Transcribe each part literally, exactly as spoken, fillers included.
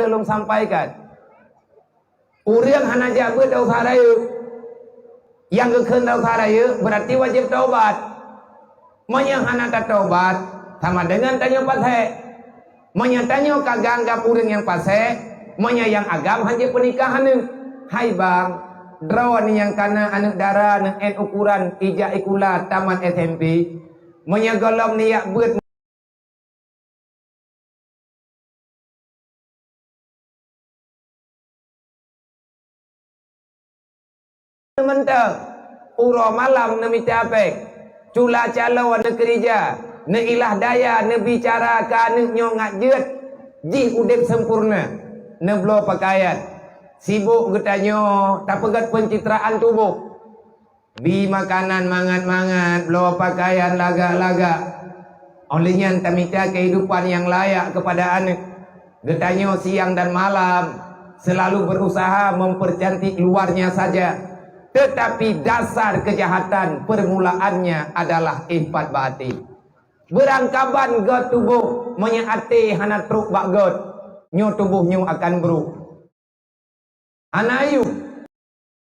lôn sampaikan. Ureuëng hana jak beuet dosa rayeuk, nyang geukheun dosa rayeuk, beurati wajéb taubat. Meunyoe hana tataubat, sama deungon tanyoe pasék. Meunyoe tanyoe ka geuanggab ureuëng nyang pasék, meunyoe nyang agam hana peunikah aneuëk, hai bang, droeneuh nyang kana aneuëk dara neuh ét ukuran ijak sikula tamat S M P, meunyoe gohlom neujak beuet mantong, uroe malam neumita péng, cula calo neukeurija, neuilah daya neubicara keu aneuëk nyoe ngat jeuet jih udeb sempurna, neubloe peukayan, sibok geutanyoe tapeugét peuncitraan tuboh. Bi makanan mangat-mangat, bloe peukayan lagak-lagak. Óh lheueh nyan tamita keuhidupan nyang layak keupada aneuëk. Geutanyoe siang dan malam selalu berusaha mempercantik luarnya saja, tetapi dasar kejahatan permulaannya adalah iffat batin. Beurangkaban göt tuboh, meunyoe até hana trok bak göt, nyoe tuboh nyoe akan brok. Hana ayub.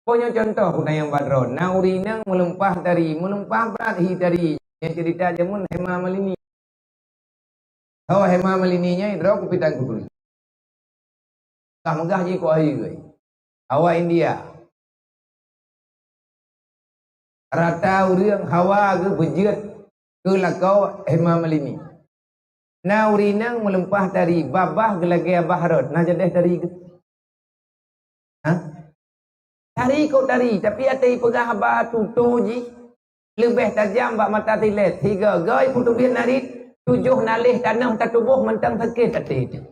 Peue nyoe cuntoh keunan nyang ba droe. Na ureuëng inong meulumpah tari, meulumpah brat hi tari. Nyang ceurita jameun Hema Malini. Ho Hema Malini nyan droe kupitan kuturi. Kah meugah jih kok hai gai. Hawa India. Rata ureuëng hawa geuh beujeuet keu lakoe Hema Malini. Na ureuëng inong meulumpah tari, babah geulagée babah rot, na jadeh tari geuh. Ha? Tari kok tari, tapi até peugah haba tutoe jih leubeh tajam bak mata tilet. Sigoe-goe puteubiet narit, tujoh naleh tanoh tatuboh mantong sakét até jih.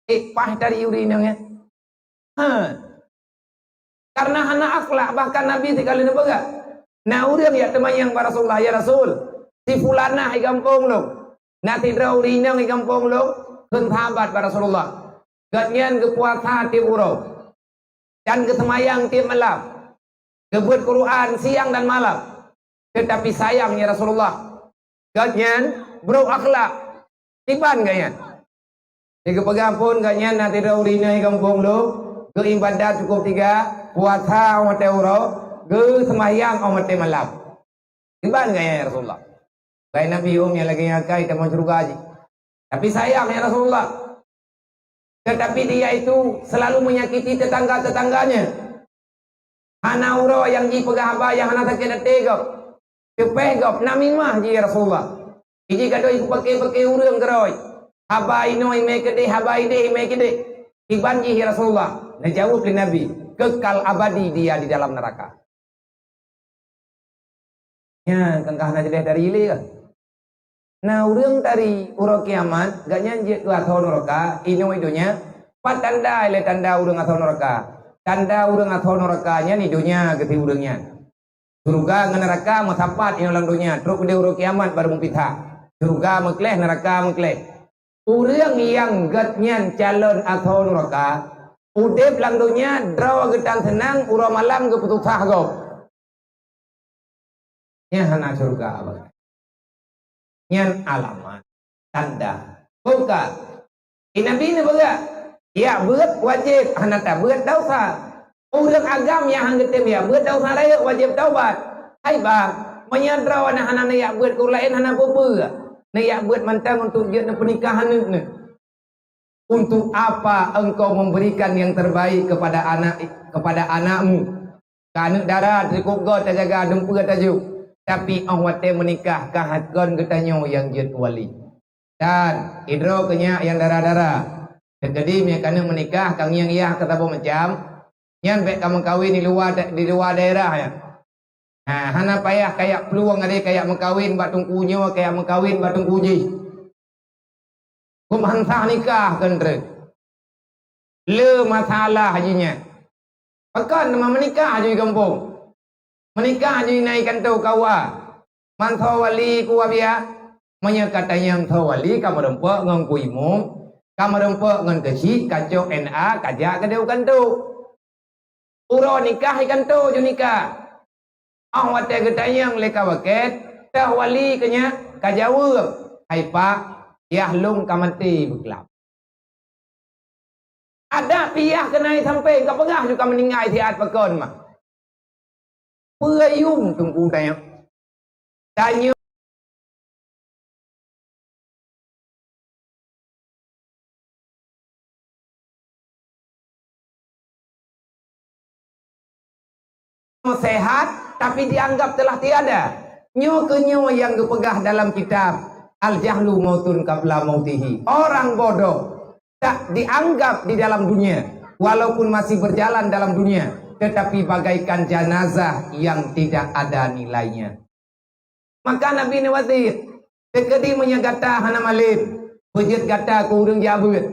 Eh, paih tari ureuëng inong nyan. Ha. Karena hana akhlak, bahkan Nabi sikalon neupeugah. Na ureuëng jak teumanyong bak Rasulullah, "Ya Rasul, si fulanah di gampông lôn, na sidroe ureuëng inong di gampông lôn, kheun sahabat bak Rasulullah. Gobnyan geupuasa tieb uroe, dan geuseumayang tieb malam, geubeuet Quran siang dan malam. Tetapi sayang, ya Rasulullah, gobnyan brok akhlak." Kiban gobnyan. Di geupeugah phon gobnyan na sidroe ureuëng inong di gampông lôn, geuibadat cukup tiga, puasa óh watée uroe, geuseumayang óh watée malam. Kiban gobnyan, ya Rasulullah. Bai Nabi, "Om, nyang lagée nyan akai tamong syeuruga jih." Tapi sayang, ya Rasulullah. Tetapi dia itu selalu menyakiti tetangga-tetangganya. Hana uroe nyang jipeugah haba nyang hana sakét até gob. Teupeh gob, namimah jih, ya Rasulullah. Iji gadôh ipeupaké-paké ureuëng keurôi. Haba inoe imé keudeh, haba ideh imé keudeh. Kiban jih, ya Rasulullah. Neujaweueb lé Nabi, "Kekal abadi dia di dalam neraka." Nyan, kan ka hana jadeh tari lé kan. Na ureuëng tari uroe kiamat, gobnyan jeuet keu asoe nuraka, inoe donya, pat tanda ilée tanda ureuëng asoe nuraka. Tanda ureuëng asoe nuraka nyan di donya geuti ureuëng nyan. Syeuruga ngon nuraka meusapat inoe lam donya, trok keudeh uroe kiamat barô meupisah. Syeuruga meukleh, nuraka meukleh. Ureuëng nyang gét nyan calon asoe nuraka, udeb lam donya droe geutan seunang, uroe malam geupeususah gob. Nyan hana syeuruga bagai. Nyan alamat, tanda. Buka. Di Nabi neupeugah, "Jak beuet wajéb, hana tabeuet desya." Ureuëng agam nyang han geutem jak beuet desya rayeuk wajéb taubat. Hai bah, meunyoe droe na hana neujak beuet keu laén hana peue-peue. Neujak beuet mantong untuk jeuet neupeunikah aneuëk neuh. Untuk apa engkau memberikan yang terbaik kepada anak, kepada anakmu? Keu aneuëk dara teukup goe tajaga dumpeue tajok, tapi óh watée meunikah ka hakon geutanyoe nyang jeuet wali. Dan sidroe keunyak nyang dara-dara, teukeudi meunyoe ka aneuëk meunikah ka ngieng yah ka saboh macam, nyan bék ka meukawen di luwa, di luwa daerah nyan. Ha, hana payah kajak plueng, ada kajak meukawen bak teungku nyoe, kajak meukawen bak teungku jih. Geubansa nikah keu treuk. Le masalah jih nyan. Pakon teuma meunikah jih di gampông. Meunikah jih na di kantô K U A. Mantong wali K U A biya. Meunyoe ka tanyong soe wali ka meurumpok ngon ku imum, ka meurumpok ngon keuchik, ka cok N A, ka jak keudeh u kantô. Uroe nikah di kantô ju nikah. Óh watée geutanyong lé ka wakét, toh wali keunyak ka jaweueb, "Hai pak, yah lôn ka maté beuklam." Adak piyah keunan sampai ka peugah juga meuninggai siat pakon mah. Peue yum teungku tanyoe. Tanyoe sehat, tapi dianggap telah tiada. Nyoe keuh nyoe nyang geupeugah dalam kitab, "Al-jahlu mautun qabla mautihi." Orang bodoh tak dianggap di dalam dunia, walaupun masih berjalan dalam dunia, tetapi bagaikan jenazah yang tidak ada nilainya. Maka Nabi neuwasiet, "Teukeudi meunyoe gata hana malem, beujeuet gata keu ureuëng jak beuet.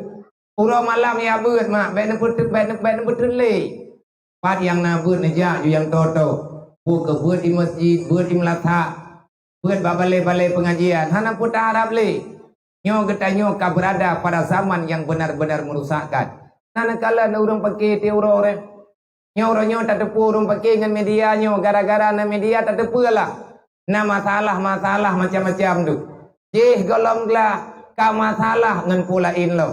Uroe malam jak beuet, mak, bék neupeuteuk, bék neupeuteuk lé." Pat nyang na beuet neujak ju nyang toe-toe. Peu keu beuet di masjid, beuet di meulasak, beuet bak balée-balée peungajian, hana peue taharab lé. Nyoe geutanyoe ka beurada pada zaman nyang benar-benar meurusakkan. Na neukalon ureuëng paké tiep uroe. Nyoe uroe nyoe tateupeue ureuëng paké ngon media nyoe, gara-gara na media tateupeue lah. Na masalah-masalah macam-macam tu. Jih gohlom glah ka masalah ngon peue laén lom.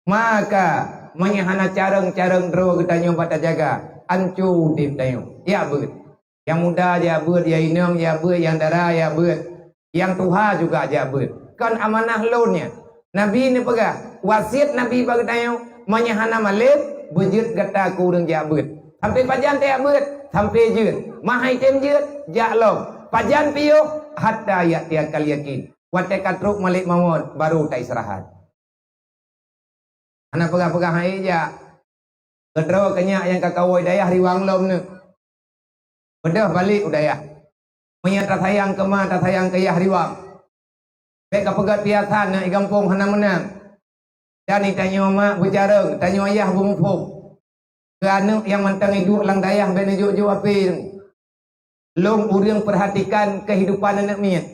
Maka, meunyoe hana carông-carông droe geutanyoe bak tajaga, anco udeb tanyoe. Jak beuet. Nyang muda jak beuet, nyang inong jak beuet, nyang dara jak beuet, nyang tuha juga jak beuet. Kon amanah lôn nyan. Nabi neupeugah, wasiet Nabi bak geutanyoe, meunyoe hana malem, beujeuet gata keu ureuëng jak beuet. Sampai pajan tajak beuet? Sampai jeuet. Ma hai tem jeuet, jak lom. Pajan piôh? Hatta ya'tiyakal yakin. Watée ka trok malek mawöt, baru taistirahat. Hana peugah-peugah hai jak. Keudroe keu nyak nyang ka kawoe dayah riwang lom nyoe. Beudôh balek u dayah. Meunyoe tasayang keu ma, tasayang keu yah riwang. Bék ka peugét piasan nyak i gampông hana meunang. Dan i tanyoe mak beucarông, tanyoe yah beumuphom. Keu aneuëk nyang mantong iduek lam dayah bék neujok-jok ape. Lôn ureuëng perhatikan kehidupan aneuëk miet.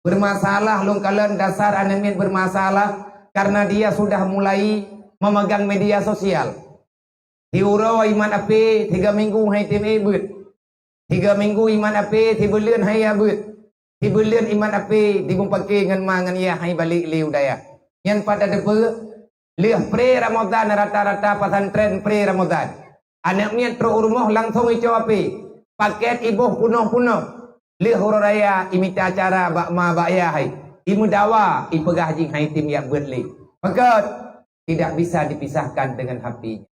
Bermasalah lôn kalon dasar aneuëk miet bermasalah karena dia sudah mulai memegang media sosial. Siuroe iman ape, tiga minggu hai tem ék beuet. Tiga minggu iman ape, sibuleuen hai ya beuet. Sibuleuen iman ape, dimupaké ngon ma ngon yah hai balek lé u dayah. Nyan pat tateupeue, lheueh pre Ramadhan rata-rata pesantren pre Ramadhan. Aneuëk miet trok u rumoh langsong ico ape. Paket iboh punoh-punoh. Lheueh uroe raya imita acara bak ma bak yah hai. Imeudawa ipeugah jih hai tem jak beuet lé. Pakon? Tidak bisa dipisahkan dengan hapenya.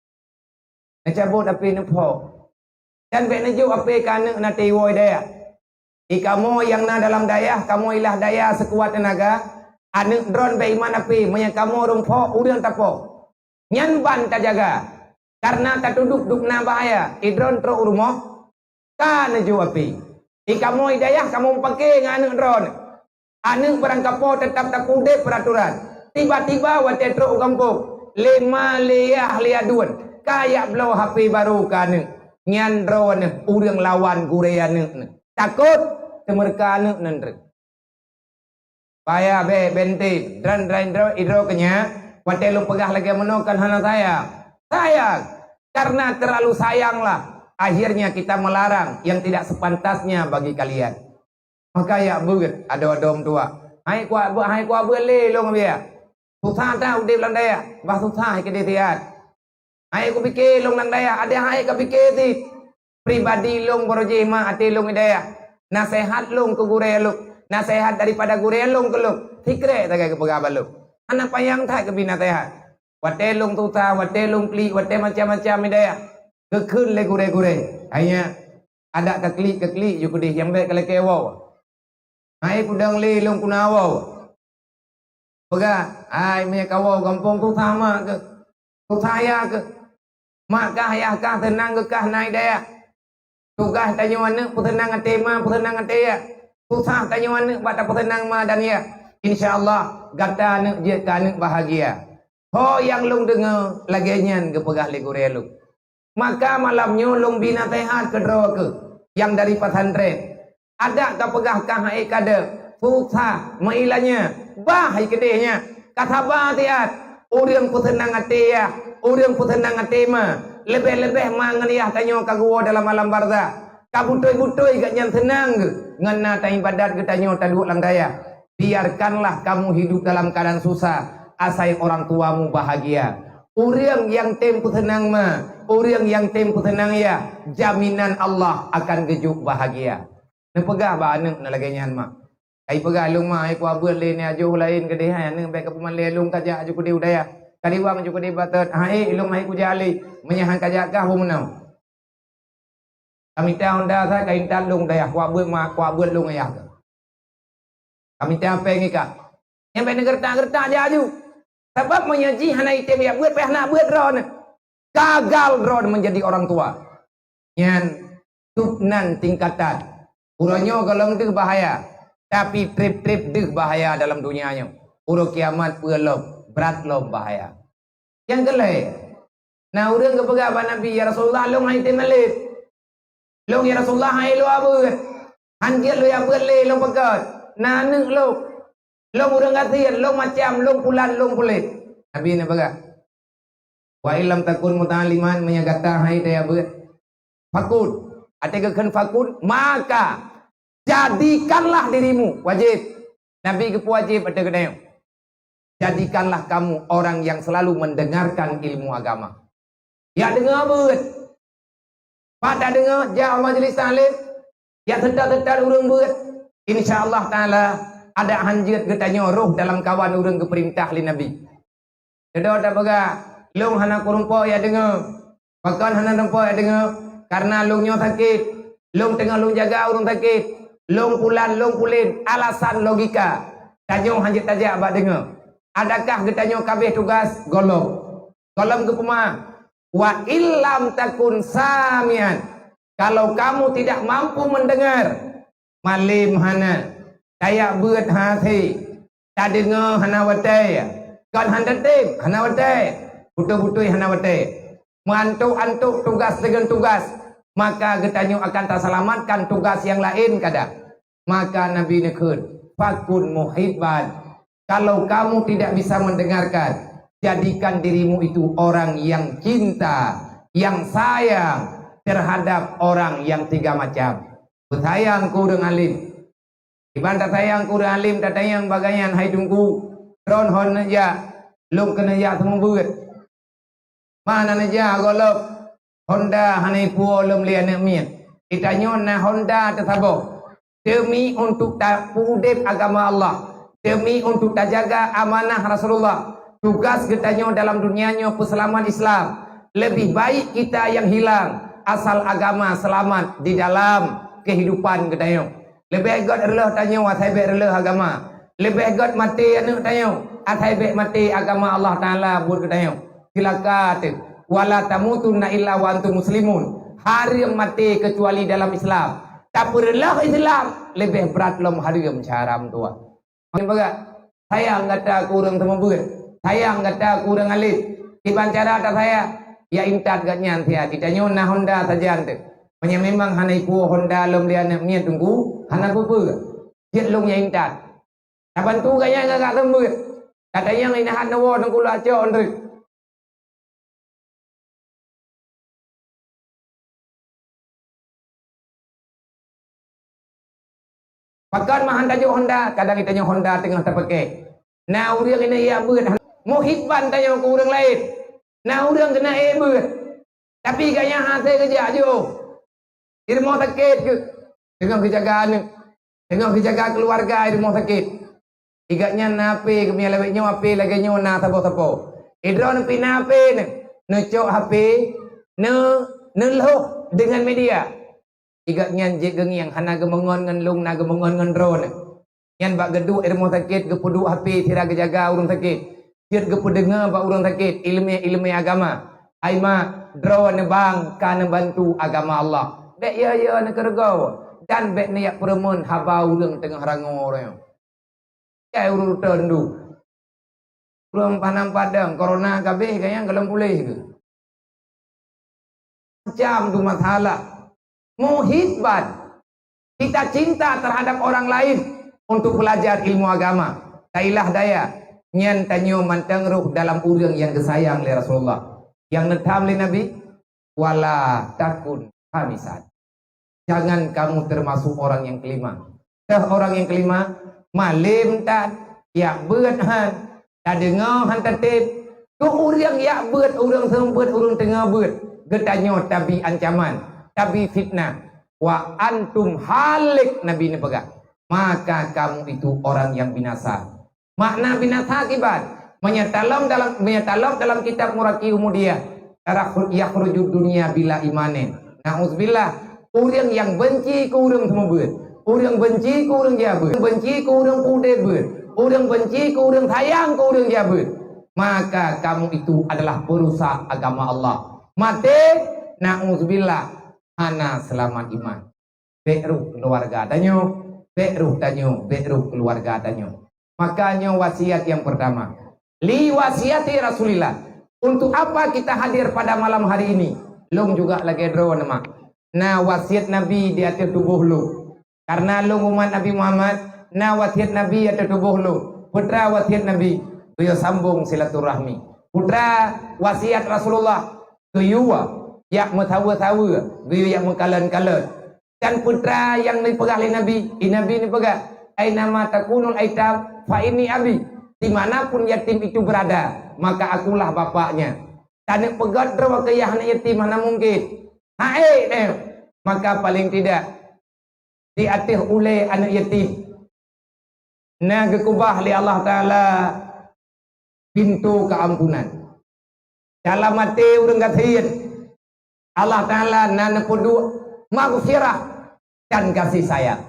Neucabot ape neuphok. Dan bék neujok ape keu aneuëk na teuwoe dayah. I kamoe nyang na dalam dayah, kamoe ilah daya seukuat teunaga, aneuëk droen bék iman ape, meunyoe kamoe reumpok, ureuëng tapok. Nyan ban tajaga, kareuna tatudok dubna bahaya. I droen trok u rumoh, ka neujok ape. I kamoe i dayah kamoe meupaké ngon aneuëk droen. Aneuëk barangkapo teutap tapeudeb peuratoran. Tiba-tiba watée trok u gampông, lé ma lé yah lé aduen, ka jak bloe hape barô keu aneuëk. Nyan droeneuh ureuëng lawan gurée aneuëk neuh. Takot, teumeureuka aneuëk nan treuk. Payah bék, bék tem, dran-dran idroe, idroe keu nyak, watée lôn peugah lagée meunoe kan hana sayang. Sayang! Karena terlalu sayanglah, akhirnya kita melarang yang tidak sepantasnya bagi kalian. Maka jak beuet adoe-adoe meutuah. Hai kuat beuet, hai kuat beuet lé lôn biya. Susah that udeb lam dayah, bah susah keudeh siat. Hai kupike lôn lam dayah, adak hai kapike cit. Pribadi lôn baroe jih mak até lôn i dayah. Naseuhat lôn keu gurée lôn, naseuhat daripada gurée lôn keu lôn. Sikrek sagai geupeugah bak lôn. Hana panyang that geubi naseuhat. Watée lôn susah, watée lôn klik, watée macam-macam i dayah, geukheun lé gurée-gurée. Hai nyak, adak kaklik-kaklik ju keudeh nyang bék kalakée woe. Hai kudong lé lôn kuna woe. Peugah, hai meunyoe kawoe gampông susah mak keuh, susah yah keuh. Mak kah yah kah seunang geukah na i dayah. Tugaih tanyoe aneuëk peuseunang até ma, peuseunang até yah. Susah tanyoe aneuëk bak tapeuseunang ma dan yah. Insya Allah gata aneuëk jeuet keu aneuëk bahagia. Ho nyang lôn deungoe lagée nyan geupeugah lé gurée lôn. Maka malam nyoe lôn bi naseuhat keudroe keuh nyang dari pesantren. Adak kapeugah kah hai kadeuh, susah, meuilanya, bah hai keudeh nyak. Ka saba siat, ureuëng peuseunang até yah, ureuëng peuseunang até ma, leubeh-leubeh ma ngon yah tanyoe ka geuwoe dalam alam barzah. Ka beutôi-beutôi geuh nyan seunang geuh ngon na taibadat geutanyoe taduek lam dayah. Biarkanlah kamu hidup dalam keadaan susah, asai orang tuamu bahagia. Ureuëng nyang tem peuseunang ma, ureuëng nyang tem peuseunang yah, jaminan Allah akan geujok bahagia. Neupeugah bak aneuëk na lagée nyan ma. Kai peugah lôn ma, hai kuabeuet lé ni ajoh laén keudeh hai aneuëk bék ka peumalée lôn kajak aju keudeh u dayah. Kadiwang aju keudeh batet, hai lôn hai kujak lé, meunyoe han kajak kah beumeunang. Kamita honda sa kaintan lôn dayah, kuabeuet ma, kuabeuet lôn ayah. Kamita péng ika. Nyang bék neugeureutak-geureutak jak aju. Sabab meunyoe jih hana item jak beuet, payah nak beuet droeneuh. Gagal droeneuh menjadi orang tua. Nyan, tub nan tingkatan. Uroe nyoe gohlom deuh bahaya, tapi treb-treb deuh bahaya dalam dunia nyoe. Uroe kiamat peue lom, brat lom bahaya. Nyang keulhée, na ureuëng geupeugah bak Nabi, "Ya Rasulullah, lôn hai tem malét." "Lôn, ya Rasulullah, hai lôn abeuet. Han jeuet lôn abeuet lé, lôn peugét. Na aneuëk lôn. Lôn ureuëng gasien, lôn macam, lôn pulan, lôn pulen." Nabi neupeugah, "Wa illam takun muta'alliman, meunyoe gata hai taya beuet." Fakun. Até geukheun fakun, maka jadikanlah dirimu, wajéb. Nabi geupeuwajéb ateueh geutanyoe. Jadikanlah kamu orang yang selalu mendengarkan ilmu agama. Ya deungoe beuet. Pat tadeungoe, jak majelis taklim, jak seutôt-seutôt ureuëng beuet. Insya Allah Taala, adak han jeuet geutanyoe roh dalam kawan ureuëng geupeurintah lé Nabi. Keudroe tapeugah, "Lôn hana kureumpok jak deungoe." Pakon hana kureumpok jak deungoe? Karena lôn nyoe sakét. Lôn teungoh lôn jaga ureuëng sakét. Lôn pulan, lôn pulen. Alasan logika. Tanyoe han jeuet tajak bak deungoe. Adakah geutanyoe ka abéh tugas? Gohlom. Gohlom geupeugah, "Wa illam takun samian." Kalau kamu tidak mampu mendengar, malem hana, tajak beuet hase, tadeungoe hana watée, kon han tatem hana watée, beutôi-beutôi hana watée, meuantok-antok tugas deungon tugas, maka geutanyoe akan tasalamatkan tugas nyang laén kada. Maka Nabi neukheun, "Fakun muhibban." Kalau kamu tidak bisa mendengarkan, jadikan dirimu itu orang yang cinta, yang sayang terhadap orang yang tiga macam. Beusayang keu ureuëng alim. Iban tasayang keu ureuëng alim, tatanyong bagainyan, "Hai Teungku, droen hon neujak, lôn keuneuk jak seumeubeuet." Ma na neujak gohlom, honda hana ipuwoe lom lé aneuëk miet. Geutanyoe na honda teusaboh. Demi untuk tapeuudeb agama Allah, demi untuk tajaga amanah Rasulullah. Tugas geutanyoe dalam dunia nyoe peuseulamat Islam. Lebih baik kita yang hilang, asal agama selamat di dalam kehidupan geutanyoe. Leubeh gét reuloh tanyoe asai bék reuloh agama. Leubeh gét maté aneuëk tanyoe asai bék maté agama Allah Taala buet geutanyoe. Cilaka teuh. "Wala tamutunna illa wa antum muslimun." Hareuem maté keucuali dalam Islam. Tapeureuloh Islam leubeh brat lom hareuem cara meutuwah. Nyan peugah, sayang gata keu ureuëng seumeubeuet, sayang gata keu ureuëng alim. Kiban cara tasayang, ya intat gobnyan siat. Geutanyoe na honda sajan teuh. Meunyoe memang hana ipuwoe honda lom lé aneuëk miet Teungku, hana peue-peue. Jeuet lôn ya intat. Tabantu gobnyan ngon gak seumeubeuet. Gata nyang inahan neuwoe Teungku lôn acok treuk. Pakon meuhan tajok honda, kadang geutanyoe honda teungoh tapaké. Na ureuëng inong jak beuet, muhibban tanyoe keu ureuëng laén. Na ureuëng keuneuk ék beuet, tapi gobnyan hase geujak jiôh. Di rumoh sakét geuh, teungoh geujaga aneuëk, teungoh geujaga keuluwarga di rumoh sakét. Gobnyan na HP, geumia lawét nyoe HP lagée nyoe na saboh-saboh. Droeneuh pih na HP neuh, neucok HP, neu-, neulhoh deungon media. Gobnyan jeuet geungieng, hana geumeungon ngon lôn, na geumeungon ngon droeneuh. Nyan bak geuduek i rumoh sakét, geupeuduek HP sira geujaga ureuëng sakét. Jeuet geupeudeungoe bak ureuëng sakét iéleumé-iéleumé agama. Hai mak, droeneuh bang ka neubantu agama Allah. Bék yo-yo neukeureugoe, dan bék neujak peureumeun haba ureuëng teungoh rangoe uroe nyoe. Jai ureuëng teundu. Ureuëng Padang-Padang, corona ka abéh, gobnyan gohlom puléh keuh. Macam tu masalah. Muhibban. Kita cinta terhadap orang lain untuk belajar ilmu agama. Tailah daya. Nyan tanyoe mantong roh dalam ureuëng nyang geusayang lé Rasulullah. Nyang neutham lé Nabi, "Wala takun khamisan." Jangan kamu termasuk orang yang kelima. Teuh orang yang kelima, malem that, jak beuet han, tadeungoe han tatem, Keu ureuëng jak beuet, ureuëng seumeubeuet, ureuëng teungoh beuet, geutanyoe tabi ancaman, tabi fitnah. "Wa antum halik," Nabi neupeugah, "maka kamu itu orang yang binasa." Makna binasa kiban? Meunyoe talom dalam, meunyoe talom dalam kitab Muraqi Umudiyah, "Yakhru-, yakhrujud dunya bila imanin." Nauzubillah. Ureuëng nyang benci keu ureuëng seumeubeuet, ureuëng benci keu ureuëng jak beuet, benci keu ureuëng peuudeb beuet, ureuëng benci keu ureuëng sayang keu ureuëng jak beuet, maka kamu itu adalah perusak agama Allah. Maté, nauzubillah, hana seulamat iman. Bék rôh keuluwarga tanyoe, bék rôh tanyoe, bék rôh keuluwarga tanyoe. Maka nyoe wasiat nyang peurtama. Li wasiati Rasulillah. Untuk apa kita hadir pada malam hari ini? Lôn juga lagée droe neumak. Na wasiat Nabi di ateueh tuboh lôn. Karena lôn umat Nabi Muhammad, na wasiat Nabi ateueh tuboh lôn. Peue teuma wasiat Nabi? Geuyue sambong silaturahmi. Peue teuma wasiat Rasulullah? Geuyue jak meusaweue-saweue, geuyue jak meukalon-kalon. Dan peue teuma nyang neupeugah lé Nabi, i Nabi neupeugah, "Ainama takunul aitam fa inni abi." Di mana pun yatim itu berada, maka akulah bapaknya. Taneuk peugét droe keu yah aneuk yatim hana mungken. Hai, eh, maka paling tidak di ateueh ulée aneuk yatim na geukeubah lé Allah Taala pintoe keuampunan. Dalam até ureuëng gasien, Allah Taala na neupeuduek maghfirah dan kasih sayang.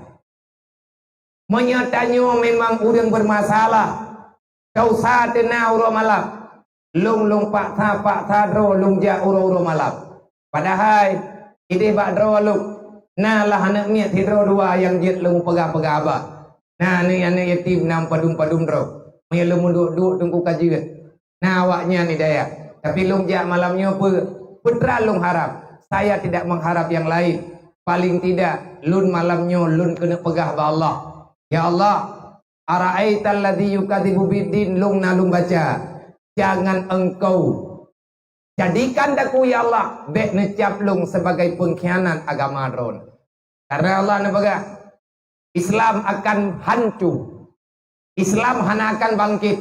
Meunyoe tanyoe memang ureuëng bermasalah, desya teuna uroe malam, lôn, lôn paksa-paksa droe lôn jak uroe-uroe malam. Padahai ideh bak droe lôn, na lah aneuk miet sidroe dua nyang jeuet lôn peugah-peugah haba. Na aneuk-aneuk yatim na padum-padum droe. Meunyoe lôn meuduek-duek teungku ka jeuet. Na awaknyan hidayah. Tapi lôn jak malam nyoe peue? Peue teuma lôn harab? Saya tidak mengharap yang lain. Paling tidak, lôn malam nyoe lôn keuneuk peugah bak Allah, "Ya Allah, ara'aital ladzi yukadzibu biddin," lôn na lôn baca, "Jangan Engkau jadikan daku, ya Allah, bék neucap lôn sebagai pengkhianat agama droen." Karena Allah neupeugah, Islam akan hancur. Islam hana akan bangkit.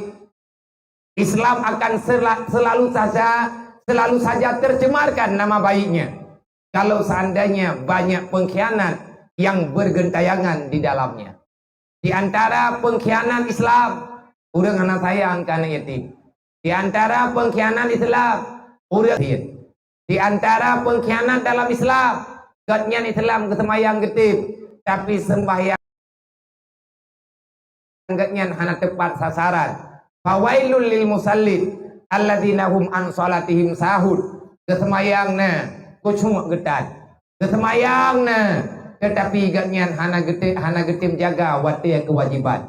Islam akan sela-, selalu saja, selalu saja tercemarkan nama baiknya kalau seandainya banyak pengkhianat yang bergentayangan di dalamnya. Di antara pengkhianat Islam, ureuëng hana sayang keu aneuk yatim. Di antara pengkhianat Islam, ureuëng yatim. Di antara pengkhianat dalam Islam, gobnyan Islam geuseumayang geutem, tapi seumbahyang gobnyan hana teupat sasaran. "Fawailul lil musallin alladzina hum an shalatihim sahun." Geuseumayang na, khusyuk geutan. Geuseumayang na, tetapi gobnyan hana geutem, hana geutem jaga watée keuwajéban.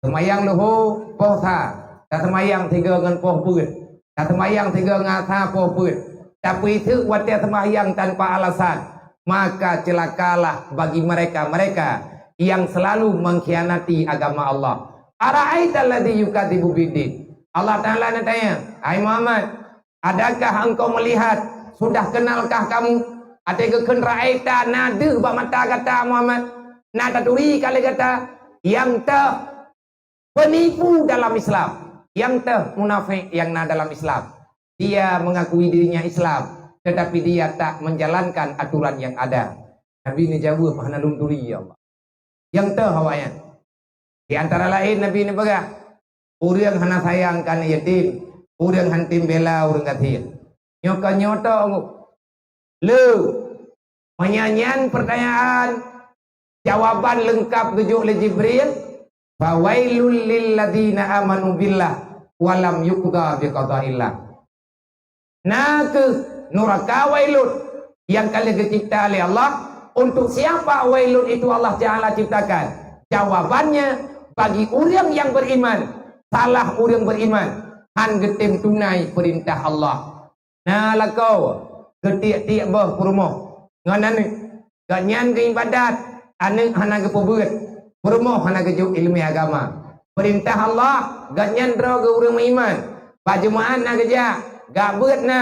Seumayang luho poh sa, taseumayang sigoe ngon poh peuet, taseumayang sigoe ngon sa poh peuet, tapeuiseuk watée seumayang tanpa alasan, maka celakalah bagi mereka-mereka yang selalu mengkhianati agama Allah. Ara'aital ladzi yukadzibu biddin. Allah Taala neutanyong, "Hai Muhammad, adakah engkau melihat, sudah kenalkah kamu?" Até geukheun ra'aita na deuh bak mata gata, Muhammad, na taturi ka lé gata, nyang teuh penipu dalam Islam, nyang teuh munafék nyang na dalam Islam. Dia mengakui dirinya Islam, tetapi dia tak menjalankan aturan yang ada. Nabi neujaweueb, "Hana lôn turi, ya Allah." Nyang teuh awaknyan. Di antara laén Nabi neupeugah, "Ureuëng hana sayang keu aneuk yatim, ureuëng hana tem bela ureuëng gasien." Nyoe ka nyoe tok. Le, meunyoe nyan pertanyaan, jawaban leungkap geujok lé Jibril, "Fawailul lil ladzina amanu billah wa lam yuqda biqadaillah." Na kheueh nuraka Wailun nyang ka lheueh geucipta lé Allah. Untuk siapa Wailun itu Allah Taala ciptakan? Jawabannya, bagi ureuëng nyang beriman, salah ureuëng beriman, han geutem tunai peurintah Allah. Na lakoe, geutiek-tiek boh peurumoh ngon aneuk. Gobnyan geuibadat, aneuk hana geupeubeuet, peurumoh hana geujok iéleumé agama. Peurintah Allah, gobnyan droe geuh ureuëng meuiman. Bak Jumaat na geujak, gak beuet na,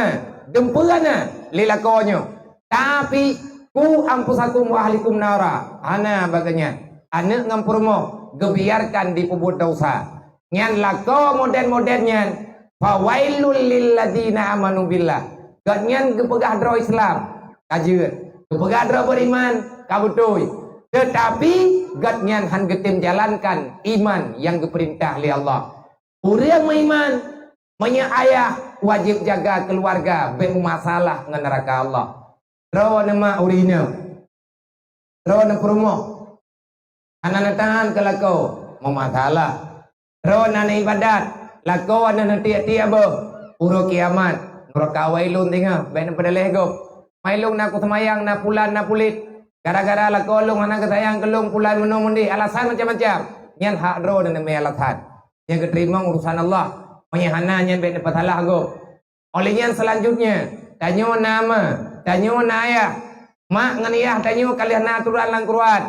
dumpeue na lé lakoe nyoe. Tapi, "Qu anfusakum wa ahlikum nara." Hana bak gobnyan. Aneuk ngon peurumoh geubiarkan jipeubuet desya. Nyan lakoe modern-modern nyan, "Fawailul lilladzina amanu billah." Gobnyan geupeugah droe Islam, ka jeuet. Geupeugah droe beriman, ka beutôi. Tetapi gobnyan han geutem jalankan iman nyang geupeurintah lé Allah. Ureuëng meuiman, meunyoe ayah, wajéb jaga keuluwarga bék meumasalah ngon neuraka Allah. Droeneuh mak ureuëng inong, droeneuh peurumoh, hana neutahan keu lakoe, meumasalah. Droeneuh ibadat, lakoe neuneutiek-tiek boh, uroe kiamat, neuraka wailun teungoh, bék neupeudaleh gob. Mailun na kuseumayang, na pulan, na pulet. Gara-gara lakoe lôn hana geusayang keu lôn pulan meunoe meundeh, alasan macam-macam. Nyan hak droeneuh neumé alasan. Nyang geuteurimong urusan Allah. Meunyoe hana, nyan bék neupeusalah gob. Óh lheueh nyan seulanjutnya, tanyoe na ma, tanyoe na ayah. Mak ngon yah tanyoe ka lheueh na aturan lam Quran.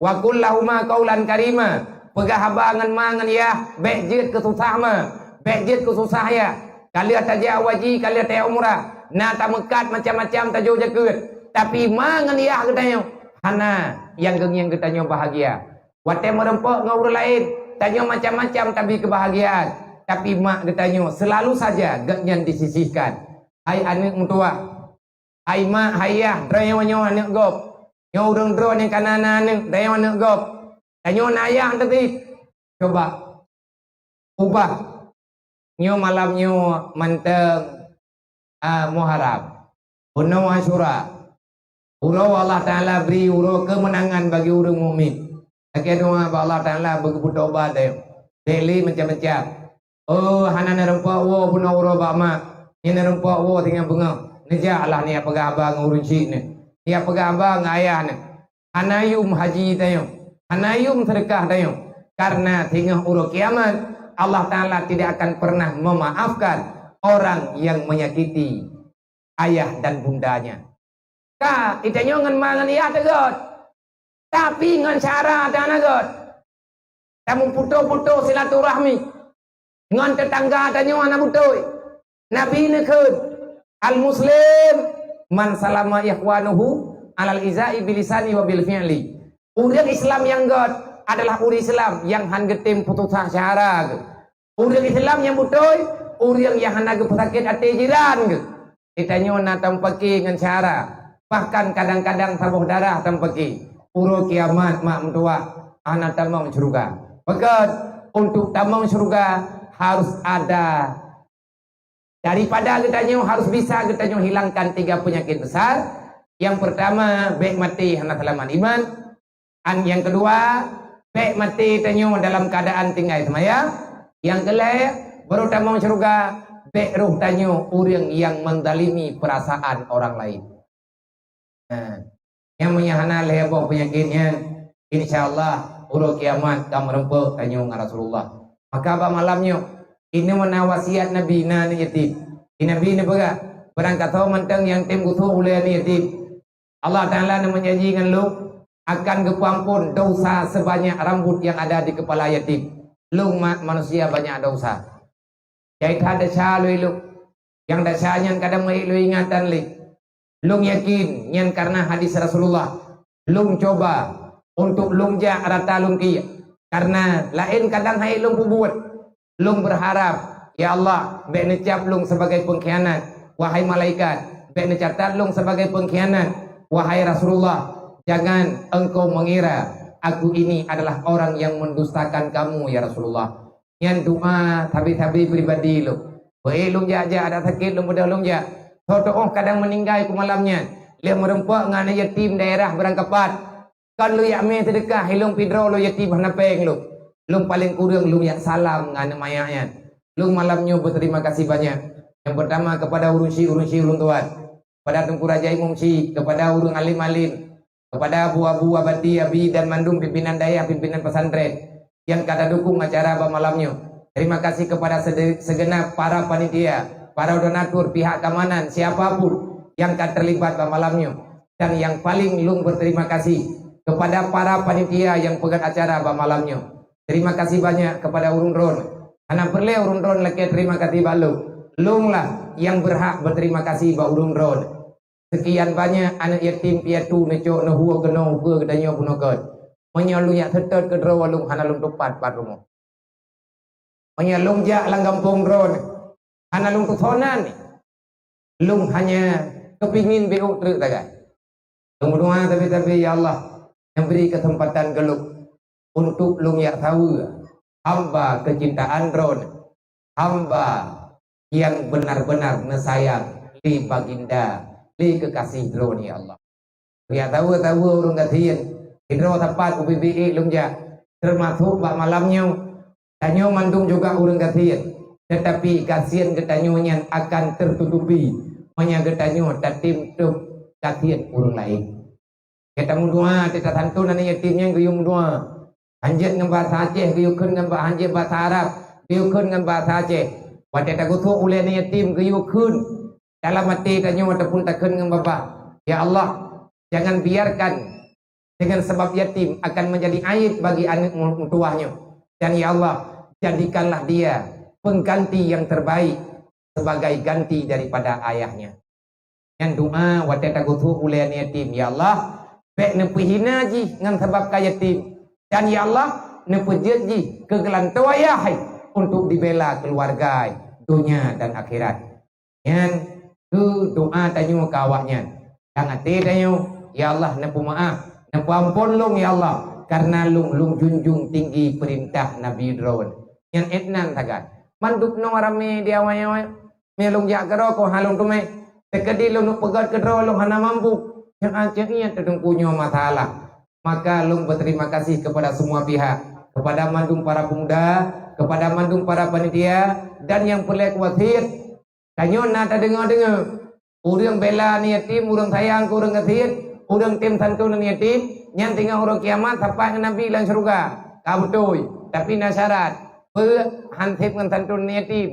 "Wa qul lahuma qaulan karima." Peugah haba ngon ma ngon yah, bék jeuet keu susah ma, bék jeuet keu susah yah. Ka lheueh tajak haji, ka lheueh tajak umrah, na tameukat macam-macam tajok jakeuet. Tapi ma ngon yah geutanyoe hana nyang geungieng geutanyoe bahagia. Watée meureumpok ngon ureuëng laén, tanyoe macam-macam tabi keubahgiaan, tapi mak geutanyoe seulalu saja gobnyan disisihkan. Hai aneuëk meutuwah, hai mak, hai yah, droeneuh nyoe aneuëk gob. Nyoe ureuëng droeneuh nyang ka na aneuëk, droeneuh aneuëk gob. Tanyoe na ayah teubiet. Coba ubah. Nyoe malam nyoe mantong, a, Muharram. Bunoe Asyura. Uroe Allah Taala bri uroe keumeunangan bagi ureuëng mukmin. Lakée doá bak Allah Taala beugeupeutobat deh. Bék lé macam-macam. Oh, hana neureumpok woe bunoe uroe bak mak. Nyan neureumpok woe singoh beungoh. Neujak lah neujak peugah haba ngon ureuëng syik nyoe. Neujak peugah haba ngon ayah nyoe. Hana yum haji tanyoe, hana yum seudeukah tanyoe, karena singoh uroe kiamat, Allah Taala tidak akan pernah memaafkan orang yang menyakiti ayah dan bundanya. Ka, geutanyoe ngon ma ngon yah teugot, tapi ngon syara hana got. Tameuputoh-putoh silaturahmi ngon teutangga tanyoe hana beutôi. Nabi neukheun, "Al-muslim man salama ikhwanuhu alal izai bilisani wa bil fi'li." Ureuëng Islam nyang got adalah ureuëng Islam nyang han geutem putusah syara geuh. Ureuëng Islam nyang beutôi, ureuëng nyang hana geupeusakét até jiran geuh. Geutanyoe na tameupake ngon syara, bahkan kadang-kadang saboh darah tameupake. Uroe kiamat mak meutuwah hana tamong syeuruga. Pakon, untuk tamong syeuruga harus ada, daripada geutanyoe harus bisa geutanyoe hilangkan tiga penyakit besar. Yang pertama, bék maté hana seulamat iman. An nyang keudua, bék maté tanyoe dalam keuadaan tinggai seumayang. Nyang keulhée, baru tamong syeuruga, bék roh tanyoe ureuëng nyang menzalimi peurasaan orang laén. Nah, nyang meunyoe hana lhée boh peunyakét nyan, insya Allah uroe kiamat ka meureumpok tanyoe ngon Rasulullah. Maka bak malam nyoe, inan na wasiat Nabi na aneuëk yatim. Di Nabi neupeugah, barangkasoe mantong nyang tem geusoe ulée aneuëk yatim, Allah Taala na meujanji ngon lôn akan geupeuamphon desya seubanyak rambot nyang ada di keupala yatim. Lôn ma-, manusia banyak desya. Jai that desya lôn ilok. Nyang desya nyan kadang meuék lôn ingatan lé. Lôn yakin nyan karena hadis Rasulullah. Lôn cuba untuk lôn jak rata lôn kiek. Karena laén kadang hai lôn peubuet. Lôn beurharab, ya Allah, bék neucab lôn sibagai peungkhianat. Wahai malaikat, bék neucatat lôn sibagai peungkhianat. Wahai Rasulullah, jangan engkau mengira aku ini adalah orang yang mendustakan kamu, ya Rasulullah. Nyan doa sabe-sabe pribadi lôn. Beu ék lôn jak-jak, adak sakét lôn beudôh lôn jak. Soe teuôh kadang meuninggai keu malam nyan, lheueh meureumpok ngon aneuëk yatim daerah Beurangkapat. Kon lôn jak mé seudeukah, ilôn pidroe lôn yatim hana péng lôn. Lôn paleng kureueng lôn jak salam ngon aneuëk manyak nyan. Lôn malam nyoe beuterima kasih banyak. Nyang peurtama kepada ureuëng syik, ureuëng syik ulôn tuan. Kepada Teungku Raja Imum Syik, kepada ureuëng alim-alim, kepada abu-abu, abati, abi dan mandum pimpinan dayah, pimpinan pesantren nyang ka tadukung acara bak malam nyoe. Terima kasih kepada sede-, segenap para panitia, para donatur, pihak keamanan, siapa pun nyang ka terlibat bak malam nyoe. Dan nyang paling lôn berterima kasih kepada para panitia nyang peugöt acara bak malam nyoe. Terima kasih banyak kepada ureuëng droen. Hana peureulée ureuëng droen lakée terima kasih bak lôn. Lôn lah nyang berhak berterima kasih bak ureuëng droen. Sekian banyak aneuëk yatim piatu neucok neuhue keunoe ukeue geutanyoe bunoe kon. Meunyoe lôn jak seutôt keu droe lôn hana lôn tupat pat rumoh. Meunyoe lôn jak lam gampông droen, Hana lôn tusoe nan. Lôn hanya keupingin beuôt treuk sagai. Lôn meudoa sabe-sabe, "Ya Allah, neubri keuseumpatan keu lôn untuk lôn jak saweue hamba keucintaan Droeneuh, hamba nyang beunar-beunar neusayang lé baginda, lé keukaséh Droeneuh, ya Allah." Geujak saweue-saweue ureuëng gasien, sidroe sapat ubit-ubit lôn jak, teumasok bak malam nyoe. Tanyoe mandum juga ureuëng gasien, teutapi gasien geutanyoe nyan akan teututupi meunyoe geutanyoe tatem tôb gasien ureuëng laén. Gata meudoa, tasanton aneuk yatim nyan geuyue meudoa. Hanjeuet ngon bahasa Aceh geuyue kheun ngon ba-, hanjeuet bahasa Arab geuyue kheun ngon bahasa Aceh. Watée tageusuek ulée aneuk yatim geuyue kheun dalam até tanyoe ataupun takheun ngon babah, "Ya Allah, jangan biarkan dengan sebab yatim akan menjadi aib bagi aneuk mu-, meutuwah nyoe. Dan ya Allah, jadikanlah dia pengganti yang terbaik sebagai ganti daripada ayahnya." Nyan doa watée tageusuek ulée aneuk yatim, "Ya Allah, bék neupeuhina jih ngon sabab ka yatim. Dan ya Allah, neupeujeuet jih keu geulantoe ayah hai untuk dibela keuluwarga hai, donya dan akhirat." Nyan keu doa tanyoe keu awaknyan. Dan até tanyoe, "Ya Allah, neupeumaáf, neupeuamphon lôn, ya Allah, kareuna lôn, lôn junjung tinggi peurintah Nabi Droen." Nyan étnan sagai. Mandum nyoe ramé di awai-awai. Mé lôn jak keudroe, kon hana lôn teumé. Teukeudi lôn peugét keudroe, lôn hana mampu. Nyan ancék nyan teudungku nyoe masalah. Maka lôn berterima kasih kepada semua pihak, kepada mandum para pemuda, kepada mandum para panitia, dan nyang peureulée kuwasiet. Tanyoe na tadeungoe-deungoe, ureuëng bela aneuk yatim, ureuëng sayang keu ureuëng gasien, ureuëng tem santon aneuk yatim, nyan teungoh uroe kiamat sapat ngon Nabi lam syeuruga. Ka beutôi, tapi na syarat. Peue? Han seb ngon santon aneuk yatim.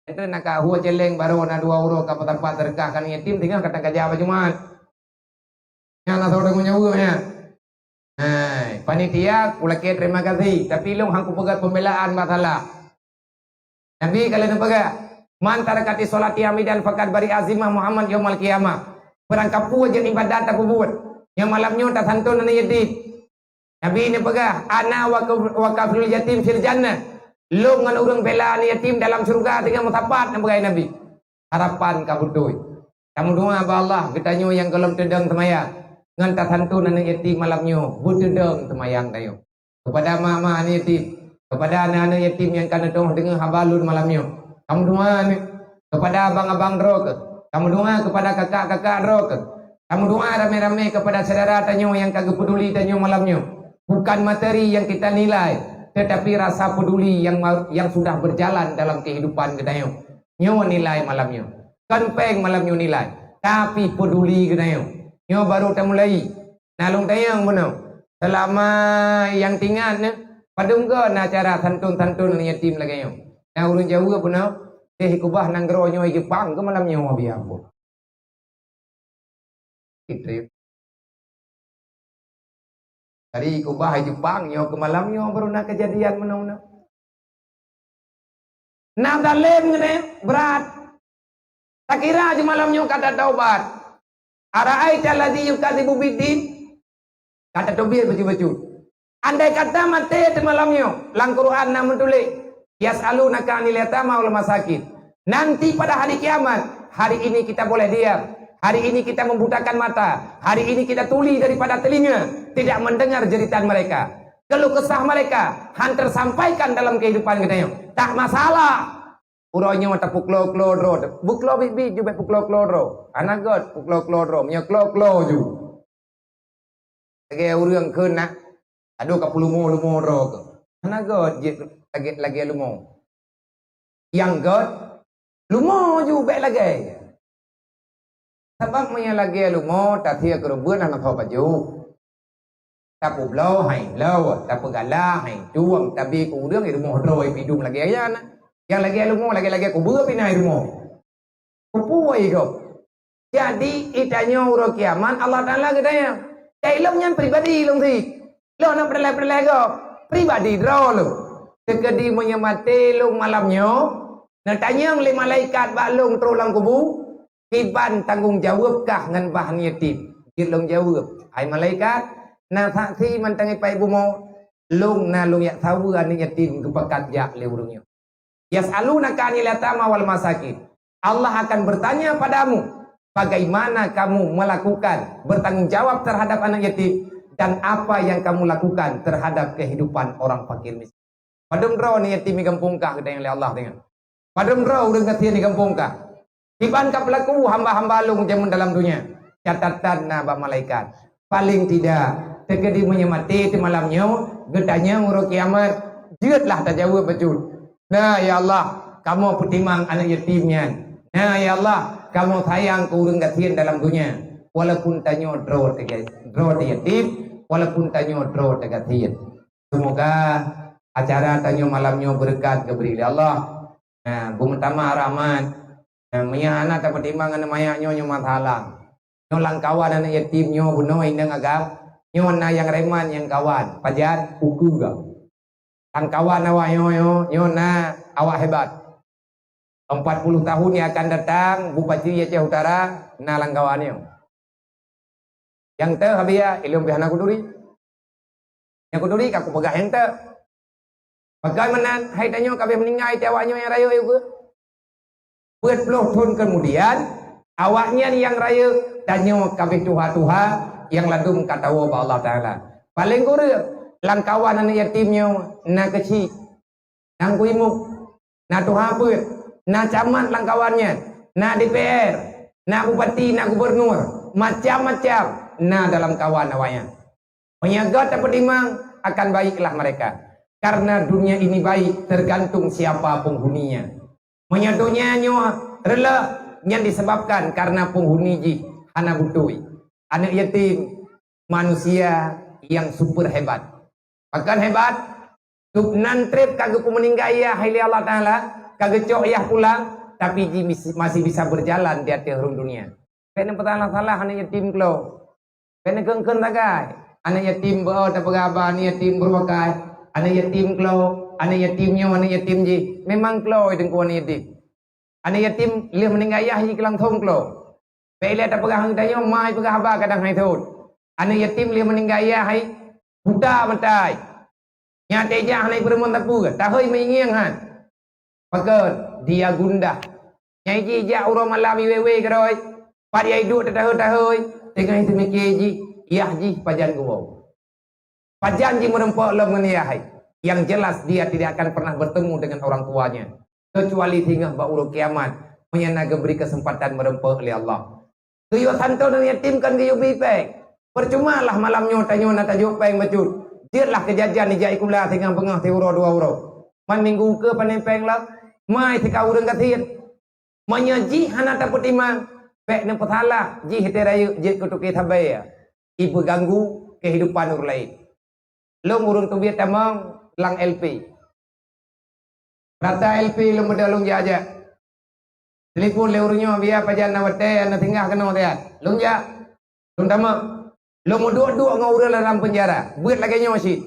Ente na ka hue celeng barô na dua uroe ka peutampat seudeukah keu aneuk yatim, teungoh ka tangkaja bak Jumat. Nyan na saudara ngon nyawa nyan. Hai, panitia, kulakée terima kasih, tapi lôn han kupeugah pembelaan masalah. Nabi ka lheueh neupeugah, "Man tarakati sholati amidan faqad bari'a zimmah Muhammad yaumal qiyamah." Barang kapeue jeuet ibadat tapeubuet, nyang malam nyoe tasanton aneuk yatim. Nabi neupeugah, "Ana wa kaf-, wa kafilul yatim fil jannah." Lôn ngon ureuëng bela aneuk yatim dalam syeuruga teungoh meusapat, neupeugah Nabi. Harapan ka beutôi. Tameudoa bak Allah, geutanyoe nyang gohlom teudong seumayang ngon tasanton aneuk yatim malam nyoe, beuteudong seumayang tanyoe. Kepada ma-ma aneuk yatim, kepada aneuk-aneuk yatim nyang ka neuteungoh deungoe haba lôn malam nyoe, tameudoa nyoe. Kepada abang-abang droe keuh, tameudoa kepada kakak-kakak droe keuh. Tameudoa ramé-ramé kepada syedara tanyoe nyang ka geupeuduli tanyoe malam nyoe. Bukan materi yang kita nilai, tetapi rasa peduli yang ma-, yang sudah berjalan dalam kehidupan geutanyoe. Nyoe nilai malam nyoe. Kon péng malam nyoe nilai, tapi peduli geutanyoe. Nyoe baru tamulai. Na lôn tanyong bunoe, seulama nyang teuingat nyoe, padum goe na acara santon-santon aneuk yatim lagée nyoe? Na ureuëng jaweueb bunoe, "Teuh kubah nanggroe nyoe Jeupang keu malam nyoe, biar buet." Itu. Tadi kubah Jeupang nyoe keu malam nyoe baru na keujadian meunoe-meunoe. Na zalem nyoe brat. Takira jih malam nyoe ka tataubat. Ara'aita alladzi yukadzibu biddin? Ka tateubiet bacut-bacut. Andai kata maté teuh malam nyoe, lam Quran na meutuléh, "Yas'alunaka 'anil yatama wal masakin." Nanti pada hari kiamat, hari ini kita boleh diam, hari ini kita membutakan mata, hari ini kita tuli daripada telinga, tidak mendengar jeritan mereka. Keluh kesah mereka han tersampaikan dalam kehidupan kita nyoe. Tak masalah. Uroe nyoe tapeuklo-klo droe, beuklo biet-biet ju bék peuklo-klo droe. Hana gét peuklo-klo droe, meunyoe klo-klo ju. Lagée ureuëng kheun na, adoe ka peulumo-lumo droe keuh. Hana gét jeuet lagée, lagée lumo. Nyang gét, lumo ju bék lagée. Sabab meunyoe lagée lumo, tasie keureubeuen hana soe pajoh. Tapeubloe hai bloe, tapeugala hai tueng, tabi keu ureuëng di rumoh droe pidum lagée nyan. Nyang lagée lumo, lagée-lagée kubeue pih na di rumoh. Peue-peue gob. Jadi, geutanyoe uroe kiamat Allah Taala geutanyong. Cai lôn nyan pribadi lôn sit. Lôn na peureulée-peureulée gob. Pribadi droe lôn. Teukeudi meunyoe maté lôn malam nyoe, neutanyong lé malaikat bak lôn trok lam kubu, kiban tanggong jaweueb kah ngon bah aneuk yatim? Jeuet lôn jaweueb, hai malaikat, na saksi mantong ipai bumoe, lôn na lôn jak saweue aneuk yatim geupakat jak lé ureuëng nyoe. Yas'alunaka 'anil yatama wal masakin. Allah akan bertanya padamu, bagaimana kamu melakukan, bertanggung jawab terhadap anak yatim, dan apa yang kamu lakukan terhadap kehidupan orang fakir miskin. Padum droe aneuk yatim di gampông kah geutanyong lé Allah, teuingat. Padum droe ureuëng gasien di gampông kah. Kiban ka peulaku hamba-hamba Lôn jameun dalam donya. Catatan na bak malaikat. Paléng tidak, teukeudi meunyoe maté teumalam nyoe, geutanyong uroe kiamat, jeuetlah tajaweueb bacut. Na, ya Allah, kamoe peutimang aneuk yatim nyan. Na, ya Allah, kamoe sayang keu ureuëng gasien dalam donya. Walaupun tanyoe droe teuga-, droe teuyatim, walaupun tanyoe droe teugasien. Seumoga acara tanyoe malam nyoe beureukat geubri lé Allah. Nah, beumeutamah rahmat. Nah, meunyoe hana tapeutimang aneuk manyak nyoe, nyoe masalah. Nyoe lam kawan aneuk yatim nyoe bunoe inong agam. Nyoe na nyang reman nyang kawan. Pajan? Ukeue gam. Lam kawan awak nyoe, nyoe, nyoe na awak hebat. Empat puluh tahun yang akan datang, Bupati Aceh Utara na lam kawan nyoe. Nyang teuh, Abiya, ilôn pih hana kuturi. Nyang kuturi ka kupeugah nyang teuh. Bagaimana hai tanyoe ka abéh meuninggai, teuh awak nyoe nyang rayeuk yue? Peuet ploh thon keumudian, awaknyan nyang rayeuk, tanyoe ka abéh tuha-tuha, nyang ladôm ka tawoe bak Allah Taala. Paléng kureueng, lam kawan aneuk yatim nyoe na keuchik. Na Teungku Imum, na tuha peuet, na camat lam kawan nyan, na D P R, na bupati, na gubunur, macam-macam na dalam kawan awaknyan. Meunyoe göt tapeutimang, akan baiklah mereka. Karena dunia ini baik tergantung siapa penghuninya. Meunyoe donya nyoe reuloh, nyan disebabkan karena penghuni jih hana beutôi. Aneuk yatim, manusia yang super hebat. Pakon hebat? Gobnyan treb ka geupeumeuninggai ayah lé Allah Taala, ka geucok ayah pulang, tapi ji mis-, masih bisa berjalan di ateueh rhueng dunia. Bék neupeusalah-salah aneuk yatim klo. Bék neukheun-kheun sagai. Aneuk yatim beuo tapeugah haba, aneuk yatim beureubakai, aneuk yatim klo, aneuk yatim nyoe, aneuk yatim jih. Memang klo, Teungku, aneuk yatim. Aneuk yatim lheueh meuninggai ayah jih langsong klo. Bék ilée tapeugah ngon geutanyoe, ma jipeugah haba kadang hai thon. Aneuk yatim lheueh meuninggai ayah hai buta mata ai. Nyan teuh jak hana jipeureumeun sapeue, tahôi meuingieng han. Pakon? Dia gundah. Nyang jih jak uroe malam iwe-we keudroe, pat yai duek teutahôi-tahôi, teungoh teumike jih, yah jih pajan geuwoe. Pajan jih meureumpok lom ngon yah hai. Yang jelas dia tidak akan pernah bertemu dengan orang tuanya, kecuali singoh bak uroe kiamat, meunyoe na geubri keuseumpatan meureumpok lé Allah. Geuyue santom aneuk yatim kon geuyue bi péng. Peucuma lah malam nyoe tanyoe na tajok péng bacut. Jeuetlah keu jajan ijak sikula singoh beungoh siuroe dua uroe. Man minggu ukeue pané péng lom, mai sika ureuëng gasien. Meunyoe jih hana tapeutimang, bék neupeusalah jih teuh rayeuk jeuet keu toke sabe, ipeuganggu keuhidupan ureuëng laén. Lôn ureuëng teubiet tamong lam L P. Rata L P lôn beudôh lôn jak-jak. Telepon lé ureuëng nyoe, "Biya pajan na watée, na singgah keunoe siat." Lôn jak. Lôn tamong. Lôn meuduek-duek ngon ureuëng lam peunjara. Beuet lagée nyoe cit.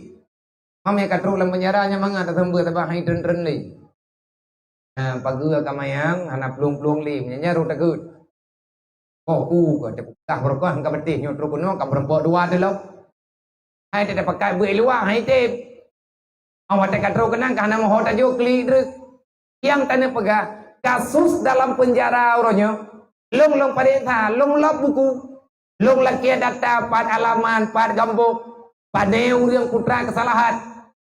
Mam nyang ka trok lam peunjara nyan mangat taseumeubeuet sabab hana treun-treun lé. Nah, pageue ka mayang, hana plueng-plueng lé, meunyan nyan rhot takot. Poh ku ka teupeugah beureukoh ka beuteh nyoe trok keunoe ka meureumpok dua teuh lom. Hai teuh tapakat beuet luwa hai tem. Awai teuh ka trok keunan ka hana meuho tajok klik treuk. Nyang taneuk peugah, kasus dalam penjara uroe nyoe, lôn lôn pareksa, lôn lop buku, lôn lakée data pat alamat, pat gambok, pane ureuëng putra keusalahan,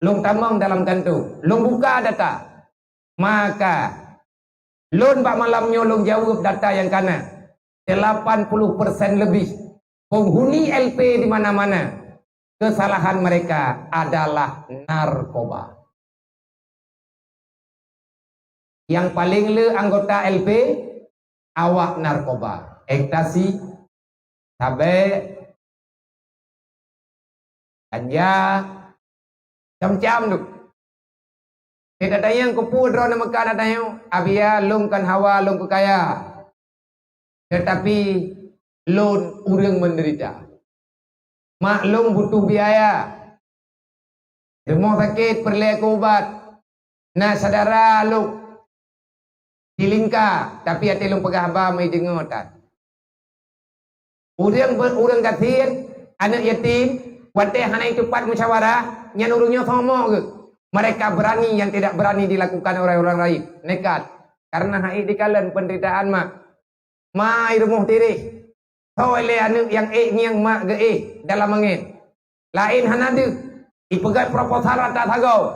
lôn tamong dalam kanto, lôn buka data. Maka, lôn bak malam nyoe lôn jaweueb data nyang kana, delapan puluh persen lebih penghuni L P di mana-mana, kesalahan mereka adalah narkoba. Nyang paleng le anggota L P, awak narkoba, ekstasi, sabe, ganja, macam-macam tu. Teutatanyong keupeue droeneuh meukat, tatanyong, "Abiya, lôn kon hawa lôn keu kaya, teutapi lôn ureuëng meudeurita. Mak lôn butuh biaya. Rumoh sakét peureulée keu ubat. Na syedara lôn di lingka, tapi até lôn peugah haba meudeungoe that." Ureuëng be-, ureuëng gasien, aneuëk yatim, watée hana jiteupat musyawarah, nyan ureuëng nyoe sombong geuh. Mereka berani yang tidak berani dilakukan oleh orang lain. Nekat. Karena hai dikalon penderitaan mak. Mai rumoh tireh. Thoi lé aneuk nyang ék ngieng mak geuéh dalam angén. Laén hana deuh. Ipeugét proposal rata sagoe.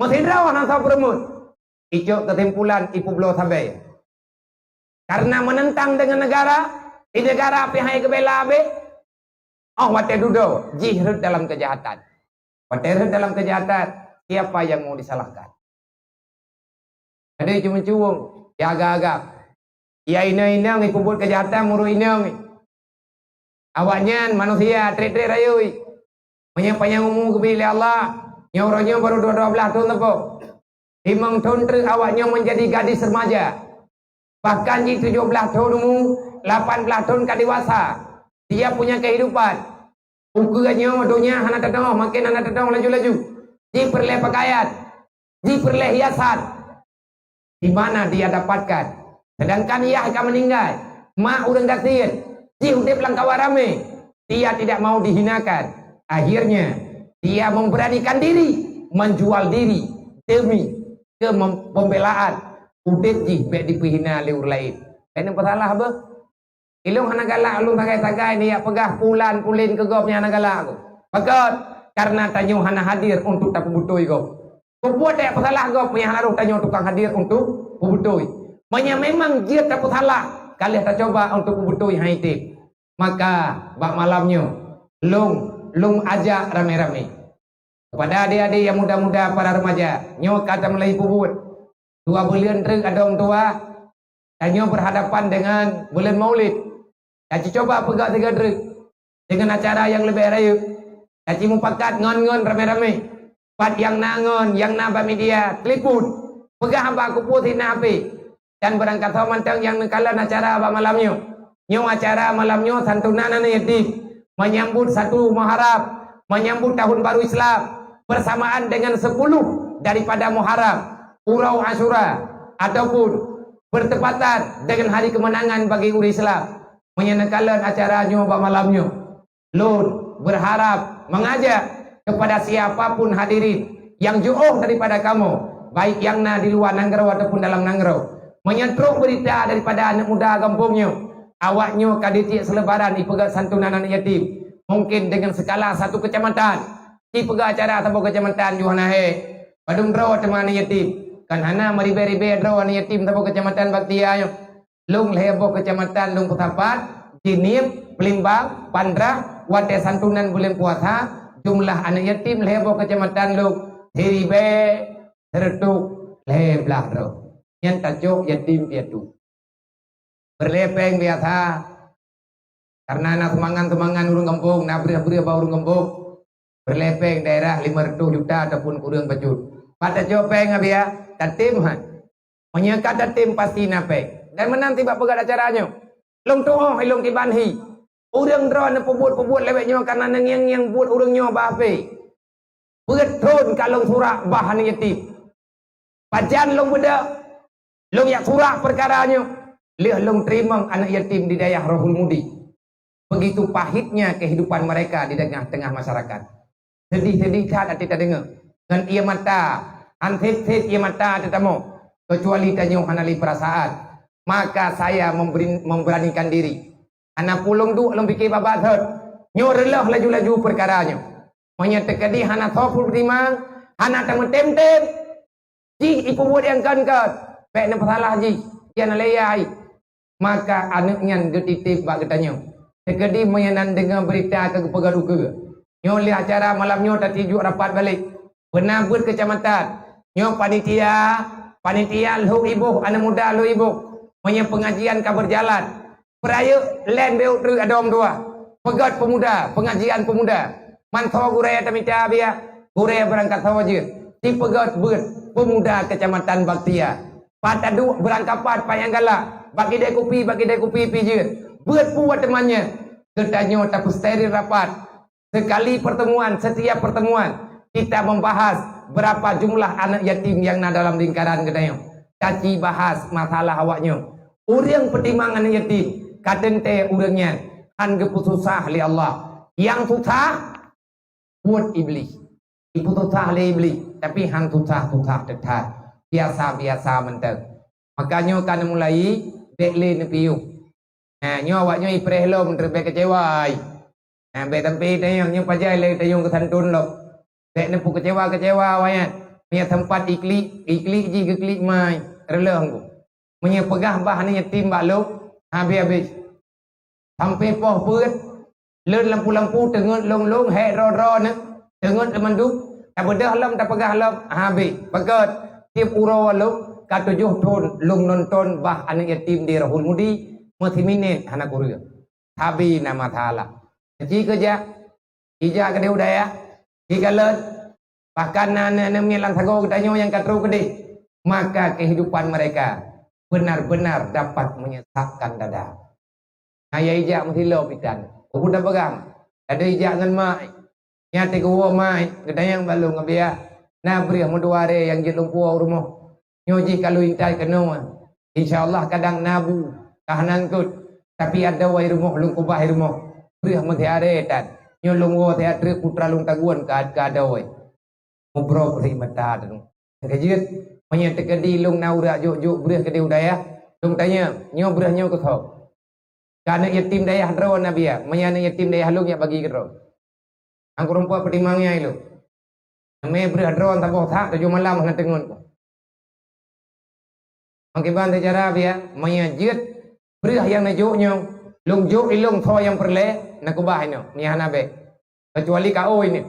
Meusidroe hana soe peureumut. Icok keusimpulan ipeubloe sabe. Karena menentang dengan negara, di negara pih hai geubela abéh. Oh watée dudoe, jih rhot dalam kejahatan. Watée rhot dalam kejahatan, siapa yang mau disalahkan? Ada cuma cuwong, ya agak-agak. Ya inong-inong ipeubuet kejahatan meurok inong. Awaknyan manusia treb-treb rayeuk. Meunyoe panyang umu geubri lé Allah, nyoe uroe nyoe baru dua belas thon sapo. Limong thon treuk awaknyoe menjadi gadis remaja. Bahkan jih tujuh belas thon umu, lapan belas thon ka dewasa. Dia punya kehidupan. Ukeue nyoe donya hana teudoh, makin hana teudoh laju-laju. Jih peureulée pakaian, jih peureulée hiasan. Di mana dia dapatkan? Sedangkan yah ka meuninggai, mak ureuëng gasien, jih udeb lam kawan ramé. Dia tidak mau dihinakan. Akhirnya, dia memberanikan diri, menjual diri demi kemem-, pembelaan udeb jih bék dipeuhina lé ureuëng laén. Bék neupesalah beuh. Ilong hana galak lôn sagai-sagai nijak peugah pulan pulen keu gob nyang hana galak ku. Pakon? Karena tanyoe hana hadir untuk tapeubutôi gob. Keupeue tajak peusalah gob meunyoe hana roh tanyoe tukang hadir untuk peubutôi? Meunyoe memang jeuet tapeusalah, ka lheueh tacoba untuk peubutôi hai teb. Maka bak malam nyoe, lôn, lôn ajak ramé-ramé. Kepada adik-adik yang muda-muda, para remaja, nyoe ka tameulai peubuet. Dua buleuen treuk adong tuha, tanyoe berhadapan dengan buleuen Maulid. Taci cuba peugah sigoe treuk dengan acara yang leubeh rayeuk. Taci mupakat ngon-ngon ramé-ramé. Pat nyang na ngon, nyang na bak media, telepon. Peugah haba kupeue sina H P. Dan beurangkasoe mantong nyang neukalon acara bak malam nyoe. Nyoe acara malam nyoe santunan aneuk yatim, menyambut satu Muharram, menyambut tahun baru Islam, bersamaan dengan sepuluh daripada Muharram, uroe Asyura, ataupun bertepatan dengan hari kemenangan bagi ureuëng Islam. Meunyoe neukalon acara nyoe bak malam nyoe, lôn berharap mengajak kepada siapa pun hadirin yang jiôh daripada kamoe, baik nyang na di luwa nanggroe ataupun dalam nanggroe, meunyoe trok beurita daripada aneuk muda gampông nyoe, awaknyoe ka jitiek seulebaran jipeugét santunan aneuk yatim, mungkin dengan skala satu kecamatan, jipeugét acara saboh kecamatan jih hana hék, padum droe teuma aneuk yatim, kan hana meuribée-ribée droe aneuk yatim saboh kecamatan bak tiya nyoe. Lôn lhée boh kecamatan lôn peusapat, Jeunieb, Peulimbang, Pandrah, watée santunan buleuen puasa, jumlah aneuk yatim lhée boh kecamatan lôn siribée seureutôh lhée blaih droe. Nyan tacok yatim piatu. Peureulée péng biasa, karena na seumangan-seumangan ureuëng gampông, na breueh-breueh bak ureuëng gampông. Peureulée péng daerah lima ratus juta ataupun kureueng bacut. Pat tacok péng, Abiya, tatem han. Meunyoe ka tatem pasti na péng. Dan meunan sibak peugah acara nyoe. Lôn tuoh ilong kiban hi. Ureuëng droe neupeubuet-peubuet lewat nyoe karena neungieng-ngieng buet ureuëng nyoe bak H P. Peuet thon ka lôn surak bah aneuk yatim. Pajan lôn beudôh, lôn jak surak peukara nyoe, lheueh lôn teurimong aneuk yatim di dayah Rohul Mudi. Begitu pahitnya kehidupan mereka di tengah-tengah masyarakat. Sedih-sedih that até tadeungoe. Ngon ié mata, han sét-sét ié mata teutamong, keucuali tanyoe hana lé peurasaan. Maka saya memberi, memberanikan diri. Hana peue lôn duek lôn pike babah thot. Nyoe reuloh laju-laju peukara nyoe. Meunyoe teukeudi hana soe peutimang, hana tameutem-tem, jih ipeubuet nyang kon-kon, bék neupeusalah jih, jih hana lé yai. Maka aneuk nyan geutitip bak geutanyoe. Teukeudi meunyoe nan deungoe beurita keu geupeugah ukeue. Nyoe lheueh acara malam nyoe tatijuek rapat balek. Beuna beuet keucamatan. Nyoe panitia, panitia lhok iboh, aneuk muda lhok iboh. Meunyoe peungajian ka beujalan, peurayeuk lén beuet treuk adom dua. Peugét peumuda, peungajian peumuda. Mantong gurée tamita biah, gurée beurangkat sawoe jeuet. Sipeugét beuet peumuda Keucamatan Baktia. Pat taduek beurangkapat panyang galak, bak kidée kupi, bak kidée kupi pih jeuet. Beuet puwoe teuma nyan, geutanyoe tapeusteril rapat. Sekali pertemuan, setiap pertemuan, kita membahas berapa jumlah anak yatim yang na dalam lingkaran geutanyoe. Taci bahas masalah awaknyoe. Ureuëng peutimang anak yatim, ka teuntée ureuëng nyan han geupeususah lé Allah. Nyang susah, buet Iblih. Ipeususah lé Iblih. tapi han susah-susah that-that, biasa-biasa mantong. Maka nyoe ka neumulai, bék lé neupiôh. Nah, nyoe awaknyoe ipreh lom, teubèk keucewa ai. Nah, bék sampai tanyong nyoe pajan lé tanyong keu santôn lom. Bék neupeukeucewa-keucewa awaknyan. Meunyoe teumpat iklik, iklik jih geuklik mai, reuloh engku. Meunyoe peugah bah aneuk yatim bak lôn, habéh-habéh. Sampai poh peuet, lôn lampu-lampu teungeut lôn-lôn, hék droe-droe nyoe, teungeut lé mandum, tabeudôh lom, tapeugah lom, habéh. Pakon, tiep uroe lôn ka tujoh thon lôn nonton bah aneuk yatim di Rohul Mudi, meusiminét hana kureueng. Sabe na masalah. Ci keujak, ijak keudeh u dayah, jikalon, bahkan na aneuk-aneuk miet lam sagoe geutanyoe nyang ka trok keudeh, maka kehidupan mereka benar-benar dapat menyesakkan dada. Na ya ijak meusilop itan, peue tapeugah, ada ijak ngon mak, nyan teuh geuwoe mak, geutanyong bak lôn ngon biah, na breueh meudua aré nyang jeuet lôn puwoe u rumoh. Nyoe jih ka lôn intat keunoe. Insya Allah kadang na bu, ka hana eungkot. Tapi adoe rumoh lôn keubah rumoh. Breueh meusiaré tan. Nyoe lôn woe siat treuk putra lôn tagun ka, ka adoe. Mubroe peurih mata teuh. Nyang keujeuet, meunyoe teukeudi lôn na urak jok-jok breueh keudeh u dayah, lôn tanyong, nyoe breueh nyoe keu soe? Keu aneuk yatim dayah droe na biya, meunyoe aneuk yatim dayah lôn nyak bagi keudroe. Nyang kureueng puat peutimang nyan ilôn. Namé breueh droe saboh that tujoh malam hana teungeut. Nyang kiban seucara biya, meunyoe jeuet breueh nyang neujok nyoe, lôn jok ilôn soe nyang peureulée, na keubah inoe, meunyoe hana bék. Keucuali ka oi nyoe.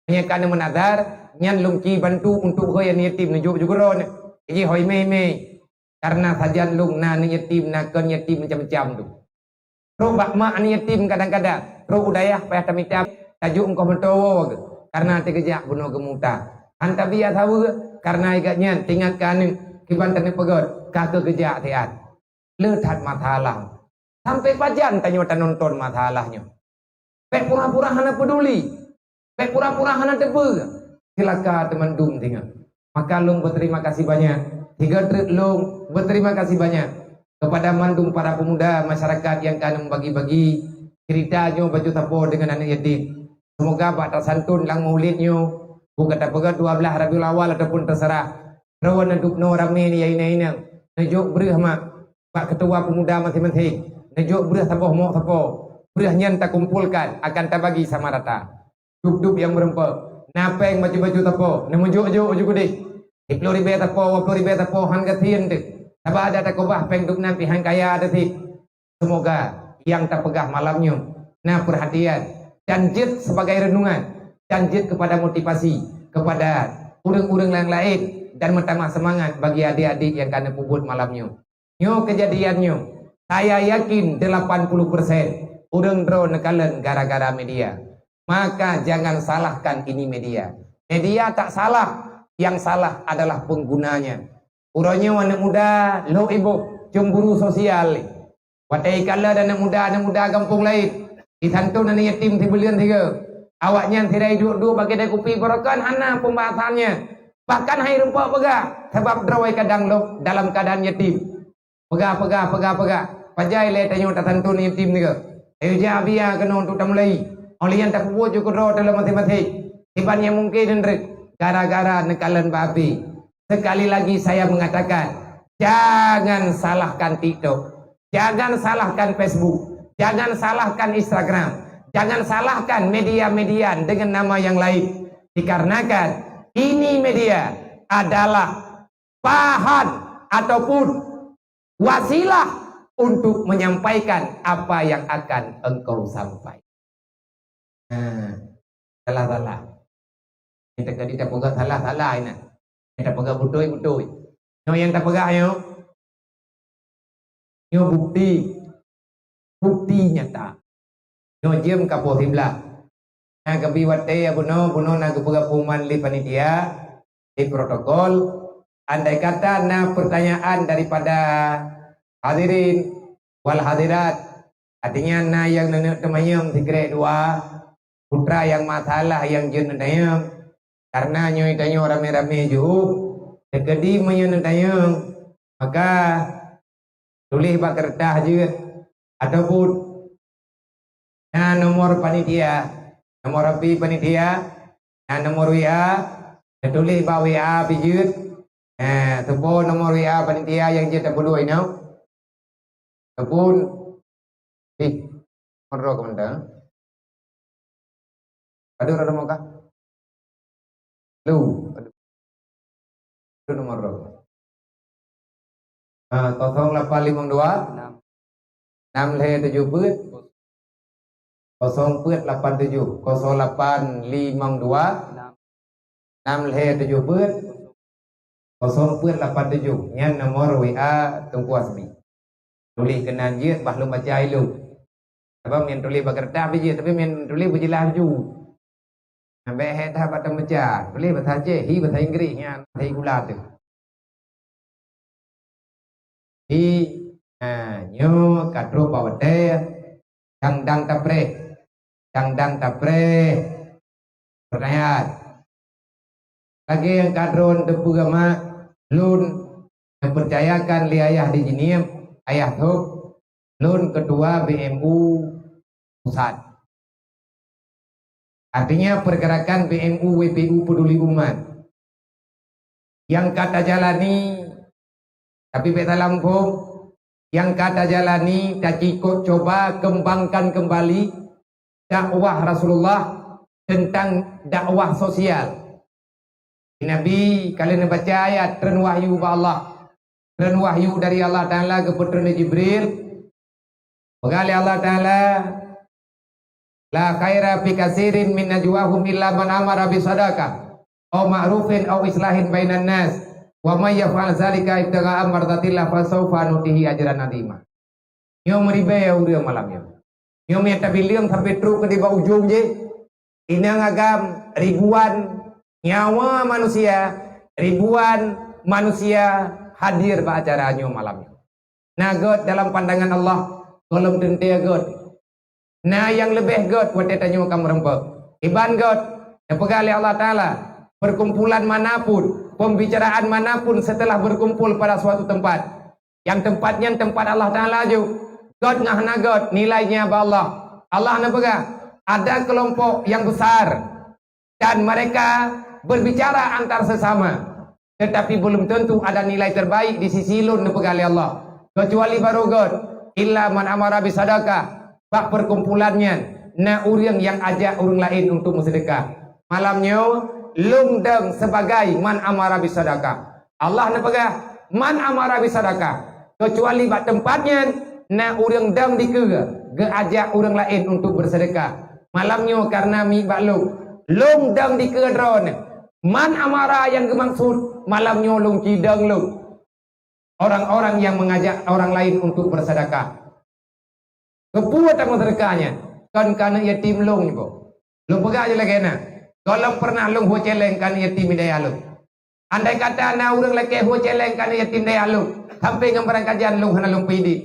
Meunyoe ka neumeunadar, nyan lôn ci bantu untuk hôi aneuk yatim neujok ju keudroe nyoe. Jih hôi mé-mé. Karena sajan lôn na aneuk yatim, na kon yatim macam-macam tu. Trok bak mak aneuk yatim kadang-kadang, trok u dayah payah tamita, tajok eungkoh meutowo geuh, karena teukeujak bunoe geumuta. Han tabiya saweue, karena igat nyan teuingat keu aneuk, kiban taneuk peugét, ka keuh geujak siat. Le that masalah. Sampai pajan tanyoe tanonton masalah nyoe. Bék pura-pura hana peuduli. Bék pura-pura hana teupeue. Ceulaka teumandum singoh. Maka lôn beuterima kasih banyak. Sigoe treuk lôn beuterima kasih banyak kepada mandum para pemuda masyarakat nyang ka neubagi-bagi cerita nyoe baju sapo deungon aneuk yatim. Seumoga bak tasantun lam maulid nyoe, buka tapeugah dua belas Rabiul Awal ataupun teuseurah, droe neudubnoe ramé nyan inong-inong, neujok breueh mak bak keutua pemuda maséng-maséng, neujok breueh saboh mok sapo. Breueh nyan takumpolkan akan tabagi sama rata. Dub-dub nyang meureumpok, na péng baju-baju sapo, neumeujok-jok ju keudeh. Siploh ribée sapo, dua ploh ribée sapo, han gasien teuh. Sabab adak takeubah péng dub nan pih han kaya teuh sit. Seumoga nyang tapeugah malam nyoe na peurhatian dan jeuet sibagai reunungan dan jeuet keupada motivasi keupada ureuëng-ureuëng nyang laén dan meutamah seumangat bagi adék-adék nyang ka neupeubuet malam nyoe. Nyoe keujadian nyoe, saya yakin delapan puluh persen ureuëng droe neukalon gara-gara media. Maka jangan salahkan ini media. Media tak salah, yang salah adalah penggunanya. Uroe nyoe aneuk muda lhok iboh cemburu sosial. Watée ikalon aneuk muda-aneuk muda gampông laén, isantun aneuk yatim sibuleuen sigoe. Awaknyan sira iduek-duek bak keude kupi, barokon hana pembahasannya. Bahkan hai rumpok peugah, sabab droe kadang lom dalam keadaan yatim. Peugah, peugah, peugah, peugah. Pajan lé tanyoe tasantun yatim sigoe. Ayo jak biya keunoe untuk tamulai. Óh lheueh nyan tapeubuet ju keudroe teuh lom maséng-maséng. Kiban nyang mungken neureuek gara-gara neukalon bak api. Sekali lagi saya mengatakan, jangan salahkan TikTok, jangan salahkan Facebook, jangan salahkan Instagram, jangan salahkan media-media dengan nama yang lain. Dikarenakan ini media adalah bahan ataupun wasilah untuk menyampaikan apa yang akan engkau sampaikan. Nah, salah-salah. Kita tadi tapeugah salah-salah inan. Kita peugah beutôi-beutôi. Nyoe nyang tapeugah nyoe, nyoe bukti. Bukti nyata. Nyoe jeuem ka poh siblaih. Na geubi watée bunoe, bunoe na geupeugah pengumuman lé panitia, lé protokol. Andai kata na pertanyaan daripada hadirin wal hadirat, artinya na nyang neuneuk teumanyong sikrek dua, putra nyang masalah nyang jeuet neutanyong, karena nyoe tanyoe ramé-ramé jiôh, teukeudi meunyoe neutanyong, maka tuléh bak keureutah jeuet, ataupun na nomor panitia, nomor HP panitia, na nomor WA, Teutuléh bak W A pih jeuet. Eh, teuboh nomor W A panitia nyang jeuet tapeulheueh inoe. Teupon. Ih, nomor droe keumeunteuk. Padub nomor kah? Lu. Padub nomor droe. Ah, kosong lapan limong dua, enam lhèe tujoh peuet, kosong peuet lapan tujoh, kosong lapan limong dua, enam lhèe tujoh peuet, kosong peuet lapan tujoh. Nyan nomor W A Teungku Hasbi. Tuléh keunan jeuet, bah lôn baca ilôn. Sabab nyan tuléh bak keureutah pih jeuet, tapi nyan tuléh beujeulaih laju. Nyan bèk hék that bak tameuca, tuléh bahasa Aceh, hi bahasa Inggréh, nyan bahasa Inggréh teuh. Hi, ha, nyoe ka trôk bak watèe dang-dang tapreh. Dang-dang tapreh. Peurtanyaan. Lagèe nyang ka droen teupeue mak, lôn neupeucayakan lé ayah di Jeunieb, ayah thôb, lôn keutua B M U pusat. Artinya, pergerakan B M U W P U Peduli Umat nyang ka tajalani, tapi bèk salah muphom, nyang ka tajalani, tacukôp cuba kembangkan kembali dakwah Rasulullah tentang dakwah sosial. Nabi ka lheueh neubaca ayat treun wahyu bak Allah. Treun wahyu dari Allah Taala geupeutreun lé Jibril. Peugah lé Allah Taala, "La khaira fi katsirin min najwahum illa man amara bi shadaqah aw ma'rufin aw islahin bainan nas, wa may yaf'al dzalika ibtigha'a mardatillah fa sawfa nu'tihi ajran 'azima." Nyoe meuribèe ureueng malam nyoe. Nyoe meunan tabileueng sampoe trôk keu di bak ujông jih. Inong agam ribuan nyawa manusia, ribuan manusia hadir bak acara nyoe malam nyoe. Na gèt dalam pandangan Allah, gohlom teuntèe gèt. Na nyang leubeh gèt watèe tanyoe ka meurumpok. Iban gèt, neupeugah lé Allah Taala, perkumpulan manapun, pembicaraan manapun setelah berkumpul pada suatu tempat, nyang teumpat nyan teumpat Allah Taala ju. Gèt ngon hana gèt, nilainya bak Allah. Allah neupeugah, ada kelompok yang besar dan mereka berbicara antar sesama, tetapi belum tentu ada nilai terbaik di sisi Lôn, neupeugah lé Allah, keucuali barô gèt, illa man amara bisadaqah, bak perkumpulan nyan na ureueng nyang ajak ureueng laén untuk meuseudekah. Malam nyoe, lôn dong sebagai man amara bisadaqah. Allah neupeugah, "Man amara bisadaqah," keucuali bak teumpat nyan na ureueng dong dikeue geuajak ureueng laén untuk beuseudekah. Malam nyoe kareuna miet bak lôn, lôn dong dikeue droeneuh. Man amara nyang geumaksud malam nyoe lôn cidong lôn, orang-orang yang mengajak orang lain untuk bersedekah. Keupeue tameuseudekah nyan? Kon keu aneuk yatim lôn nyoe. Lôn peugah lé lagèe na, gohlom peureunah lôn hue céléng keu aneuk yatim di dayah lôn. Andai kata na ureueng lakèe hue céléng keu aneuk yatim dayah lôn, sampoe ngon barang kajan lôn hana lôn peuidéh.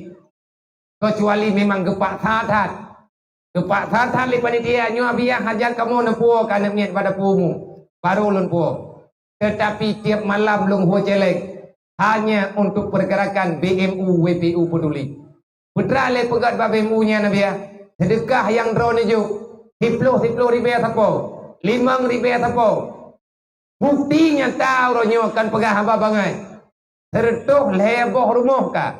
Keucuali memang geupaksa that. Geupaksa that lé panitia, "Nyoe Abiah, hajat kamoe neupuwoe keu aneuk miet bak dapu umu." Barô lôn puwoe. Teutapi tiep malam lôn hue céléng hanya untuk pergerakan B M U W P U Peduli. Peue teuma lé peugöt bak B M U nyan, Abiah? Seudeukah nyang droeneuh jok, siploh, siploh ribèe sapo, limong ribèe sapo. Bukeuti nyata uroe nyoe kon peugah haba bangai. Seureutôh lhèe boh rumoh ka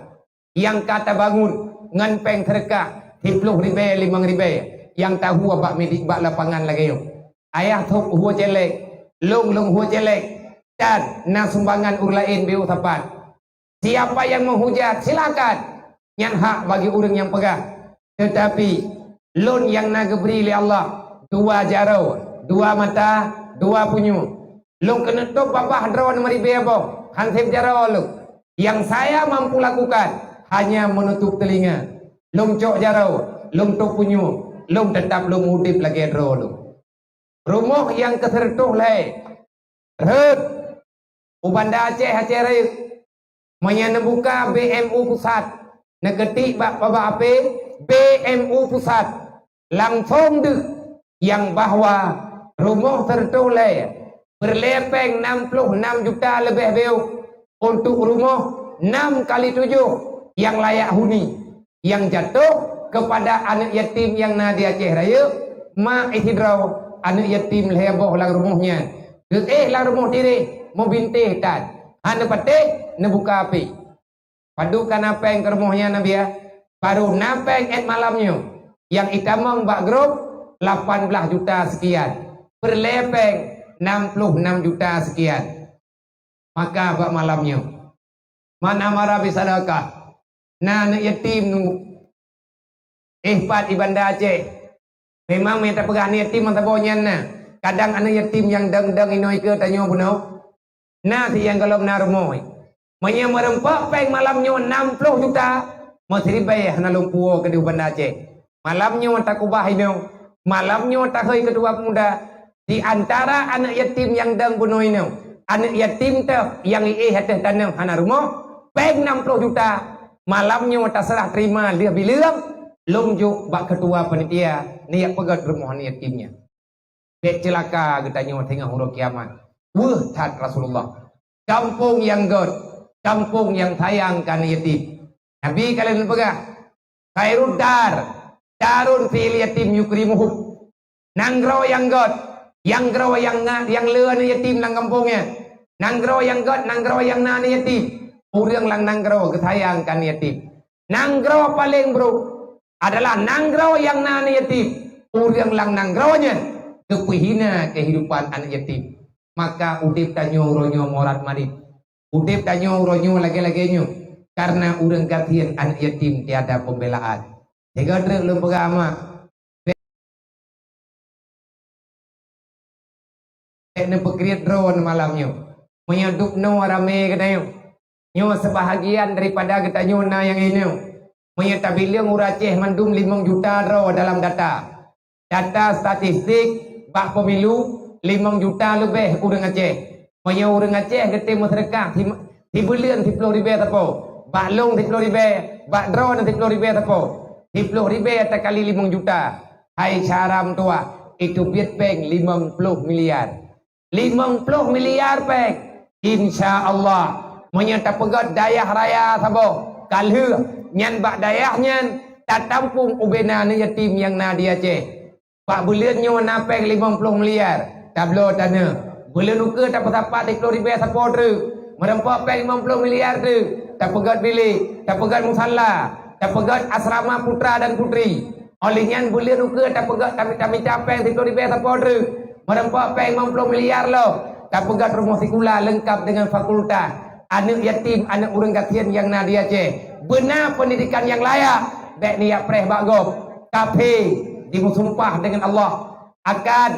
nyang ka tabangun ngon péng seudeukah siploh ribèe, limong ribèe nyang tahue bak midik bak lapangan lagèe nyoe. Ayah sôk hue céléng, lôn, lôn hue céléng, dan na sumbangan ureueng laén beu sapat. Siapa yang menghujat, silakan. Nyan hak bagi ureueng nyang peugah. Teutapi, lôn nyang na geubri lé Allah dua jaroe, dua mata, dua punyueng. Lôn keuneuk tôb babah droeneuh meuribèe boh, han sép jaroe lôn. Nyang saya mampu lakukan, hanya menutup telinga. Lôn cok jaroe, lôn tôb punyueng, lôn teutap lôn udép lagèe droe lôn. Rumoh nyang keuseureutôh lhèe rhot u Banda Aceh, Aceh Rayeuk. Meunyoe neubuka B M U Pusat, neuketik bak babah H P B M U Pusat, langsong deuh nyang bahwa rumoh seureutôh lhèe peureulèe péng nam ploh nam juta leubeh beu untuk rumoh nam kali tujoh nyang layak huni. Nyang jatoh keupada aneuk yatim nyang na di Aceh Rayeuk, mak sidroe aneuk yatim lhèe boh lam rumoh nyan. Geuéh lam rumoh tiréh, meubintéh that. Hana patéh, neubuka pih. Padub ka na péng keu rumoh nyan, Nabi, ya? Barô na péng 'et malam nyoe. Nyang itamong bak grup, lapan blaih juta sekian. Peureulée péng, enam puluh enam juta sekian. Maka bak malam nyoe, man amara bisadaqah, na aneuëk yatim nu, eh, pat i Banda Aceh. Memang meunyo tapeugah aneuëk yatim meusaboh nyan na. Kadang aneuëk yatim nyang dong-dong inoe ikeue tanyoe bunoe. Na si nyang gohlom na rumoh. Meunyo meureumpok péng malam nyoe enam puluh juta, meusiribée hana lom puwoe keudeh u Banda Aceh. Malam nyoe takubah inoe, malam nyoe tahôi keutua peumuda. Di antara aneuëk yatim nyang dong bunoe inoe, aneuëk yatim teuh nyang iéh ateueh tanoh hana rumoh, péng enam puluh juta. Malam nyoe taseurah terima lheueh bileueng, lom jok bak keutua panitia, neujak peugét rumoh aneuëk yatim nyan. Bék ceulaka geutanyoe teungoh uroe kiamat. Weueh that Rasulullah. Kampung nyang gét, kampung nyang sayang keu aneuëk yatim. Nabi ka lheueh neupeugah, "Khairud dar, darun fil yatim yukrimuhu." Nanggroe nyang gét, nanggroe nyang na, nyang le aneuëk yatim lam kampung nyan. Nanggroe nyang gét, nanggroe nyang na aneuëk yatim. Ureuëng lam nanggroe geusayang keu aneuëk yatim. Nanggroe paleng brok adalah nanggroe nyang na aneuëk yatim. Ureuëng lam nanggroe nyan geupeuhina keuhidupan aneuëk yatim. Maka udeb tanyoe uroe nyoe morat marit. Udeb tanyoe uroe nyoe lagée-lagée nyoe, kareuna ureuëng gasien aneuëk yatim tiada pembelaan. Sigoe treuk lôn peugah mak, bék neupeukriet droe malam nyoe. Meunyoe dubnoe ramé geutanyoe, nyoe seubahagian daripada geutanyoe na nyang inoe. Meunyoe tabileueng ureuëng Aceh mandum limong juta droe dalam data. Data statistik bak pemilu, limong juta leubeh ureuëng Aceh. Meunyoe ureuëng Aceh geutem meuseudeukah si-, sibuleuen siploh ribée sapo, bak lôn siploh ribée, bak droeneuh siploh ribée sapo, siploh ribée takali limong juta. Hai syara meutuwah, itu biet péng limong ploh miliar. Limong ploh miliar péng. Insya Allah, meunyoe tapeugét dayah raya saboh, ka lheueh nyan bak dayah nyan tatampung ubena aneuëk yatim nyang na di Aceh. Bak buleuen nyoe na péng limong ploh miliar, tabloe taneuh. Buleuen ukeue tapeusapat siploh ribée sapo treuk, meureumpok péng limong ploh miliar treuk, tapeugét bilék, tapeugét musala, tapeugét asrama putra dan putri. Óh lheueh nyan buleuen ukeue tapeugét tami-, tamita péng siploh ribée sapo treuk, meureumpok péng limong ploh miliar lom, tapeugét rumoh sikula leungkab deungon fakultas. Aneuëk yatim, aneuëk ureuëng gasien nyang na di Aceh, beuna peundidikan nyang layak, bék neujak preh bak gob. Kafé jimeusumpah deungon Allah akan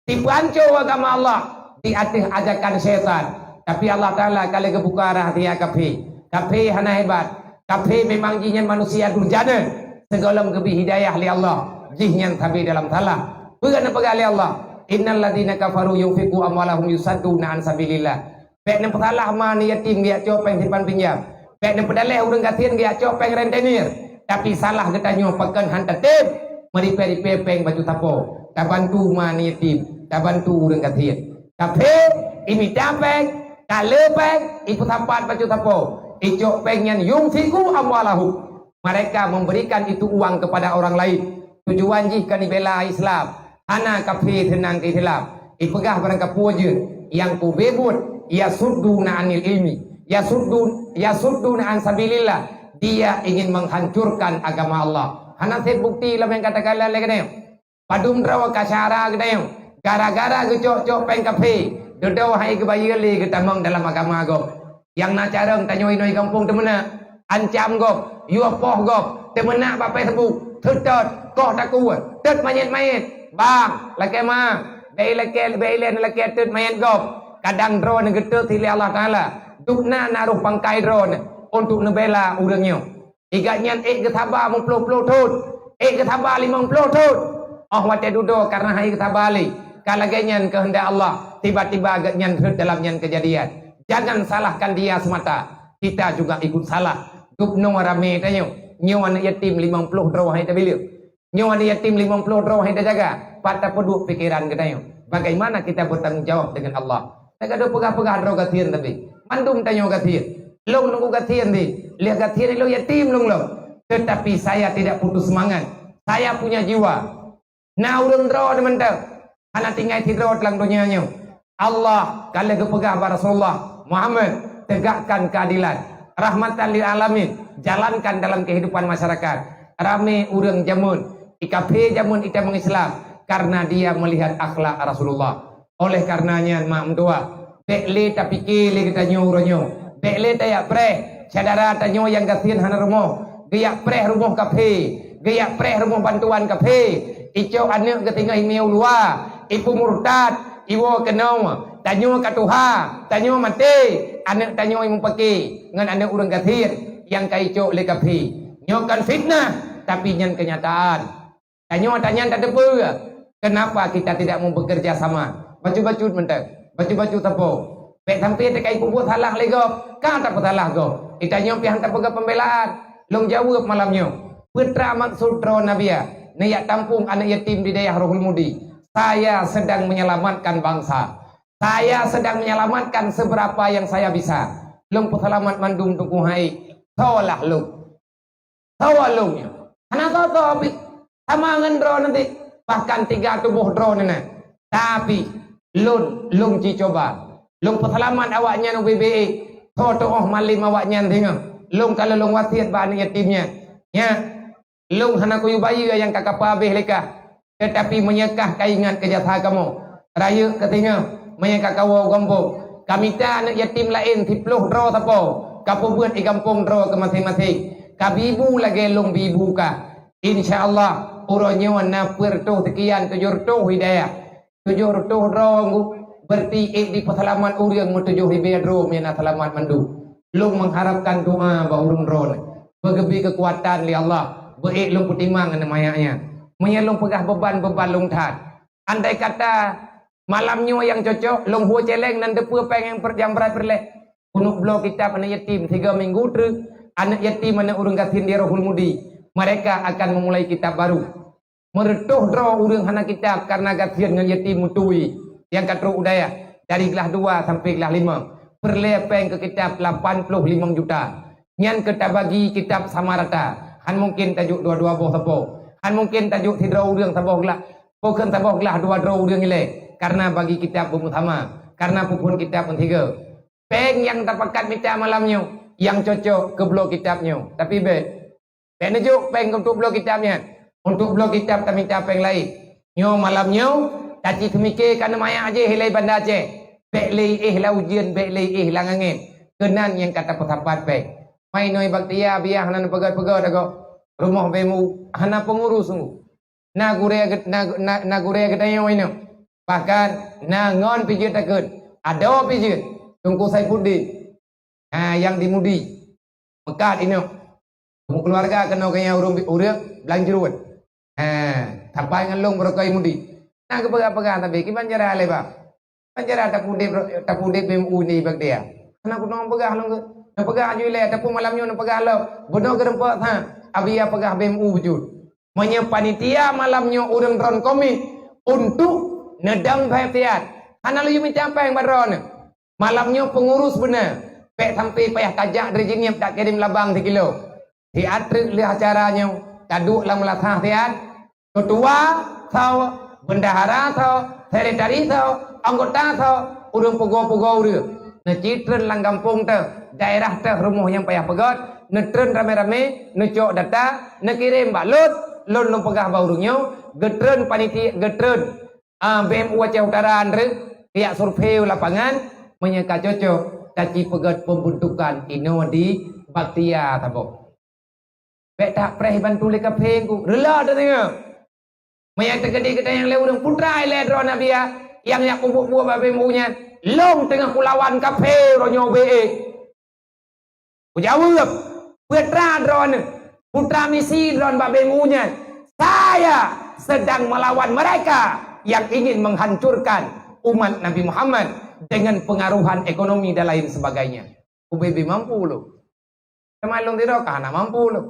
jipeuhanco agama Allah di ateueh ajakan syaitan. Tapi Allah Taala ka lheueh geubuka rahsia kafé. Kafé hana hebat. Kafé memang jih nyan manusia durjana. Sigohlom geubri hidayah lé Allah, jih nyan sabe dalam salah. Peue geupeugah lé Allah, "Innal ladzina kafaru yunfiqu amwalahum yusadduna an sabilillah." Bék neupeusalah ma aneuëk yatim geujak cok péng simpan pinjam. Bék neupeudaleh ureuëng gasien geujak cok péng rentenir. Tapi salah geutanyoe pakon han tatem meuripée-ripée péng bacut sapo, tabantu ma aneuëk yatim, tabantu ureuëng gasien. Kafé imita péng, ka le péng, ipeusapat bacut sapo, icok péng nyan yunfiqu amwalahum. Mereka memberikan itu uang kepada orang lain. Tujuan jih keu neubela Islam. Hana kafé seunang keu Islam. Ipeugah barang kapeue jeuet, nyang kubeuet, yasudduna anil ilmi, yasuddu, yasudduna an sabilillah. Dia ingin menghancurkan agama Allah. Hana sép bukti lom nyang ka takalon lé geutanyoe. Padum droe ka syara geutanyoe, gara-gara geucok-cok péng kafé, dudoe han geubayeue lé geutamong dalam agama gob. Nyang na carông tanyoe inoe gampông teumeunak, ancam gob, yue poh gob, teumeunak bak Facebook, seutôt, koh takue, tôt manyét-manyét, bang, lakée ma, bék ilakée, bék ilée neulakée tôt manyét gob. Kadang droeneuh geutot lé Allah Taala, dubna na roh pangkai droeneuh untuk neubela ureuëng nyoe. Igat nyan ék geusaba meuploh-ploh thon, ék geusaba limong ploh thon. Óh watée dudoe kareuna han ék geusaba lé, ka lagée nyan keuheundak Allah, tiba-tiba geuhnyan rhot dalam nyan keujadian. Jangan salahkan dia semata, kita juga ikut salah. Dubnoe ramé tanyoe, nyoe aneuëk yatim limong ploh droe han ék tabileuek. Nyoe aneuëk yatim limong ploh droe han ék tajaga. Pat tapeuduek pikeran geutanyoe? Bagaimana kita bertanggung jawab dengan Allah? Tagadôh peugah-peugah droe gasien teubi. Mandum tanyoe gasien. Lôn nunggu gasien di. Lheueh gasien ilôn yatim lôn lom. Tetapi saya tidak putus semangat. Saya punya jiwa. Na ureuëng droe di mantong. Hana tinggai sidroe lam donya nyoe. Allah ka lheueh geupeugah bak Rasulullah, "Muhammad, tegakkan keadilan. Rahmatan lil alamin, jalankan dalam kehidupan masyarakat." Ramé ureuëng jameun, i kafé jameun itamong Islam, karena dia melihat akhlak Rasulullah. Oleh karena nyan, mak meutuah, bék lé tapike lé geutanyoe uroe nyoe. Bék lé tayak preh, syedara tanyoe nyang gasien hana rumoh, geuyak preh rumoh kafé, geuyak preh rumoh bantuan kafé, icok aneuëk geutinggai miyueb luwa, ipeumurtad, iwoe keunoe, tanyoe ka tuha, tanyoe maté, aneuëk tanyoe mupake ngon aneuëk ureuëng gasien nyang ka icok lé kafé. Nyoe kon fitnah, tapi nyan keunyataan. Tanyoe tanyan tateupeue, kenapa kita tidak mau bekerja sama? Bacut-bacut mantong, bacut-bacut sapo. Bék sampai teuka ipeubuet salah lé gob, ka tapeusalah gob. Itanyoe pih han tapeugah pembelaan. Lôn jaweueb malam nyoe. Peue teuma maksud droeneuh Nabi ya, neuyak tampung aneuëk yatim di dayah Rohul Mudi? Saya sedang menyelamatkan bangsa. Saya sedang menyelamatkan seberapa yang saya bisa. Lôn peuseulamat mandum Teungku hai. Soe lah lôn. Soe lôn nyoe? Hana soe-soe pih sama ngon droeneuh teuh, bahkan tiga tuboh droeneuh na. Tapi lôn, lôn jicoba. Lôn peuseulamat awaknyan ubé-bé. Soe teuoh malém awaknyan singoh. Lôn ka lôn wasiet bak aneuëk yatim nyan. Nyak, lôn hana kuyue bayeue nyang ka kapeuhabéh lé kah. Teutapi meunyoe kah ka ingat keu jasa kamoe, rayeuk keu singoh, meunyoe ka kawoe u gampông, ka mita aneuëk yatim laén siploh droe sapo, ka peubuet i gampông droe keu maséng-maséng, ka bi bu lagée lôn bi bu kah. Insya Allah, uroe nyoe na peuet reutôh seukian, tujoh reutôh hidayah. Tujoh reutôh droe ngu, berarti ék jipeuseulamat ureuëng meutujoh ribée droe meunyoe na seulamat mandum. Lôn mengharapkan doa bak ureuëng droeneuh. Beugeubri keukuatan lé Allah, beuék lôn peutimang aneuëk manyak nyan. Meunyoe lôn peugah beuban-beuban lôn that. Andai kata malam nyoe nyang cocok, lôn hue céléng nan deupeue péng nyang per-, nyang brat peureulée. Keuneuk bloe kitab aneuëk yatim tiga minggu treuk, aneuëk yatim aneuëk ureuëng gasien di Rohul Mudi. Mereka akan memulai kitab baru. Meureutôh droe ureuëng hana kitab karena gasien ngon yatim meutui nyang ka trok u dayah dari glah dua sampai glah lima. Peureulée péng keu kitab lapan ploh limong juta. Nyan keu tabagi kitab sama rata. Han mungken tajok dua-dua boh sapo. Han mungken tajok sidroe ureuëng saboh glah. Pakon saboh glah dua droe ureuëng ilée, karena bagi kitab beusama, karena peuphon kitab meusigoe. Péng nyang tapakat mita malam nyoe, nyang cocok keu bloe kitab nyoe. Tapi bék, bék neujok péng untuk bloe kitab nyan. Untuk bloe kitab tamita péng laén. Nyoe malam nyoe, taci teumike ka neumayak jih ilée Banda Aceh. Bék lé éh lam ujeuen, bék lé éh lam angén. Keunan nyang ka tapeusapat péng. Mai noe baktia biah hana neupeugét-peugét agoe. Rumoh B M U hana peungurus sungguh. Na gurée get-, na, na, na gurée geutanyoe inong. Bahkan na ngon pijeut takheun. Adoe pijeut. Teungku Saifuddin. Ha, nyang di Mudi. Meukat inong. Teungku keuluwarga keunoe keu nyang ureuëng, ureuëng Blang Jeruet. Ha, sapai ngon lôn beureukai Mudi. Na geupeugah-peugah tapi kiban cara lé bang. Kan cara tapudeb, tapudeb B M U ni bak dia. Hana kunoe peugah lôn ke. Neupeugah aju ilée, ataupun malam nyoe neupeugah lom. Bunoe geureumpok that. Abi ya peugah B M U beujeuet. Meunyoe panitia malam nyoe ureuëng droen komik untuk neudong festival. Hana laju mita péng bak droeneuh. Malam nyoe peungurus beuna. Bék sampai payah tajak dari Jeunieb tak kirim labang sikilo. Siat treuk lheueh acara nyoe, taduek lam meulasah siat. Ketua soe, bendahara soe, sekretari soe, anggota soe, ureuëng pugoe-pugoe ureuëng. Neuci treun lam gampông teuh, daerah teuh rumoh nyang payah peugét, neutreun ramé-ramé, neucok data, neukirém bak lôn, lôn lôn peugah bak ureuëng nyoe, geutreun panitia, geutreun, ah, B M U Aceh Utara Andrew, jak survei lapangan, meunyoe ka cocok, taci peugét pembentukan inoe di Baktia saboh. Bék that preh bantu lé kafé ku. Rela teudeungoe. Meunyoe teukeudi geutanyoe lé ureuëng putra ilée droeneuh Nabi ya, nyang yak kubuet-buet bak B M U nyan, lôn teungoh kulawan kafé uroe nyoe B E. Kujaweueb, putra droeneuh, putra misi droeneuh bak B M U nyan, saya sedang melawan mereka yang ingin menghancurkan umat Nabi Muhammad dengan pengaruhan ekonomi dan lain sebagainya. Ubé-bé mampu lôn. Teuma lôn sidroe ka hana mampu lôn.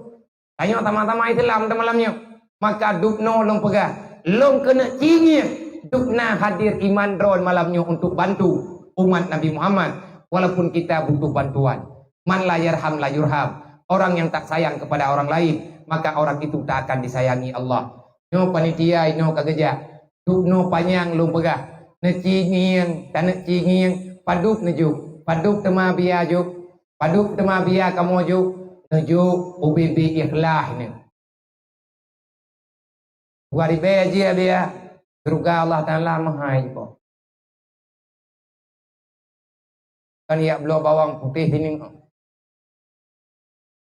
Tanyoe sama-sama Islam teumalam nyoe. Maka dubnoe lôn peugah, lôn keuneuk cingieng dubna hadir iman droen malam nyoe untuk bantu umat Nabi Muhammad, walaupun kita butuh bantuan. Man la yarham la yurham. Orang yang tak sayang kepada orang lain, maka orang itu tak akan disayangi Allah. Nyoe panitia inoe ka geujak. Dubnoe panyang lôn peugah. neucingieng, taneuk cingieng, padub neujok, padub teuma bia jok, padub teuma bia kamoe jok, neujok ubé-bé ikhlaih nyoe. Dua ribèe jih bia, syeuruga Allah Taala meuhai po. Kan yak bloe bawang putéh sining.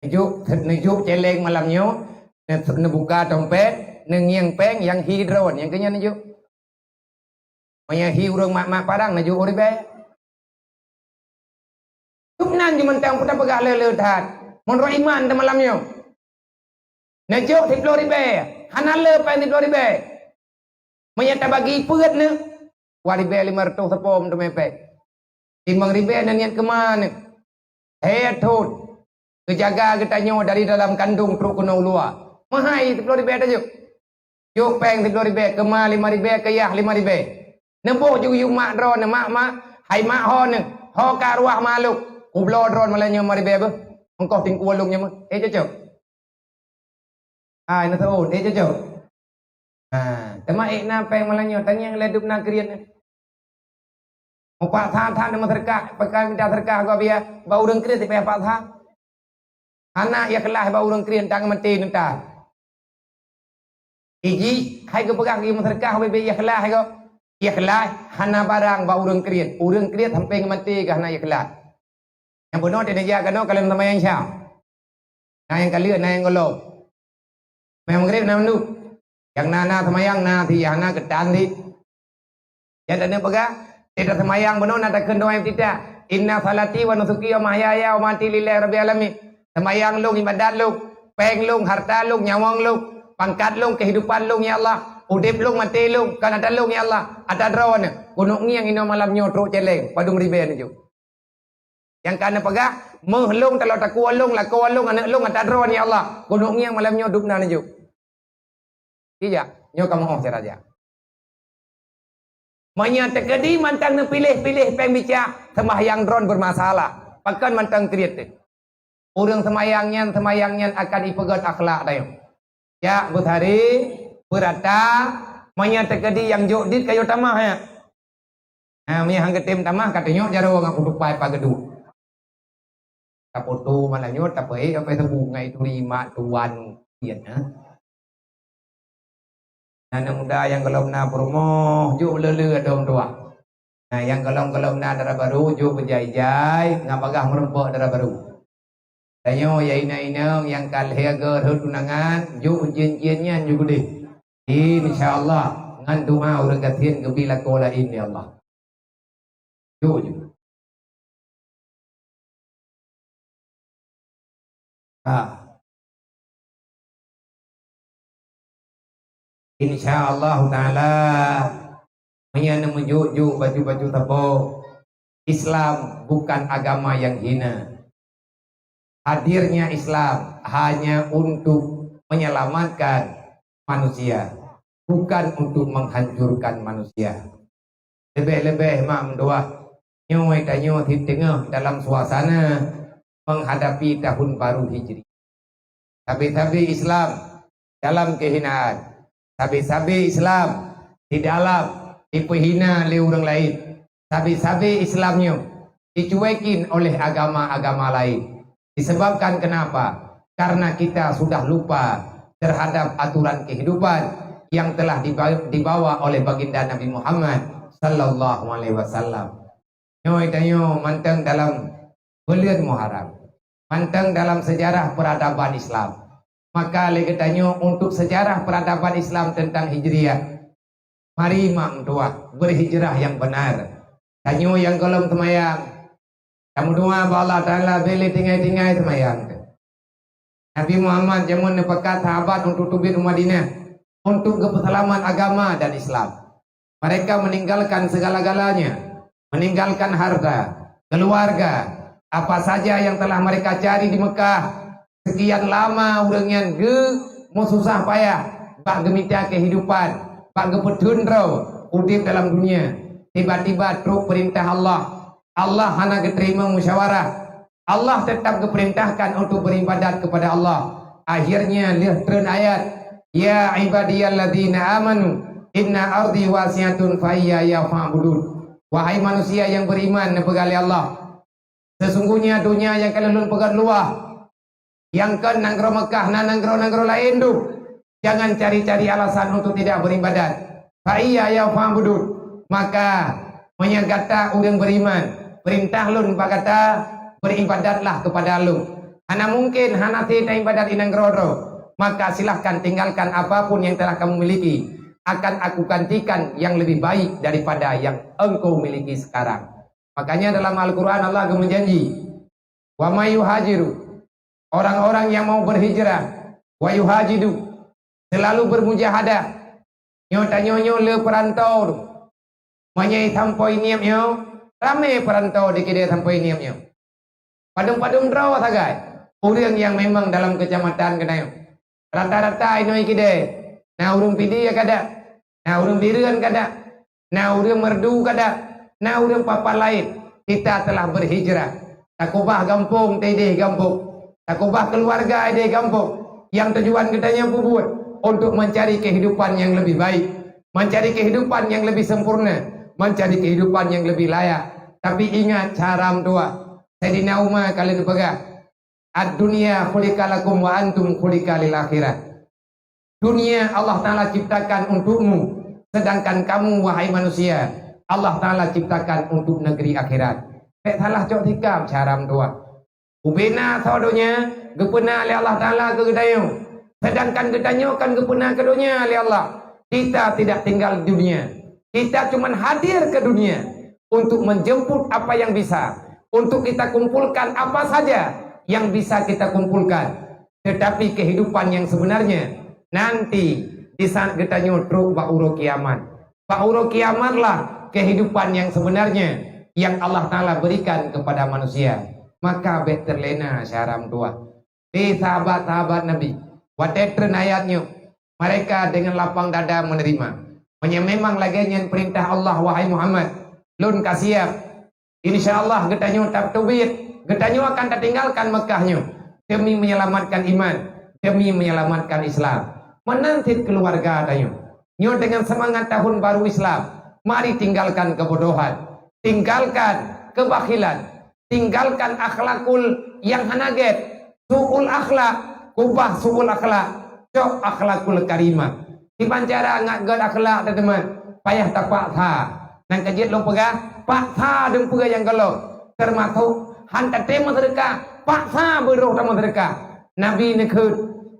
Neujok, neujok céléng malam nyoe, ne-, neubuka dompet, neungieng péng nyang hi droen, nyang keu nyan neujok. Meunyo hi ureueng mak-mak padang, neujok ribèe. Dum nan jimeuntang peue tapeugah le-le that. Meunurot iman teumalam nyoe. Neujok siploh ribèe, hana le péng siploh ribèe. Meunyo tabagi peuet nyoe, dua ribèe lima reutôh sapo teumé péng. Limong ribèe neuniet keumah nyoe. He thon, geujaga geutanyoe dari dalam kandong trok keunoe u luwa. Meuhai siploh ribèe tajok. Jok péng siploh ribèe, keumah lima ribèe, keuyah lima ribèe. Neuboh ju yue mak droeneuh, "Mak, mak, hai mak ho neuh, ho ka arwah mak lôn, kubloe droeneuh malam nyoe lima ribèe beuh. Ongkoh teungku lôn nyoe meuh." Eh, cocok? Hai, na teuôn, eh, cocok? Ha, teuma ék na péng malam nyoe, tangieng lé dum na kriet nyoe. Mupaksa that-that meuseurkah, pakon mita seurkah gob ya, bak ureueng kriet sipayah paksa. Hana ikhlaih bak ureueng kriet, tan maté neuta. Iji, hai geupeugah geuh meuseurkah, ubé-bé ikhlaih gob. Ikhlaih hana barang bak ureueng kriet. Ureueng kriet sampoe maté geuh hana ikhlaih. Nyang bunoe teuneujak keunoe ka lheueh seumayang Isya. Na nyang ka lheueh, na nyang gohlom. Seumayang Maghrib na mandum. Nyang na, na seumayang, na si hana geutan si. Nyang taneuk peugah, teuka seumayang bunoe na takheun doa iftitah. "Inna salati wa nusuki wa mahyaya wa mamati lillahi rabbil alamin." Seumayang lôn, ibadat lôn, péng lôn, harta lôn, nyawöng lôn, pangkat lôn, keuhidupan lôn, ya Allah. Udeb lôn, maté lôn, kon ata lôn, ya Allah. Ata Droeneuh. Keuneuk ngieng inoe malam nyoe trok céléng, padum ribèe neujok. Nyang ka neupeugah, meuh lôn, taloe takue lôn, lakoe lôn, aneuk lôn, ata Droeneuh, ya Allah. Keuneuk ngieng malam nyoe dum na neujok. Ijak, nyoe kamoe óh cara jak. Meunyoe teukeudi mantong neupiléh-piléh péng bicak, seumahyang droen beurmasalah. Pakon mantong kriet teuh? Ureueng seumayang nyan, seumayang nyan akan ipeugöt akhlak tanyoe. Jak beusari, beurata, meunyoe teukeudi nyang jok dit ka yue tamah nyan. Nah, meunyoe han geutem tamah, ka teunyok jaroe ngon kutupai pageuduek. Tapoto malam nyoe, tapeuék sampai suboh ngon ituri mak tuan piet, ha. Aneuk muda nyang gohlom na peurumoh, jok le-le adoe meutuah. Nah, nyang gohlom-gohlom na dara barô, jok beujai-jai, ngon bagaih meureumpok dara barô. Tanyoe ya inong-inong nyang ka lhèe geuh rhot tunangan, jok jén-jén nyan jok udeh. Insya Allah, ngon doa ureueng gasien geubi lakoe laén, ya Allah. Jok, jok. Ha. Insya Allah Taala, meunyoe neumeujok-jok baju-baju sapo, Islam bukan agama yang hina. Hadirnya Islam hanya untuk menyelamatkan manusia, bukan untuk menghancurkan manusia. Leubeh-leubeh mak meutuah, nyoe tanyoe siteungoh dalam suasana menghadapi tahun baru Hijri. Sabe-sabe Islam dalam kehinaan, sabe-sabe Islam di dalam dipeuhina lé ureueng laén, sabe-sabe Islam nyoe dicuekin oleh agama-agama laén. Disebabkan kenapa? Karena kita sudah lupa terhadap aturan kehidupan yang telah diba-, dibawa oleh Baginda Nabi Muhammad sallallahu alaihi wasallam. Nyoe tanyoe mantong dalam buleuen Muharram, mantong dalam sejarah peradaban Islam. Maka lé geutanyoe untuk sejarah peradaban Islam tentang Hijriah, mari mak meutuah berhijrah yang benar. Tanyoe nyang gohlom seumayang, tameudoa bak Allah Taala bèk lé tinggai-tinggai seumayang. Nabi Muhammad jameun neupakat sahabat untuk teubiet u Madinah untuk geupeuseulamat agama dan Islam. Mereka meninggalkan segala-galanya, meninggalkan harta, keluarga, apa saja yang telah mereka cari di Mekah. Sekian lama ureueng nyan geumeususah payah bak geumita kehidupan, bak geupeutheun droe udeb dalam dunia. Tiba-tiba trok peurintah Allah. Allah hana geuteurimong musyawarah. Allah tetap geupeurintahkan untuk beribadat kepada Allah. Akhirnya lheueh treun ayat, "Ya ibadiyalladzina amanu, "Inna ardi wasi'atun fa iyaya fa'budun." Wahai manusia yang beriman, neupeugah lé Allah, "Sesungguhnya donya nyang ka lheueh Lôn peugöt luwah, nyang kon nanggroe Meukah, na nanggroe-nanggroe laén dum. Jangan cari-cari alasan untuk tidak beribadat. Fa iyaya fa'budun." Maka, meunyoe gata ureuëng beriman, perintah Lôn bak gata, beribadatlah kepada Lôn. Hana mungkin hana teuibadat inong keudroe-droe. Maka silahkan tinggalkan apapun yang telah kamu miliki. Akan Aku gantikan yang lebih baik daripada yang engkau miliki sekarang. Makanya dalam Al-Quran Allah geumejanji, "Wa may yuhajiru," orang-orang yang mau berhijrah, "wa yuhajidu," selalu bermujahadah. Nyoe tanyoe nyoe le peurantô. Meunyoe sampoe niem nyoe, ramé peurantô di kidée sampoe niem nyoe. Padum-padum droe sagai ureuëng nyang memang dalam keucamatan geutanyoe. Rata-rata inoe kidée, na ureuëng Pidie ka dak, na ureuëng Bireuen ka dak, na ureuëng Meureudu ka dak, na ureuëng papan laén. Kita telah berhijrah. Takubah gampông ideh gampông, takubah keuluwarga ideh gampông. Nyang tujuan geutanyoe peubuet untuk mencari kehidupan yang lebih baik, mencari kehidupan yang lebih sempurna, mencari kehidupan yang lebih layak. Tapi ingat, syedara meutuwah, Saidina Umar ka lheueh geupeugah, "Ad-dunya khuliqa lakum wa antum khuliqa lil akhirah." Dunia Allah Ta'ala ciptakan untukmu, sedangkan kamu, wahai manusia, Allah Ta'ala ciptakan untuk negeri akhirat. Bék salah cok sikap, syedara meutuwah. Ubena soe donya geupeuna lé Allah Ta'ala keu geutanyoe, sedangkan geutanyoe kan geupeuna keu donya lé Allah. Kita tidak tinggal di dunia. Kita cuma hadir ke dunia untuk menjemput apa yang bisa, untuk kita kumpulkan apa saja yang bisa kita kumpulkan. Tetapi kehidupan yang sebenarnya nanti di saat geutanyoe trok bak uroe kiamat. Bak uroe kiamatlah kehidupan yang sebenarnya yang Allah Ta'ala berikan kepada manusia. Maka bék terlena, syedara meutuwah. Di sahabat-sahabat Nabi, watée treun ayat nyoe, mereka dengan lapang dada menerima. Meunyoe memang lagée nyan peurintah Allah, wahai Muhammad, Lôn ka siap. Insya Allah geutanyoe tateubiet, geutanyoe akan tatinggalkan Meukah nyoe demi menyelamatkan iman, demi menyelamatkan Islam. Meunan cit keuluwarga tanyoe. Nyoe deungon seumangat tahun baru Islam, mari tinggalkan keubodohan, tinggalkan keubakhilan, tinggalkan akhlakul nyang hana gét, su'ul akhlak, ubah su'ul akhlak, cok akhlakul karimah. Kiban cara ngat gét akhlak teuma, payah tapaksa. Nyang ka jeuet lôn peugah, paksa dum peue nyang gohlom, teumasok han tatem meuseudeukah, paksa beurôh tameuseudeukah. Nabi neukheun,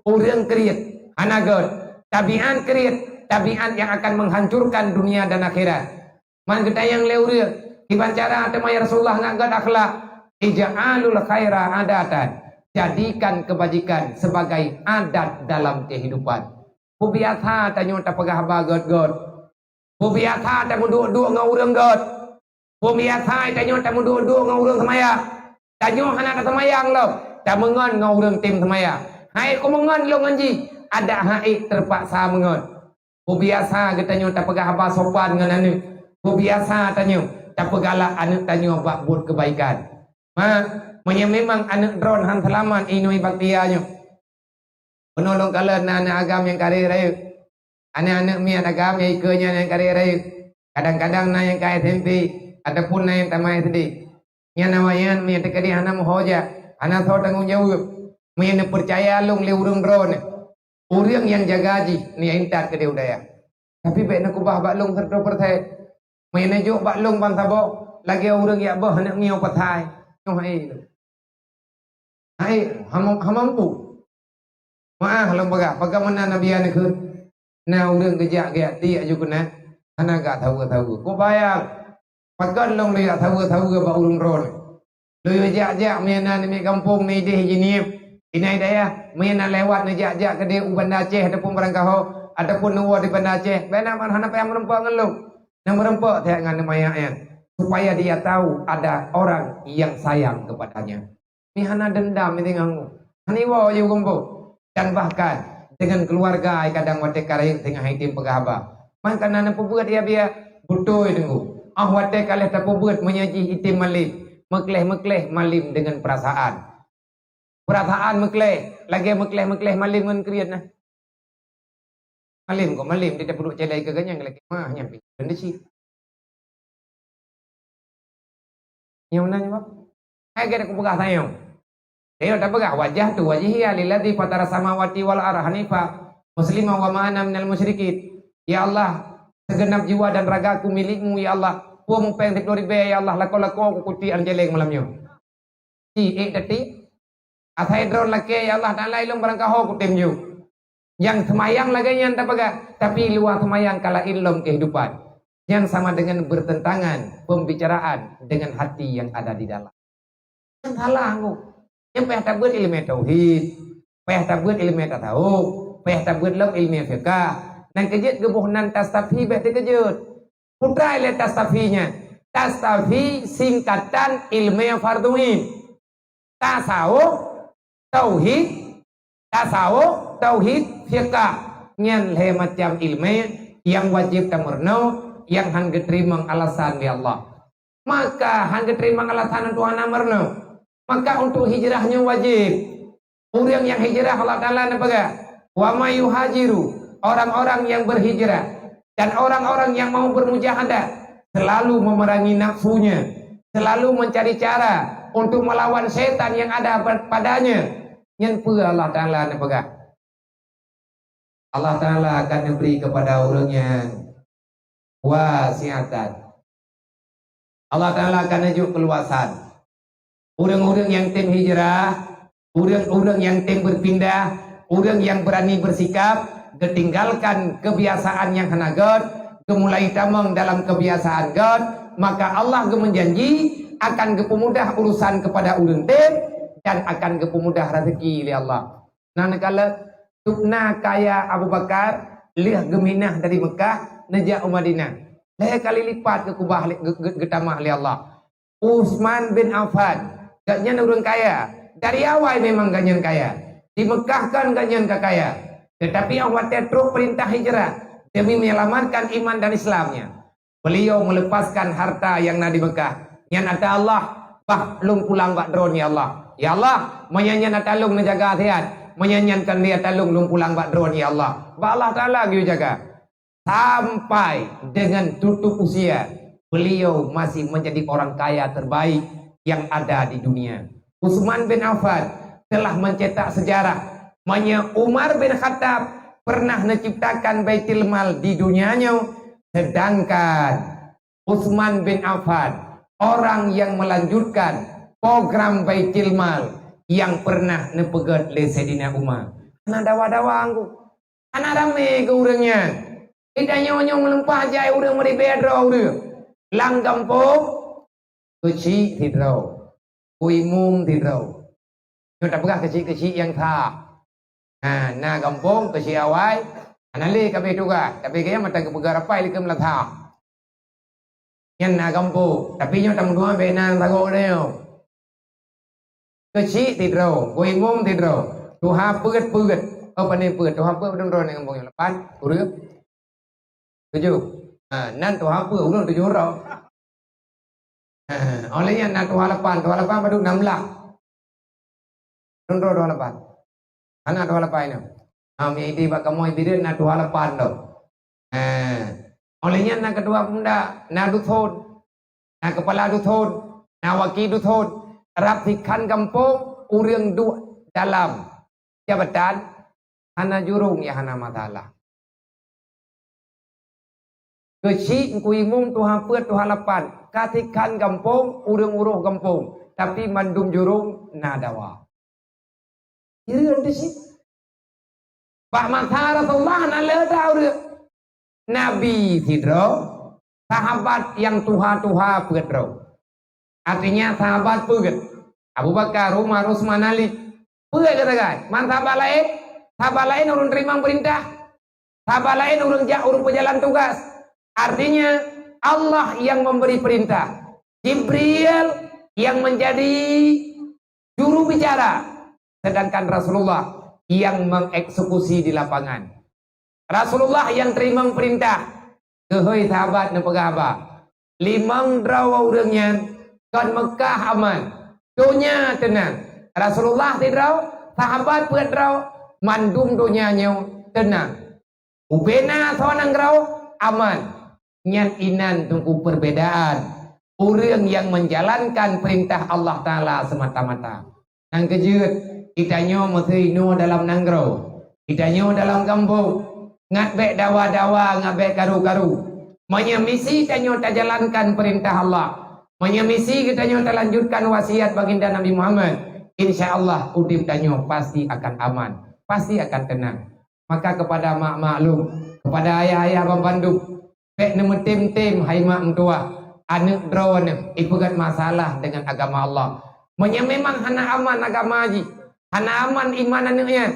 ureuëng kriet hana gét, tabiat kriet, tabiat nyang akan menghancurkan dunia dan akhirat. Man geutanyong lé ureuëng, "Kiban cara teuma ya Rasulullah ngat gét akhlak?" "Ij'alul khaira adatan," jadikan kebajikan sebagai adat dalam kehidupan. Peubiasa tanyoe tapeugah haba gét-gét. Peubiasa tameuduek-duek ngon ureuëng gét. Peubiasa tanyoe tameuduek-duek ngon ureuëng seumayang. Tanyoe hana taseumayang lom, tameungon ngon ureuëng tem seumayang. Hai ku meungon lôn ngon jih, adak hai terpaksa meungon. Peubiasa geutanyoe tapeugah haba sopan ngon aneuëk. Peubiasa tanyoe tapeugalak aneuëk tanyoe bak buet keubaikan. Mak, meunyoe memang aneuëk droen han seulamat inui bak dia nyoe, peunoh lôn kalon na aneuëk agam nyang kareh rayeuk. Aneuëk-aneuëk miet agam nyang ikeue nyan nyang kareh rayeuk. Kadang-kadang na nyang ka S M P ataupun na nyang tamat S D. Nyan awaknyan meunyoe teukeudi hana meuho jak, hana soe tanggong jaweueb. Meunyoe neupeucaya lôn lé ureuëng droeneueh, ureuëng nyang jaga jih neuyue intat keudeh u dayah. Tapi bék neukeubah bak lôn siratoh persen. Meunyoe neujok bak lôn ban saboh, lagée ureuëng jak boh aneuëk miyueb pasai. Nyoe hai lôn. Hai, hama, hama mampu. Meu'ah lôn peugah, bagaimana Nabi neukheun? Na ureuëng geujak-geujak tiek aju keunan, hana gak saweue-saweue. Kubayang, pakon lôn lôn jak saweue-saweue bak ureuëng droeneueh. Lôn jak-jak meunyoe na namiet gampông, na ideh jinieb, inai dayah, meunyoe na lewat neujak-jak keudeh u Banda Aceh ataupun barangkaho, ataupun neuwoe di Banda Aceh, bèk na man hana payah meureumpok ngon lôn. Na meureumpok that ngon manyak nyan, supaya dia tahu ada orang yang sayang kepadanya. Mi hana dendam mi teungoh ngon. Hana iwoe aju gampông. Dan bahkan dengan keluarga ai kadang watée ka rayeuk teungoh item peugah haba. Man kana neupeubeuet ya biya, beutôi teunggu. Ah watée ka lheueh tapeubeuet meunyoe jih item malem, meukleh-meukleh malem dengan perasaan. Perasaan meukleh, lagée meukleh-meukleh malem ngon kriet na. Malem kok malem, dia tapeuduek céléng keu ganyang lagèe mah nyang pi. Kondisi. Nyang meunan nyoe, bah. Hai gèt kupeugah tanyong. Dia tapeugah, "Wajjahtu wajhiya lilladzi fatara samawati wal arda hanifa muslima wa ma ana minal musyrikin." Ya Allah, segenap jiwa dan ragaku milik-Mu, ya Allah. Peue mupéng siplôh ribèe, ya Allah, lakoe-lakoe kukutik lam céléng malam nyoe. Ci ék teuti. Asai droen lakèe, ya Allah Taala, ilôn barangkaho kutem ju. Nyang seumayang lagèe nyan tapeugah, tapi luwa seumayang ka laén lom keuhidupan. Nyan sama dengan bertentangan pembicaraan dengan hati yang ada di dalam. Nyan salah ngku. Nyan payah tabeuet ileumèe tauhid, payah tabeuet ileumèe tasawuf, payah tabeuet lom ileumèe fiqah. Nyan keujeuet geuboh nan tastafi bèk teukeujeuet. Peue treuk lé tastafi nyan? Tastafi singkatan ileumèe fardhu ain. Tasawuf, tauhid, tasawuf, tauhid, fiqah. Nyan lhèe macam ileumèe nyang wajéb tameurunoe, nyang han geuteurimong alasan lé Allah. Maka han geuteurimong alasan untuk hana meurunoe. Maka untuk hijrah nyoe wajéb. Ureueng nyang hijrah, Allah Taala neupeugah, "Wa may yuhajiru," orang-orang yang berhijrah dan orang-orang yang mau bermujahadah, selalu memerangi nafsunya, selalu mencari cara untuk melawan setan yang ada pa-, padanya. Nyan peue Allah Taala neupeugah? Allah Taala akan neubri kepada ureueng nyan wasi'atan. Allah Taala akan neujok keuluwasan. Ureueng-ureueng nyang tem hijrah, ureueng-ureueng nyang tem berpindah, ureueng nyang berani bersikap, geutinggalkan kebiasaan nyang hana gèt, geumulai tamong dalam kebiasaan gèt, maka Allah geumeujanji akan geupeumudah urusan kepada ureueng tem dan akan geupeumudah rezeki lé Allah. Na neukalon, dum na kaya Abu Bakar lheueh geuminah dari Meukah neujak u Madinah. Lhèe kali lipat geukubah lé, geu-, geu-, geutamah lé Allah. Utsman bin Affan, gobnyan ureueng kaya. Dari awai memang gobnyan kaya. Di Meukah kan gobnyan ka kaya. Tetapi 'oh watèe trok peurintah hijrah demi menyelamatkan iman dan Islamnya. Beliau melepaskan harta nyang na di Meukah. Nyan ata Allah, bah lôn pulang bak Droen, ya Allah. Ya Allah, meunyo nyan ata lôn neujaga sihat, meunyo nyan kon lé ata lôn, lôn pulang bak Droen, ya Allah. Bak Allah Taala geuyue jaga. Sampai dengan tutup usia, beliau masih menjadi orang kaya terbaik yang ada di dunia. Utsman bin Affan telah mencetak sejarah. Meunyo Umar bin Khattab pernah menciptakan Baitul Mal di dunia nyoe, sedangkan Utsman bin Affan, orang yang melanjutkan program Baitul Mal yang pernah neupeugèt lé Saidina Umar. Hana dawa-dawa ngku. Hana ramé keu ureueng nyan. Di tanyoe nyoe meulimpah jai ureueng meuribèe droe ureueng. Lam gampông, keuchik sidroe, keu imum sidroe. Nyoe tapeugah keuchik-keuchik nyang sa. Ha, na gampông keuchik awai, hana lé ka abéh tugaih, tapi gaya mantong geupeugah rapai lé keu meulasa. Nyan na gampông, tapi nyoe tameutuha bèk na sagoe nyoe. Keuchik sidroe, keu imum sidroe, tuha peuet-peuet. Oh, pane peuet, tuha peuet padum droe ngon gampông nyoe? Lapan, ureueng? Tujoh. Ha, nan tuha peuet, ureueng tujoh droe. Ha, 'oh lheueh nyan na tuha lapan, tuha lapan padum? Nam blah. Padum droe tuha lapan? Hana tuha lapan nyoe. Ha, mi idéh bak kamoe Bireuen na tuha lapan droe. Ha. 'Oh lheueh nyan na keudua peumuda, na duthon. Na keupala duthon, na waki duthon. Rab sikhan gampông ureueng duek dalam jabatan, hana jurông nyang hana masalah. Keuchik, keu imum, tuha peuet, tuha lapan, ka sikhan gampông, ureueng uroh gampông, tapi mandum jurông na dawa. Hireuen teuh cit. Bak masa Rasulullah na le that ureueng. Nabi sidroe, sahabat nyang tuha-tuha peuet droe. Artinya sahabat peuet. Abu Bakar, Umar, Utsman, Ali. Peuet geusagai. Man sahabat laén? Sahabat laén ureueng teurimong peurintah. Sahabat laén ureueng jak, ureueng peujalan tugas. Artinya, Allah yang memberi perintah. Jibril yang menjadi juru bicara, sedangkan Rasulullah yang mengeksekusi di lapangan. Rasulullah yang teurimong peurintah, keuhôi sahabat neupeugah haba. Limong droe ureueng nyan kon Meukah aman, donya teunang. Rasulullah sidroe, sahabat peuet droe, mandum donya nyoe teunang. Ubena soe nanggroe, aman. Nyan inan teungku perbedaan ureuëng nyang menjalankan perintah Allah Taala semata-mata. Nyang keujeuet, geutanyoe meusti inoe dalam nanggroe, geutanyoe dalam gampông, ngat bék dawa-dawa, ngat bék karu-karu. Meunyoe misi tanyoe tajalankan perintah Allah, meunyoe misi geutanyoe talanjutkan wasiat baginda Nabi Muhammad, insya Allah udeb tanyoe pasti akan aman, pasti akan tenang. Maka kepada mak-mak lôn, kepada ayah-ayah bandum, bék neumeutem-tem hai mak meutuwah, aneuëk droeneuh ipeugét masalah deungon agama Allah. Meunyoe memang hana aman agama jih, hana aman iman aneuëk nyan,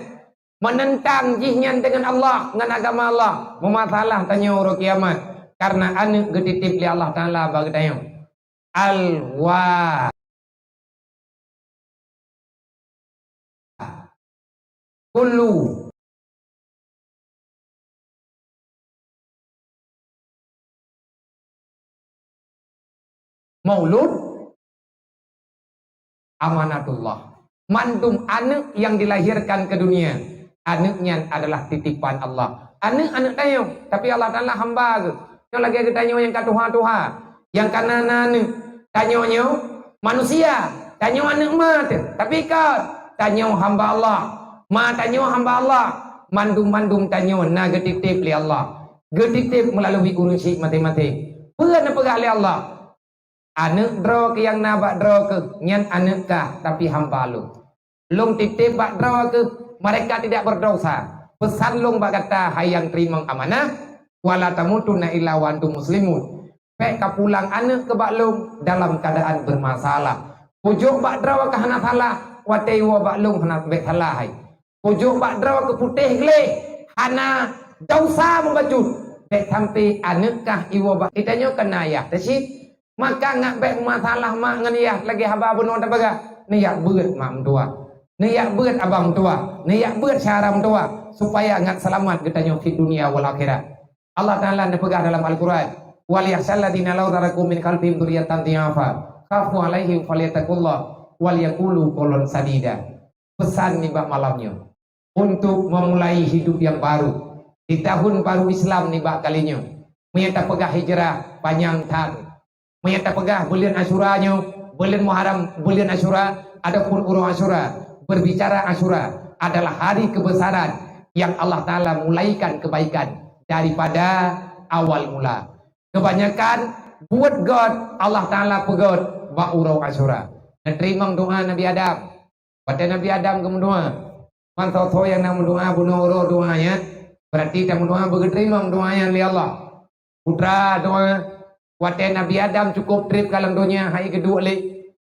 meunentang jih nyan deungon Allah, ngon agama Allah, meumasalah tanyoe uroe kiamat, kareuna aneuëk geutitép lé Allah Taala bak geutanyoe. Al-wa-, kullu maulud amanatullah. Mandum aneuëk nyang dilahirkan keu dunia, aneuëk nyan adalah titipan Allah. Aneuëk, aneuëk tanyoe, tapi Allah Taala hamba geuh. Nyoe lagée geutanyoe nyang ka tuha-tuha, nyang ka na-na aneuëk. Tanyoe nyoe manusia, tanyoe aneuëk ma teuh, tapi kon, tanyoe hamba Allah. Ma tanyoe hamba Allah, mandum-mandum tanyoe na geutitép lé Allah. Geutitép meulalu ureuëng syiek maté-maté. Peue neupeugah lé Allah? Aneuëk droe keuh nyang na bak droe keuh, nyan aneuëk kah, tapi hamba lôn. Lôn titép bak droe keuh, mereka tidak berdosa. Peusan lôn bak gata, hai nyang teurimong amanah, wala tamutunna illa wa antum muslimun. Bék kapulang aneuëk keuh bak lôn dalam keuadaan beumasalah. Kujok bak droe keuh hana salah, watée iwoe bak lôn hana bék salah hai. Kujok bak droe keuh putéh gleh, hana desya meubacut. Bék sampai aneuëk kah iwoe bak, geutanyoe kon na ayah teuh cit. Maka ngat bék masalah mak ngon ayah lagée haba bunoe tapeugah, neuyak beuet mak meutuwah, neuyak beuet abang meutuwah, neuyak beuet syedara meutuwah, supaya ngat seulamat geutanyoe fid dunya wal akhirah. Allah Taala neupeugah dalam Al-Quran, "Wal yakhsyal ladzina law taraku min khalfihim dzurriyyatan dhi'afa khafu 'alaihim falyattaqullah wal yaqulu qaulan sadida." Peusan nibak malam nyoe untuk memulai hidup yang baru di tahun baru Islam nibak kali nyoe. Meunyoe tapeugah hijrah panyang that. Meunyoe tapeugah buleuen Asyura nyoe, buleuen Muharram, buleuen Asyura, adapun uroe Asyura, berbicara Asyura adalah hari kebesaran yang Allah Taala mulaikan kebaikan daripada awal mula. Kebanyakan buet gét Allah Taala peugét bak uroe Asyura. Neuteurimong doa Nabi Adam. Watée Nabi Adam geumeudoa, man soe-soe nyang na meudoa bunoe uroe doa nyan, berarti tameudoa beugeuteurimong doa nyan lé Allah. Putra doa, watée Nabi Adam cukup treb ka lam donya hai geuduek lé,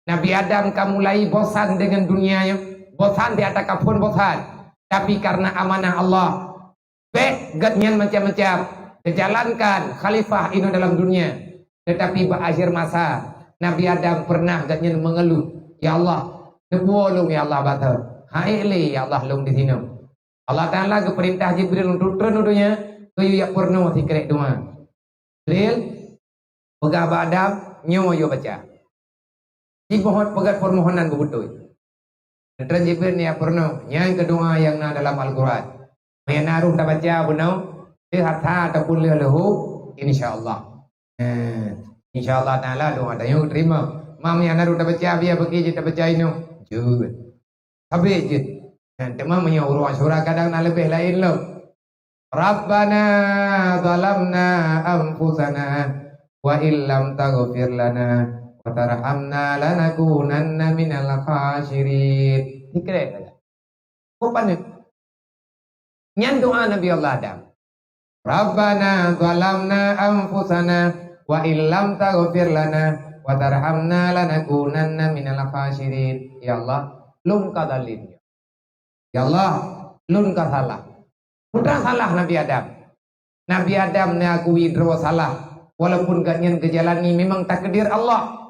Nabi Adam ka mulai bosan deungon dunia nyoe, bosan di ata kaphon bosan. Tapi karena amanah Allah, bék gét nyan macam-macam geujalankan khalifah inoe dalam dunia. Tetapi bak akhir masa, Nabi Adam pernah gét nyan mengeluh, "Ya Allah, teupeue lôn ya Allah bateue. Hai lé ya Allah lôn di sinoe." Allah Taala geupeurintah Jibril untuk treun u donya, geuyue jak peurunoe sikrek doa. Jibril peugah bak Adam, "Nyoe yue baca." Jiboh peugét peumohonan beubeutôi. Neutreun Jibril neujak peurunoe, nyan keuh doa nyang na dalam Al-Quran. Meunyoe na rôh tabaca bunoe, lheuh asha ataupun lheuh leuhô, insya Allah. Eh, insya Allah Taala doa tanyoe teurimong. Ma meunyoe na rôh tabaca, biar bagi jeuet tabaca inoe. Jeuet. Habéh jeuet. Nyan teuma meunyoe uroe Asyura kadang na leubeh laén lom. Rabbana zalamna anfusana wa illam taghfir lana wa tarhamna lanakunanna minal khasirin. Sikrek saja. Kok paneuk? Nyan doa Nabi Allah Adam. Rabbana zalamna anfusana wa illam taghfir lana wa tarhamna lanakunanna minal khasirin. Ya Allah, lôn ka zalim. Ya Allah, lôn ka salah. Putra salah Nabi Adam. Nabi Adam neukui droe salah, walaupun gobnyan geujalani memang takdir Allah.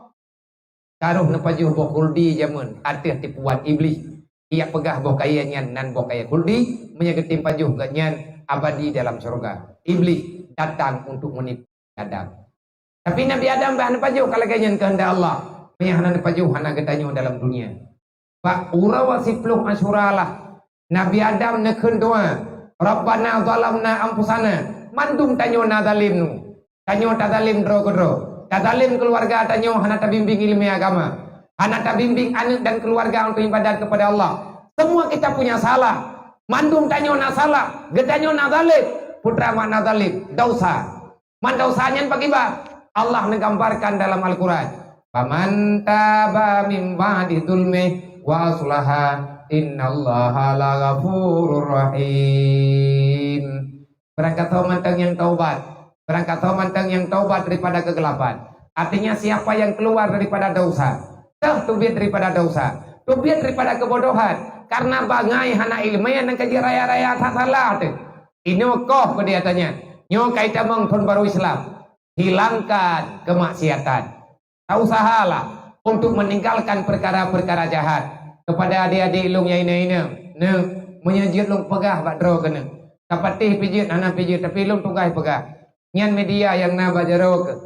Ka rôh neupajoh boh khuldi jameun ateueh tipuan Iblih. Ijak peugah boh kayée nyan nan boh kayée khuldi, meunyoe geutem pajoh gobnyan abadi dalam syeuruga. Iblih datang untuk menipu Adam. Tapi Nabi Adam bah neupajoh ka lagée nyan keuheundak Allah. Meunyoe hana neupajoh, hana geutanyoe dalam dunia. Bak uroe siploh Asyura lah, Nabi Adam neukheun doa, Rabbana zalamna anfusana. Mandum tanyoe na zalim nu. Tanyoe tazalim droe keudroe. Tazalim keuluwarga tanyoe, hana tabimbing ileumèe agama. Hana tabimbing aneuk dan keuluwarga untuk ibadat kepada Allah. Semua kita punya salah. Mandum tanyoe na salah. Geutanyoe na zalim. Putra mak na zalim. Dosa. Man dosa nyan pakriban? Allah neugambarkan dalam Al-Quran, "Faman taba min ba'di zulmi wa aslaha, innallaha laghafurur rahim." Barangkasoe mantong nyang taubat, barangkasoe mantong nyang taubat daripada kegelapan. Artinya, siapa yang keluar daripada dosa, teuh teubiet daripada dosa, teubiet daripada kebodohan, karena bangai hana ileumèe nyang ka jiraya-raya that salah teuh. Inoe koh keu di atanya, nyoe ka itamong thon barô Islam. Hilangkan kemaksiatan. Tausahalah untuk meninggalkan perkara-perkara jahat. Kepada adik-adik lôn nyang inong-inong, neu, meunyoe jeuet lôn peugah bak droe keuneuk, ka patéh pih jeuet, hana pih jeuet, tapi lôn tugaih peugah. Nyan media nyang na bak jaroe keuh.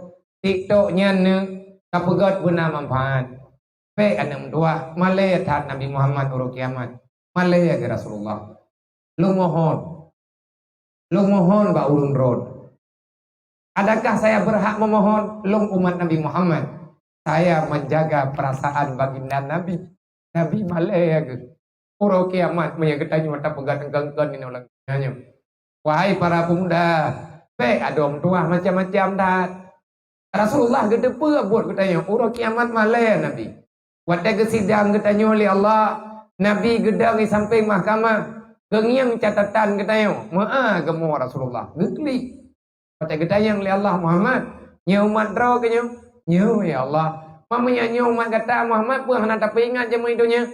TikTok nyan neu, ka peugöt beuna manfaat. Bèk aneuk meutuwah, malèe that Nabi Muhammad uroe kiamat. Malèe keu Rasulullah. Lôn mohon. Lôn mohon bak ulôn rot. Adakah saya berhak memohon? Lôn umat Nabi Muhammad. Saya menjaga perasaan baginda Nabi. Nabi malèe keuh. Uroe kiamat meunyoe geutanyoe tapeugah teungkon-teungkon nyoe lam donya nyoe. Wahai para pemuda, bèk adoe meutuwah macam-macam that. Rasulullah geuteupeue buet geutanyoe, uroe kiamat malèe Nabi. Watèe geusidang geutanyoe lé Allah, Nabi geudong di sampéng mahkamah, geungieng catatan geutanyoe, meu'ah geumoe Rasulullah, geuklik. Watèe geutanyong lé Allah, "Muhammad, nyoe umat droe keuh nyoe?" "Nyoe, ya Allah." "Meunyoe nyoe umat gata, Muhammad, peue hana tapeuingat jameun donya?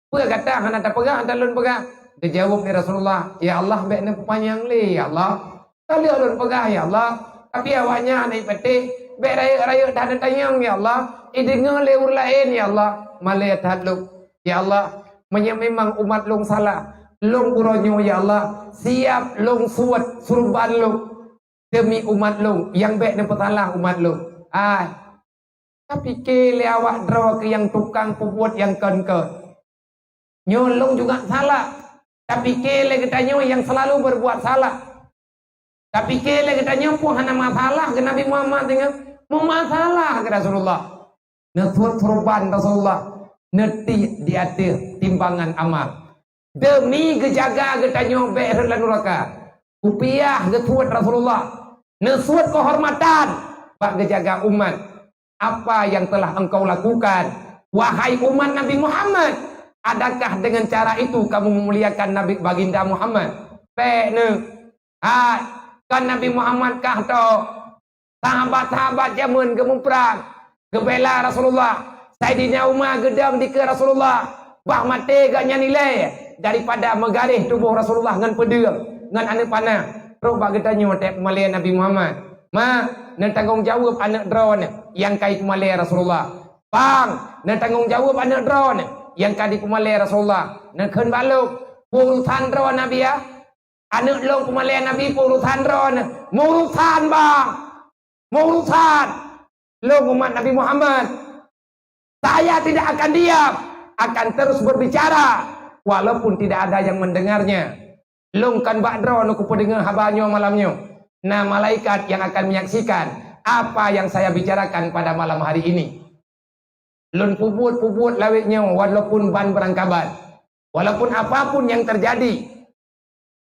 Peue gata hana tapeugah, hana lôn peugah?" Geujaweueb lé Rasulullah, "Ya Allah, bèk neupeupanyang lé, ya Allah. Ka lheueh lôn peugah, ya Allah. Tapi awaknyan hana jipatéh, bèk rayeuk-rayeuk that neutanyong, ya Allah. Ideungoe lé ureueng laén, ya Allah." Malèe that lôn. "Ya Allah, meunyoe memang umat lôn salah, lôn uroe nyoe, ya Allah, siap lôn suet surban lôn demi umat lôn, nyang bèk neupeusalah umat lôn." Ai. Tapiké lé awak droe keuh nyang tukang peubuet nyang kon-kon. Nyoe lôn juga salah. Tapiké lé geutanyoe nyang selalu berbuat salah. Tapiké lé geutanyoe peue hana masalah keu Nabi Muhammad singoh? Meumasalah keu Rasulullah. Neusuet surban Rasulullah, neutiek di ateueh timbangan amal. Demi geujaga geutanyoe bèk rhot lam nuraka, kupiah geusuet Rasulullah, neusuet keuhormatan bak geujaga umat. Apa yang telah engkau lakukan, wahai umat Nabi Muhammad? Adakah dengan cara itu kamu memuliakan Nabi Baginda Muhammad? Bèk neu. Hai, kon Nabi Muhammad kah toh? Sahabat-sahabat jameun geumuprang, geubela Rasulullah. Saidina Umar geudong dikeue Rasulullah, bah maté gobnyan ilèe daripada meugaréh tuboh Rasulullah ngon peudeueng, ngon aneuk panah. Trok bak geutanyoe teuh peumalèe Nabi Muhammad. Ma, neutanggong jaweueb aneuk droeneuh nyang ka jipeumalèe Rasulullah. Bang, neutanggong jaweueb aneuk droeneuh nyang ka jipeumalèe Rasulullah. Neukheun bak lôn, urusan droeneuh Nabi, ya? Aneuk lôn peumalèe Nabi, urusan droeneuh. Meurusan, bang. Meurusan. Lôn umat Nabi Muhammad. Saya tidak akan diam, akan terus berbicara, walaupun tidak ada yang mendengarnya. Lôn kon bak droeneuh kupeudeungoe haba nyoe malam nyoe. Na malaikat yang akan menyaksikan apa yang saya bicarakan pada malam hari ini. Lôn peubuet-peubuet lawét nyoe walaupun ban beurangkaban, walaupun apapun yang terjadi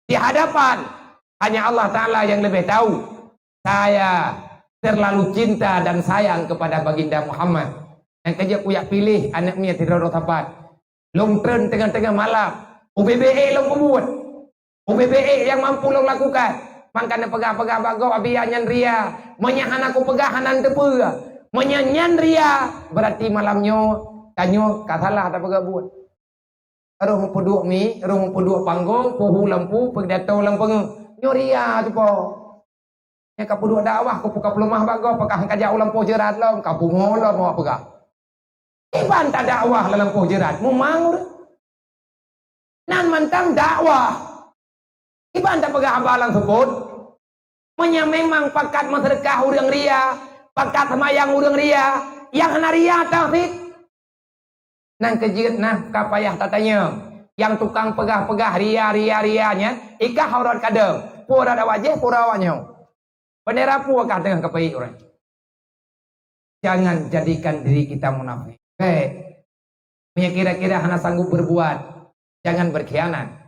di hadapan, hanya Allah Ta'ala yang lebih tahu. Saya terlalu cinta dan sayang kepada Baginda Muhammad. Nyang ka jeuet kujak piléh aneuk miet sidroe sapat. Lôn treun teungoh-teungoh malam, ubé-bé ék lôn peubuet. Ubé-bé ék nyang mampu lôn lakukan. Mangka neupeugah-peugah bak gob, "Abi, nyan ria." Meunyo hana kupeugah, hana neuteupeue. Meunyo nyan ria, berarti malam nyoe tanyoe ka salah tapeugah buet. Roh meupeuduek mi, roh meupeuduek panggong, peuhu lampu, peudato lam peungeuh. Nyoe ria cupo. Nyang ka peuduek dakwah, ku buka peuleumah bak gob, pakah ka jak u lampôh jeurat lom, ka pungo lom awak peugah. Iban tadakwah lam lampôh jeurat, mumang ureueng. Nan mantong dakwah. Iban tapeugah haba lam seupôt. Meunyo memang pakat meuseudeukah ureueng ria, pakat seumayang ureueng ria, nyang hana ria tauhid. Nyan keuh jeuet nah ka payah tatanyong, Nyang tukang peugah-peugah ria, ria, ria nyan, ikah aurat kadeuh. Peue aurat awak jih, peue aurat awak nyoe. Bendera peue kah teungoh kapeuék ureuëng? Jangan jadikan diri kita munafik. Baik. Meunyoe kira-kira hana sanggup berbuat, jangan berkhianat.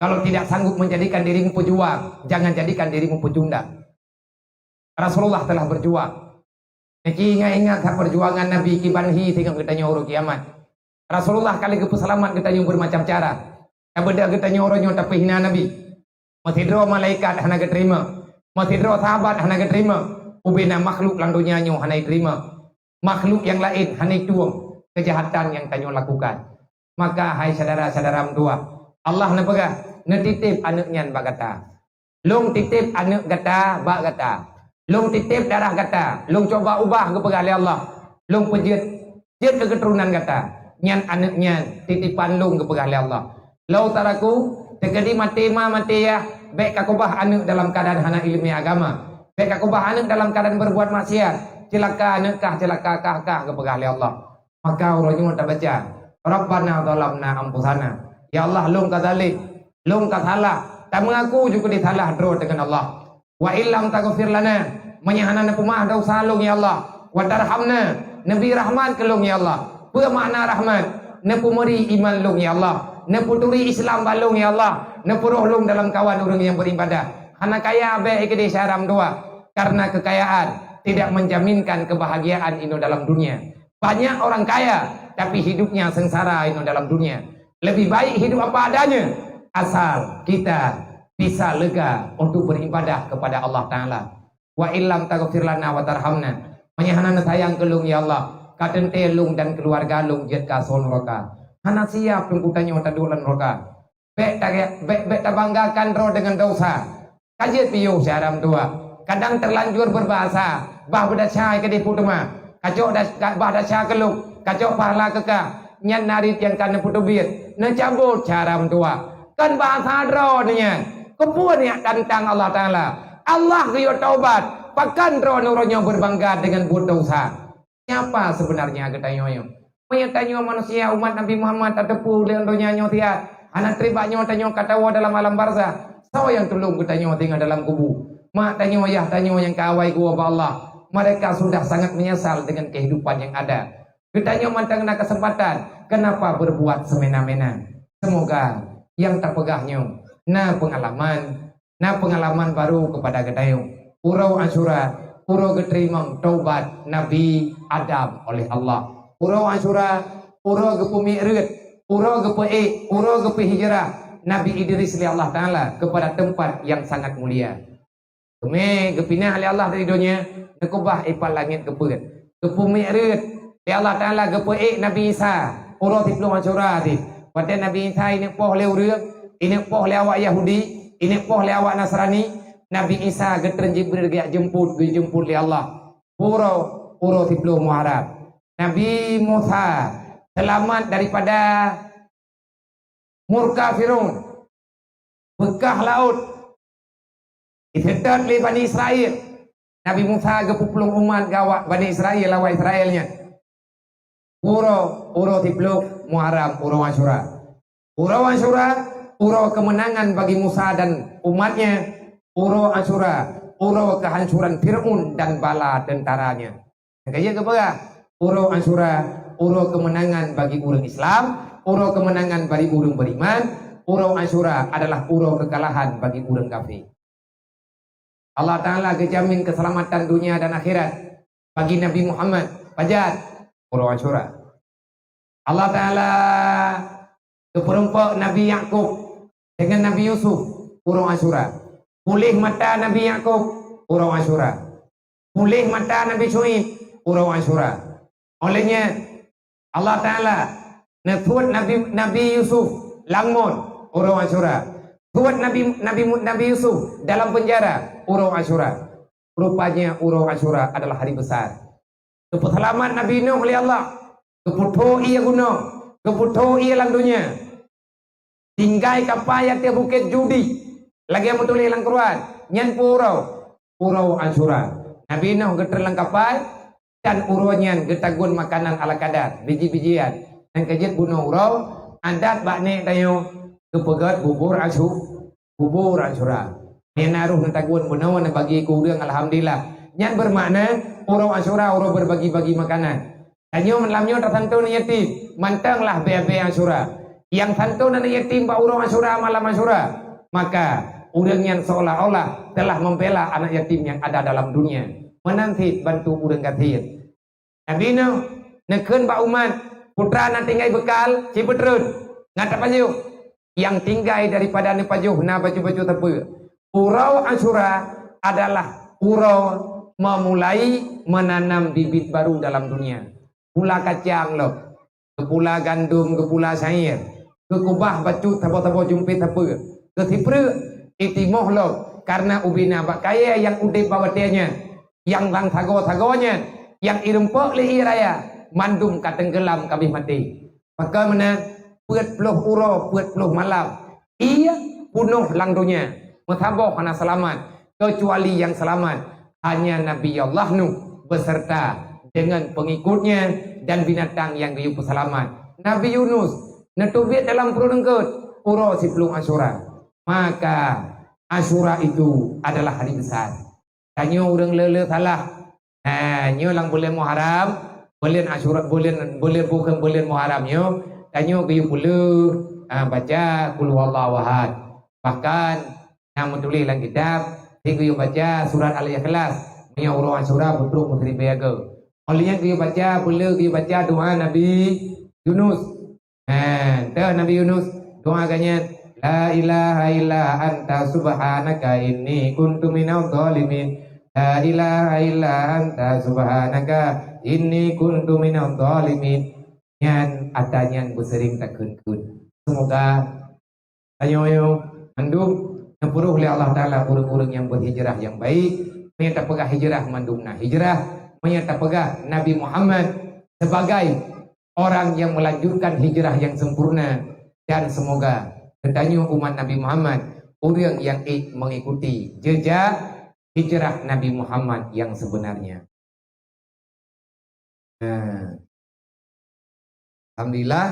Kalau tidak sanggup menjadikan dirimu pejuang, jangan jadikan dirimu pecundang. Rasulullah telah berjuang. Neuingat-ingat that perjuangan Nabi kiban hi singoh geutanyoe uroe kiamat. Rasulullah ka lheueh geupeuseulamat geutanyoe beumacam cara. Tabeudôh geutanyoe uroe nyoe tapeuhina Nabi. Meusidroe malaikat hana geuteurimong. Meusidroe sahabat hana geuteurimong. Ubena makhluk lam donya nyoe hana jiteurimong. Makhluk nyang laén hana jitueng keujahatan nyang tanyoe lakukan. Maka, hai syedara-syedara meutuwah, Allah neupeugah, "Neutitép aneuëk nyan bak gata." Lôn titép aneuëk gata bak gata. Lôn titép darah gata. Lôn cuba ubah geupeugah lé Allah. Lôn peujeuet, jeuet keu keuturonan gata. Nyan aneuëk nyan titipan lôn geupeugah lé Allah. Lau taraku, teukeudi maté ma maté yah, bék kakeubah aneuëk dalam keuadaan hana iéleumé agama. Bék kakeubah aneuëk dalam keuadaan berbuat maksiat. Ceulaka aneuëk kah, ceulaka kah, kah geupeugah lé Allah. Maka uroe nyoe tabaca, "Rabbana zalamna anfusana." Ya Allah, lôn ka zalim, lôn ka salah. Tameungaku ju keudéh salah droe deungon Allah. "Wa illam taghfir lana," meunyoe hana neupeumaaf desya lôn, ya Allah. "Wa tarhamna," neubri rahmat keu lôn, ya Allah. Peue makna rahmat? Neupeumeuri iman lôn, ya Allah. Neupeuturi Islam bak lôn, ya Allah. Neupeuroh lôn dalam kawan ureuëng nyang beribadah. Hana kaya bék keudéh syedara meutuwah, karena kekayaan tidak menjaminkan kebahagiaan inoe dalam dunia. Banyak orang kaya, tapi hidupnya sengsara inoe dalam dunia. Lebih baik hidup apa adanya, asal kita bisa lega untuk beribadah kepada Allah Taala. "Wa illam taghfir lana wa tarhamna," meunyoe hana neusayang keu lôn, ya Allah, ka teuntée lôn dan keuluwarga lôn jeuet keu asoe nuraka. Hana siap teungku tanyoe taduek lam nuraka. Bék ta-, bék, bék tabanggakan droe deungon desya. Ka jeuet piôh syedara meutuwah. Kadang terlanjur berbahasa, bah beudesya keudéh peue teuma. Kacok das-, ka-, bah desya keu lôn, kacok pahala keu kah. Nyan narit nyang ka neupeuteubiet, neucabot syedara meutuwah. Kon bahasa droe nyan. Keupeue neujak tantang Allah Taala? Allah geuyue taubat. Pakon droeneuh uroe nyoe beubangga deungon buet desya? Siapa sebenarnya geutanyoe nyoe? Meunyoe tanyoe manusia umat Nabi Muhammad tateupeue lé donya nyoe siat, hana treb bak nyoe tanyoe ka tawoe dalam alam barzakh, soe nyang tulông geutanyoe singoh dalam kubu? Mak tanyoe, yah tanyoe nyang ka awai geuwoe bak Allah, mereka sudah sangat menyesal dengan kehidupan yang ada. Geutanyoe mantong na keuseumpatan, keunapa beurbuat seumena-mena? Seumoga nyang tapeugah nyoe na peungalaman, na peungalaman barô keupada geutanyoe. Uroe Asyura, uroe geuteurimong taubat Nabi Adam oleh Allah. Uroe Asyura, uroe geupeumiet reuet, uroe geupeuék, uroe geupeuhijrah Nabi Idris lé Allah Taala keupada teumpat nyang sangat mulia. Teumé geupinah lé Allah dari donya, neukeubah ipat langét geupeuet. Geupeumiet reuet lé Allah Taala, geupeuék Nabi Isa uroe siplôh Asyura jih. Watée Nabi Isa ineuk poh lé ureuëng, ineuk poh lé awak Yahudi, ineuk poh lé awak Nasrani, Nabi Isa geutreun Jibril geujak jeumput, geujeumput lé Allah. Uroe, uroe siplôh Muharram. Nabi Musa seulamat daripada murka Firaun, beukah laôt, jiseutôt lé Bani Israel. Nabi Musa geupeuplueng umat geuh awak Bani Israel, awak Israel nyan. Uroe, uroe siplôh Muharram, uroe Asyura. Uroe Asyura, uroe kemenangan bagi Musa dan umatnya. Uroe Asyura, uroe kehancuran Firaun dan bala tentaranya. Nyang ka jeuet geupeugah, uroe Asyura, uroe kemenangan bagi ureuëng Islam, uroe kemenangan bagi ureuëng beriman, uroe Asyura adalah uroe kekalahan bagi ureuëng kafé. Allah Taala geujamin keuseulamatan dunia dan akhirat bagi Nabi Muhammad. Pajan? Uroe Asyura. Allah Taala geupeurumpok Nabi Yakub deungon Nabi Yusuf uroe Asyura. Puléh mata Nabi Yakub uroe Asyura. Puléh mata Nabi Syuaib uroe Asyura. Óh lheueh nyan, Allah Taala neusuet Nabi, Nabi Yusuf lam mot uroe Asyura. Suet Nabi, Nabi, Nabi Yusuf dalam penjara uroe Asyura. Rupanya uroe Asyura adalah hari besar. Geupeuseulamat Nabi Nuh lé Allah, geupeutho ié gunong, geupeutho ié lam donya. Tinggai kapai ateueh bukét Judi, lagée meutuléh lam Quran, nyan peue uroe? Uroe Asyura. Nabi Nuh geutreun lam kapai, dan uroe nyan geutagun makanan ala kadar, biji-bijian. Nyang ka jeuet bunoe uroe, Adat bak nek tanyoe geupeugét bubur Asyu-, bubur Asyura. Nyang na roh neutagun bunoe neubagi keu ureuëng, alhamdulillah. Nyan beumakna uroe Asyura uroe beubagi-bagi makanan. Tanyoe malam nyoe tasanton aneuk yatim, mantong lah bée-bée Asyura. Nyang santon aneuk yatim bak uroe Asyura, malam Asyura, maka ureuëng nyan seolah-olah telah membela anak yatim yang ada dalam dunia. Meunan cit bantu ureuëng gasien. Nabi Nuh neukheun bak umat, "Peue na tinggai beukal, ci beutreun, ngat tapajoh." Nyang tinggai daripada neupajoh na bacut-bacut sapeue. Uroe Asyura adalah uroe memulai menanam bibit baru dalam dunia. Pula kacang lom, geupula gandom, geupula syair, geukubah bacut saboh-saboh jumpét sapeue, geusipreuk, itimoh lom, kareuna ubena bak kayée nyang udeb bak watée nyan, nyang lam sagoe-sagoe nyan, nyang irumpok lé ié raya, mandum ka teunggeulam ka abéh maté. Pakon meunan, peuet ploh uroe, peuet ploh malam, ié punoh lam donya, meusaboh hana seulamat, keucuali nyang seulamat hanya Nabi Allah Nuh beserta dengan pengikutnya dan binatang nyang geuyue peuseulamat. Nabi Yunus neuteubiet dalam pruet eungkot uroe siploh Asyura. Maka Asyura itu adalah hari besar. Tanyoe ureuëng le-le salah. Ha, nyoe lam buleuen Muharram, buleuen Asyura, buleuen, buleuen, bukan buleuen Muharram nyoe, tanyoe geuyue peuleueh, ha, baca Qul Huwallahu Ahad. Bahkan na meutuléh lam kitab, si geuyue baca surat Al-Ikhlas, meunyoe uroe Asyura beutrok meusiribée agoe. Óh lheueh nyan geuyue baca, peuleueh geuyue baca doa Nabi Yunus. Nah, teuh Nabi Yunus, doa geuh nyan, "La ilaha illa anta subhanaka inni kuntu minadh dhalimin. La ilaha illa anta subhanaka inni kuntu minadh dhalimin." Nyan ata nyan beuseuring takheun-kheun. Semoga tanyoe mandum neupeurôh lé Allah Taala ureuëng-ureuëng nyang berhijrah nyang baik. Meunyoe tapeugah hijrah, mandum na hijrah. Meunyoe tapeugah Nabi Muhammad sebagai orang yang melanjutkan hijrah yang sempurna, dan semoga geutanyoe umat Nabi Muhammad ureuëng nyang ék mengikuti jejak hijrah Nabi Muhammad yang sebenarnya. Nah, alhamdulillah,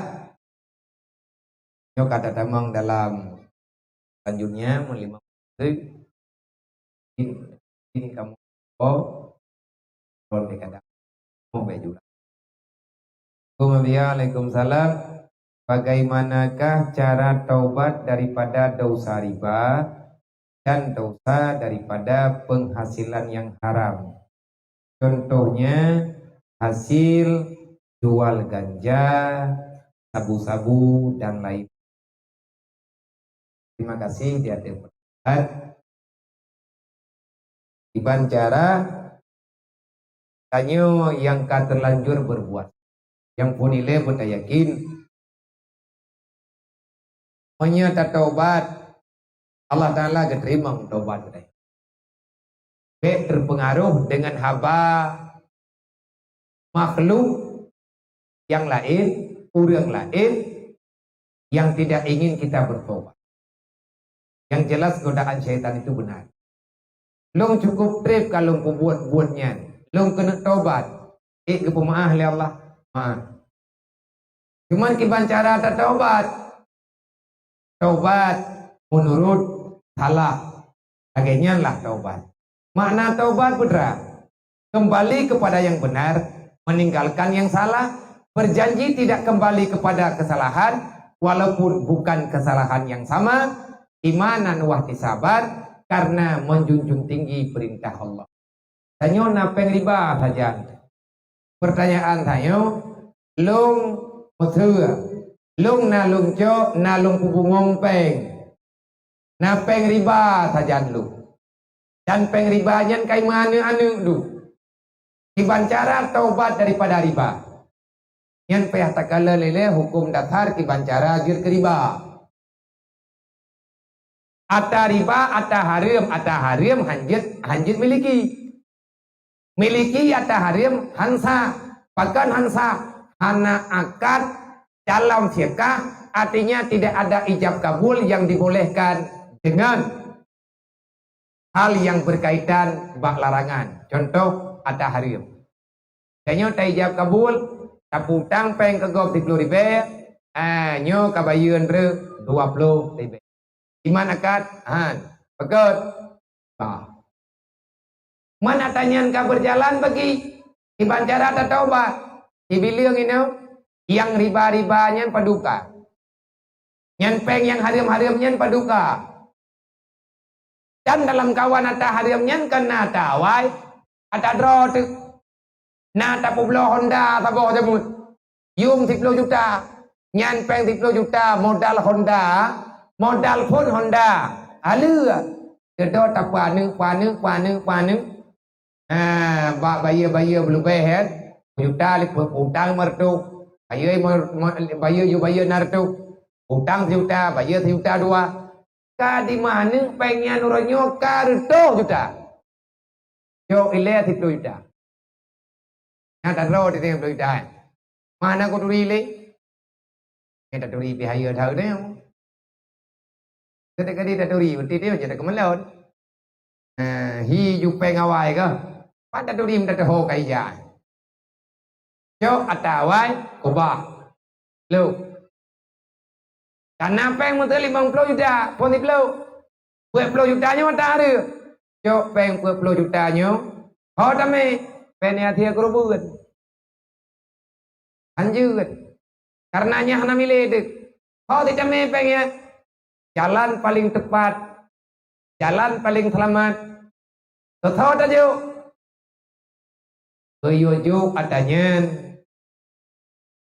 nyoe ka tatamong dalam selanjutnya, meulima in, in kamu, oh, Waalaikumsalam. Waalaikumsalam. Bagaimanakah cara taubat daripada dosa riba dan dosa daripada penghasilan yang haram? Contohnya, hasil jual ganja, sabu-sabu, dan lain. Terima kasih di atas pertanyaan. Kiban cara tanyoe nyang ka terlanjur berbuat. Nyang phon ilée beutayakin, meunyoe tataubat, Allah Taala geuteurimong taubat geutanyoe. Bék terpengaruh dengan haba makhluk nyang laén, ureuëng laén yang tidak ingin kita bertobat. Yang jelas godaan syaitan itu benar. Lôn cukup treb ka lôn peubuet buet nyan. Lôn keuneuk tobat. Ék geupeumeuáh lé Allah? Meuáh. Cuman kiban cara tataubat? Taubat meunurot salah. Lagée nyan lah taubat. Makna taubat peue teuma? Kembali kepada yang benar, meninggalkan yang salah, berjanji tidak kembali kepada kesalahan, walaupun bukan kesalahan yang sama, imanan wahtisaban, karena menjunjung tinggi perintah Allah. Tanyoe na péng riba sajan. Pertanyaan tanyoe, lôn meuseu, lôn na lôn cok, na lôn peubungong péng. Na péng riba sajan lôn. Dan péng riba nyan kai meuaneuk-aneuk lôn. Kiban cara taubat daripada riba. Nyan payah takalon ilée huköm dasar kiban cara jeuet keu riba. Ata riba, ata hareuem, ata hareuem hanjeuet, hanjeuet miliki. Miliki ata hareuem han sah. Pakon han sah? Hana akad dalam fikah, artinya tidak ada ijab kabul yang dibolehkan dengan hal yang berkaitan bak larangan. Contoh, ata hareuem. Tanyoe taijab kabul, tapeutang péng keu gob siploh ribée, Ah, nyoe ka bayeue treuk dua ploh ribèe. Iman akad, han. Peugöt. Bah. Man ata nyan ka beujalan bagi, kiban cara tataubat. Sibileueng inoe, nyang riba-riba nyan padum ka. Nyan péng nyang hareuem-hareuem nyan padum ka. Dan dalam kawan ata hareuem nyan kan na ata awai, ata droe teuk. Na tapubloe Honda saboh jamén. Yum siploh juta. Nyan péng siploh juta modal Honda, modal phon Honda. Haleue. Keudroe tapeuaneuk, peuaneuk, peuaneuk, peuaneuk. Ha, bak bayeue-bayeue beuleubeh, kan? Juta lipeu utang meureutoh. Bayeue mer-, mer-, bayeue ju bayeue na reutôh. Utang sijuta, bayeue sijuta dua. Ka di maneuk péng nyan uroe nyoe ka reutôh juta. Cok ilèe siploh juta. Nyang tadroe di siploh juta, eh. Mana ku turi lé? Nyang taturi pih hayeue that nyoe. Keudéh-keudéh taturi, beutôi dia jadi keumeulon. Eh, hi ju péng awai kah? Pat taturi meutateuho ka ija. Cok ata awai, kubah. Lô. Kana péng meuteuk limong ploh juta, phon siploh. Peuet ploh juta nyoe ata hareuem. Cok péng peuet ploh juta nyoe. Ho tamé, péng nyan até keureubeuen. Hanjeuet. Karena nyan hana milék teuk. Ho tamé péng nyan. Jalan paling tepat, jalan paling seulamat. Soe-soe tajok? Geuyue jok ata nyan.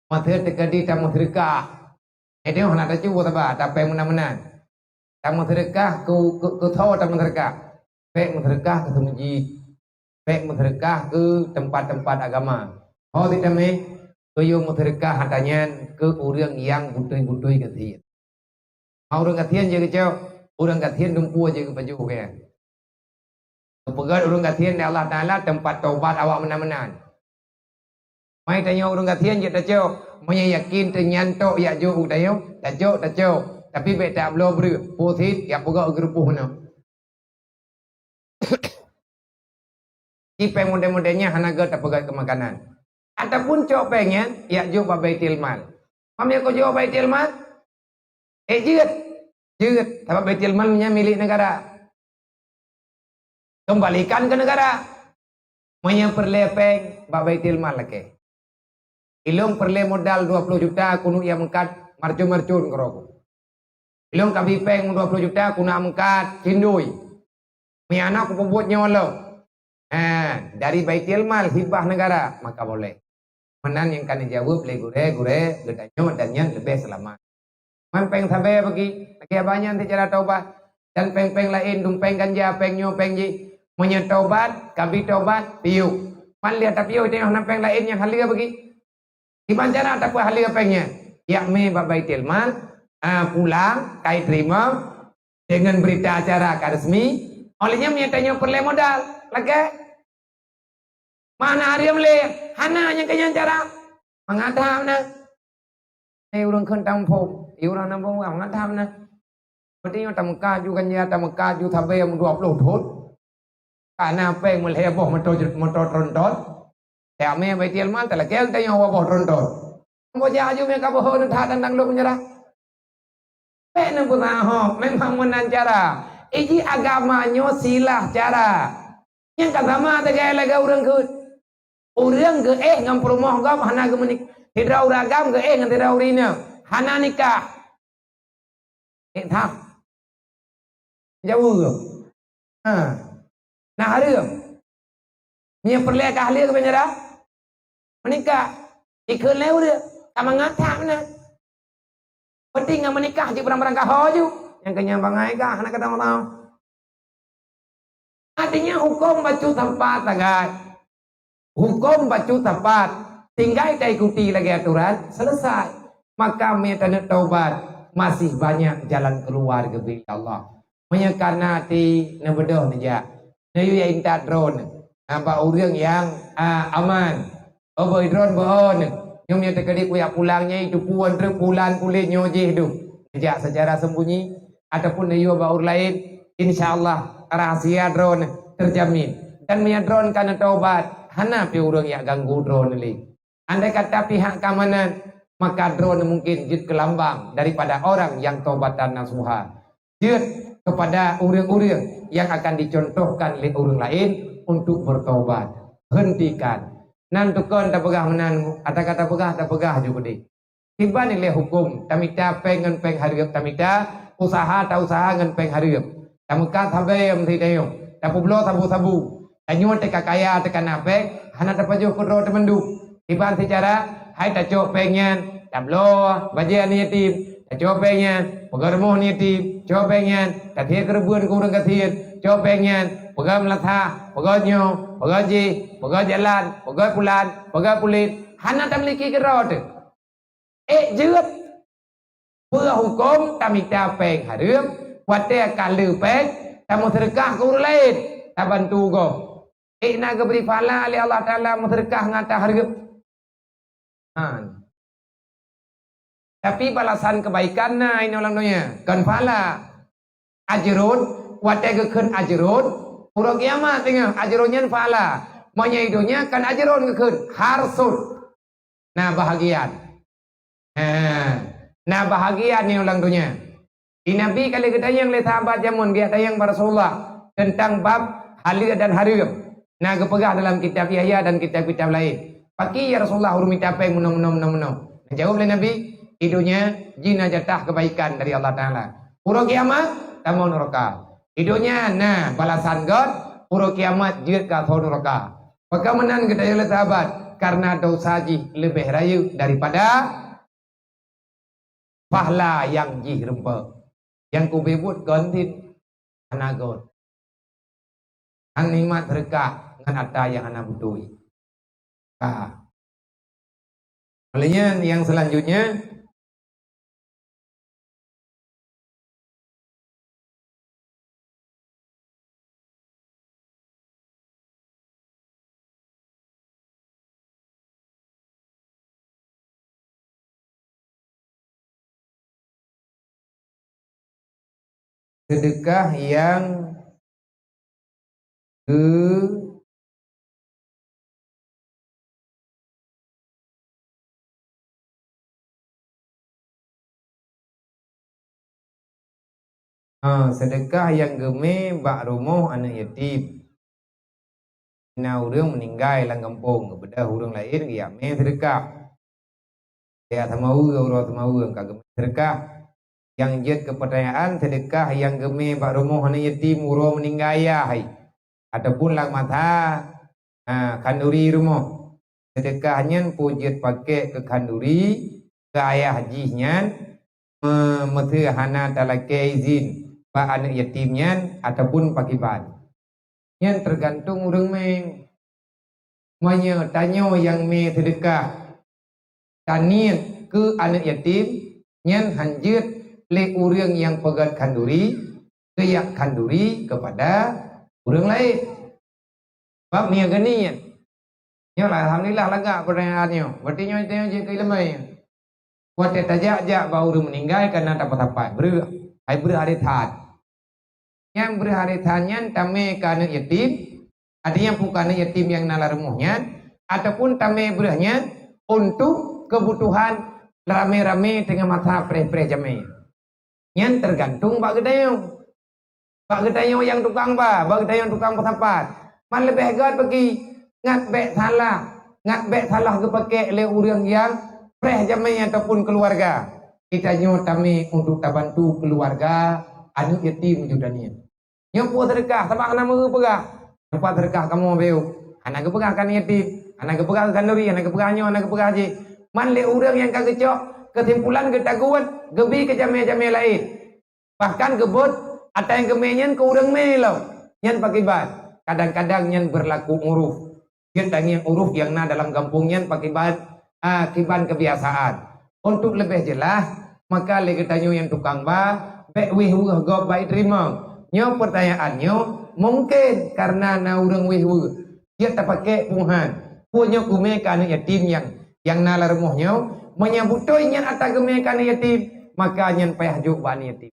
Meuteuk teukeudi tameuseudeukah. Eh, nyoe hana tacue saban, tapéng meunan-meunan. Tameuseudeukah keu, keu, keu soe tameuseudeukah? Bèk meuseudeukah keu seumeujid. Bèk meuseudeukah keu teumpat-teumpat agama. Ho tamé, geuyue meuseudeukah ata nyan keu ureueng nyang beutôi-beutôi gasien. Ha, ureueng gasien jeuet geucok, ureueng gasien dumpeue jeuet geupajoh keu nyan. Geupeugöt ureueng gasien lé Allah Taala teumpat tobat awak meunan-meunan. Mai tanyoe ureueng gasien jeuet tacok, meunyoe yakin teuh nyan tok jak jok u tanyoe, tacok, tacok. Tapi bèk tabloe breueh, peue cit jak peugöt u geurupoh meunoe. Di péng model-model nyan hana gèt tapeugöt keu makanan. Ataupun cok péng nyan, jak jok bak Baitul Mal. Meunyoe kujok Baitul Mal, eh, jeuet. Jeuet, sabab Baitul Mal nyan milék negara. Keumbalikan keu negara. Meunyoe peureulèe péng bak Baitul Mal lakèe. Ilôn peureulèe modal dua ploh juta keuneuk jak meukat marcon-marcon keudroe. Ilôn ka bri péng dua ploh juta keuneuk jak meukat cindui. Meunyoe hana kupeubuet nyoe lom. Ha, dari Baitul Mal hibah negara, maka boleh. Meunan nyang ka neujaweueb lé gurèe-gurèe geutanyoe dan nyan leubeh seulamat. Man péng sabé bagi, lagèe abah nyan teuh cara tobat. Dan péng-péng laén, dum péng ganja, péng nyoe, péng jih. Meunyoe tobat, ka bri tobat, piôh. Man lé ata piôh, teungoh na péng laén nyang haleue bagi. Kiban cara tapeuhaleue péng nyan? Jak mé bak Baitul Mal, ah, pulang, ka jiteurimong, deungon berita acara ka resmi. Óh lheueh nyan meunyoe tanyoe peureulèe modal, lakèe. Mana hareuem lé, hana nyang keu nyan cara. Mangat that na. Eh, ureueng kheun tamuphom. Eh, ureueng hana muphom, mangat that na. Berarti nyoe tameukat ju ganja, tameukat ju sabé meudua ploh thon. Kana péng meulhèe boh moto, moto tronton. Jak mé Baitul Mal talakèe tanyoe dua boh tronton. Boh jak aju mé ka boh that tandang lôn meunyeurah. Bèk neupeusahoe, memang meunan cara. Iji agama nyoe silah cara. Nyang ka sama teuga lagèe ureueng kheun. Ureueng geuéh ngon peurumoh gob hana geumeunik-, sidroe ureueng agam geuéh ngon sidroe ureueng inong. Hana nikah. Ék that. Jauh. Ha. Nah, hareuem. Meunyoe peureulèe ka haleue keu meunyeurah. Meunikah. Ikheun lé ureueng. Ka mangat that meunan. Penting ngon meunikah jeuet barang-barang kaho ju. Nyang keunyan bangai kah hana ka tamong-tamong. Artinya huköm bacut sapat sagai. Huköm bacut sapat. Tinggai taikuti lagèe aturan, selesai. Maka meunyoe taneuk taubat, masih banyak jalan keluar geubri lé Allah. Meunyoe kana até neubeudôh neujak, neuyue jak intat droeneuh, ah, bak ureueng nyang, ah, aman. Oh, bak droeneuh beuo neuh. Nyoe meunyoe teukeudi kujak pulang nyan, itu puon treuk pulan kulét nyoe jih dum. Neujak secara sembunyi ataupun neuyue bak ureueng laén, insya Allah rahasia droeneuh terjamin. Dan meunyoe droeneuh ka neutaubat, hana pih ureueng jak ganggu droeneuh lé. Andai kata pihak keamanan maka droeneuh mungken jeuet keu lambang daripada orang yang taubatan nasuha. Jeuet kepada ureuëng-ureuëng yang akan dicontohkan lé ureuëng laén untuk bertobat. Hentikan. Nan tukon tapeugah meunan, ata ka tapeugah, tapeugah ju keudeh. Kiban ilée huköm, tamita péng ngon péng hareuem tamita, usaha ta-usaha ngon péng hareuem. Tameukat sabé meusidayong, tapeubloe sabu-sabu. Tanyoe teuka kaya teuka na péng, hana tapajoh keudroe teumeunduek. Kiban sicara, hai tacok péng nyan, tabloe bajée aneuk yatim, tacok péng nyan, peugöt rumoh aneuk yatim, cok péng nyan, tathie keureubeuen keu ureuëng gasien, cok péng nyan, peugöt meulasah, peugöt nyoe, peugöt jih, peugöt jalan, peugöt pulan, peugöt pulet, hana tamiliki keudroe teuh. Ék jeuet. Peue huköm tamita péng hareuem, watée ka le péng, tameuseudeukah keu ureuëng laén, tabantu gob. Ék na geubri pahala lé Allah Taala meuseudeukah ngon ata hareuem. Han. Tapi balasan keubaikan na inoe lam donya, kon pahala. Ajrun, watée geukheun ajrun, uroe kiamat teungoh ajrun nyan pahala. Meunyoe i donya kon ajrun geukheun, harsun. Na bahagian. Ha, na bahagian nyoe lam donya. Di Nabi ka lheueh geutanyong lé sahabat jameun geutanyong bak Rasulullah teuntang bab haleue dan hareuem. Na geupeugah dalam kitab Yahya dan kitab-kitab laén, "Pakri ya Rasulullah ureuëng mita péng meunoe, meunoe, meunoe, meunoe?" Jaweueb lé Nabi, "Di donya jih na jatah keubaikan dari Allah Taala. Uroe kiamat tamong nuraka. Di donya na balasan gét, uroe kiamat jeuet keu asoe nuraka." Pakon meunan geutanyong lé sahabat, karena dosa jih leubeh rayeuk daripada pahala nyang jih rumpok. Nyang kubri buet kon cit hana gét. Hana nikmat seudeukah ngon ata nyang hana beutôi. Ka. Lheueh nyan nyang seulanjutnya, seudeukah nyang geu- Ha, seudeukah nyang geumé bak rumoh aneuk yatim. Na ureuëng meuninggai lam gampông, geubeudôh ureuëng laén geujak mé seudeukah. Geujak seumaweue, uroe seumaweue ka geumé seudeukah. Nyang jeuet keu peutanyaan, seudeukah nyang geumé bak rumoh aneuk yatim uroe meuninggai ayah hai, ataupun lam masa, ha, khanduri rumoh. Seudeukah nyan peue jeuet pakék keu khanduri, keu ayah jih nyan, me-, meusé hana talakée izin bak aneuk yatim nyan ataupun pakiban. Nyan teugantung ureuëng mé. Meunyoe tanyoe nyang mé seudeukah taniet keu aneuk yatim, nyan hán jeuet lé ureuëng nyang peugét khanduri geujak khanduri keupada ureuëng laén. Bab mie geunie nyan. Nyoe lah, alhamdulillah lagak peurtanyaan nyoe. Berarti nyoe, nyoe jeuet keu iéleumé. Watée tajak-jak bak ureuëng meuninggai ka na tapeusapat breueh, hai breueh haré that. Nyang breueh haré that nyan tamé keu aneuk yatim, artinya peue keu aneuk yatim nyang na lam rumoh nyan, ataupun tamé breueh nyan untuk keubutuhan ramé-ramé teungoh masa preh-preh jamé. Nyan teugantung bak geutanyoe. Bak geutanyoe nyang tukang ba, bak geutanyoe tukang peusapat. Man leubeh gét bagi ngat bék salah, ngat bék salah geupakék lé ureuëng nyang preh jamé ataupun keuluwarga. Geutanyoe tamé untuk tabantu keuluwarga aneuk yatim meunyoe taniet. Nyoe peue seudeukah, sabab hana meupeugah. Teumpat seudeukah kamoe beu. Hana geupeugah keu aneuk yatim, hana geupeugah keu khanduri, hana geupeugah nyoe, hana geupeugah jih. Man lé ureuëng nyang ka geucok keusimpulan geutaguet geubi keu jamé-jamé laén. Bahkan geubeuet ata nyang geumé nyan keu ureuëng mé lom. Nyan pakiban. Kadang-kadang nyan beurlaku uruf. Jeuet tangieng uruf nyang na dalam gampông nyan pakiban, a, kiban keubiasaan. Untuk leubeh jeulaih, maka lé geutanyoe nyang tukang ba, bék wéh weueh gob bak teurimong. Nyoe peurtanyaan nyoe mungken kareuna na ureuëng wéh weueh. Jeuet tapakék puhan. Peue nyoe geumé keu aneuk yatim nyang, nyang na lam rumoh nyoe, meunyoe beutôi nyan ata geumé keu aneuk yatim, maka nyan payah jok bak aneuk yatim.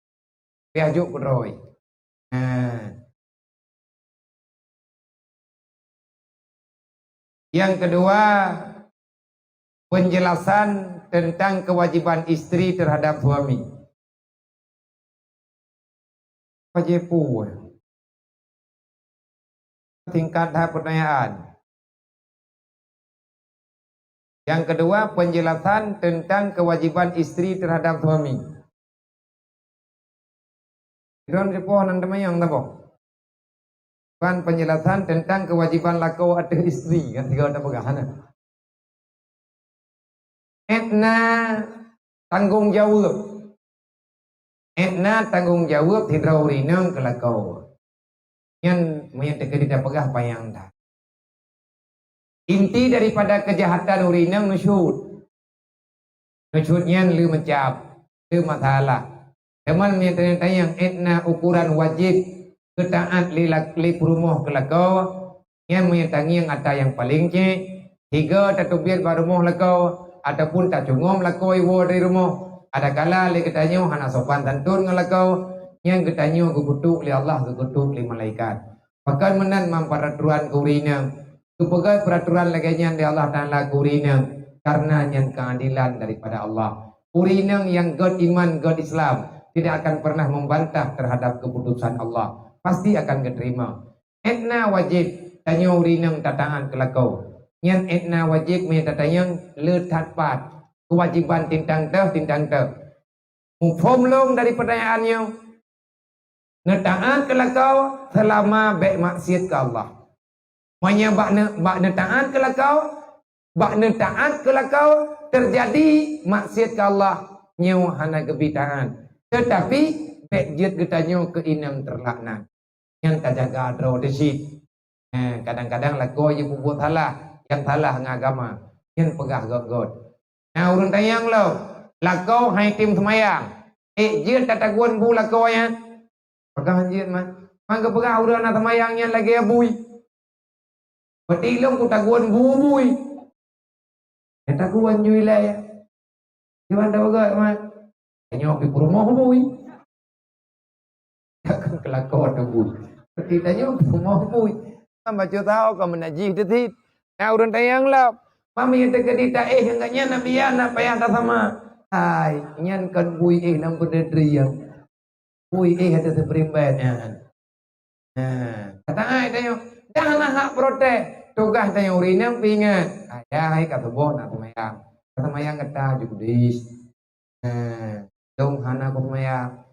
Payah jok keudroe. Nah. Nyang keudua, penjelasan tentang kewajiban istri terhadap suami. Wajib pun. Singkat that pertanyaan. Yang kedua, penjelasan tentang kewajiban istri terhadap suami. Droen sipoh nan teumanyong saboh. Ban penjelasan tentang kewajiban lakoe ateueh istri, kan tiga tapeugah na. Etna tanggong jaweueb. Etna tanggong jaweueb sidroe ureueng inong keu lakoe. Nyan meunyo teukeudi tapeugah panyang that. Inti daripada keujahatan ureueng inong nusyut. Nusyut nyan le meucab, le masalah. Teuma meunyo tanyong-tanyong etna ukuran wajéb geutaát lé lak-, lé peurumoh keu lakoe, nyan meunyo tangieng atra nyang paleng cék, sigo tateubiet bak rumoh lakoe, ataupun tacungom lakoe iwoe dari rumoh, adakala lé geutanyoe hana sopan santun ngon lakoe, nyan geutanyoe geukutôk lé Allah, geukutôk lé malaikat. Pakon meunan man peuraturan keu ureueng inong. Geupeugét peuraturan lagée nyan lé Allah Taala keu ureueng inong, kareuna nyan keuadilan daripada Allah. Ureueng inong nyang gét iman, gét Islam, tidak akan pernah membantah terhadap keputusan Allah. Pasti akan geuterima. Etna wajéb tanyoe ureueng inong tataát keu lakoe. Nyan etna wajéb meunyo tatanyong le that pat keuwajéban tintang teuh, tintang teuh. Muphom lôn dari peutanyaan nyoe, neutaát keu lakoe seulama bék maksiet keu Allah. Meunyoe bak ne-, bak neutaát keu lakoe, bak neutaát keu lakoe teujadi maksiet keu Allah, nyoe hana geubi taát. Teutapi bék jeuet geutanyoe keu inong teulaknat. Nyan tajaga droe teuh cit. Eh, kadang-kadang lakoe jipeubuet salah, nyang salah ngon agama. Nyan peugah gét-gét. Na ureueng tanyong lom, lakoe han item seumayang. Ék jeuet tatagun bu lakoe nyan? Peugah han jeuet, man. Man geupeugah ureueng hana seumayang nyan lagée bui. Peuti lôn kutagun bu bui. Nyang tagun ju ilée. Kiban tapeugah, man. Tanyoe pih peurumoh bui. Takon keu lakoe teuh bui. Peuti tanyoe peurumoh bui. Kan bacut saho ka meunajih teuh cit. Na ureueng tanyong lom. Man meunyo teukeudi taéh ngon gobnyan, Nabi, ya, na payah tasama. Hai, nyan kon bui éh lam peudedriang. Bui éh ateueh seuprimbet nyan. Nah, kata ai tanyoe, dah na hak protes. Tugaih tanyoe ureueng inong peuingat. Ayah hai ka suboh na seumayang. Ka seumayang gata ju kudis. Nah, dong hana ku seumayang.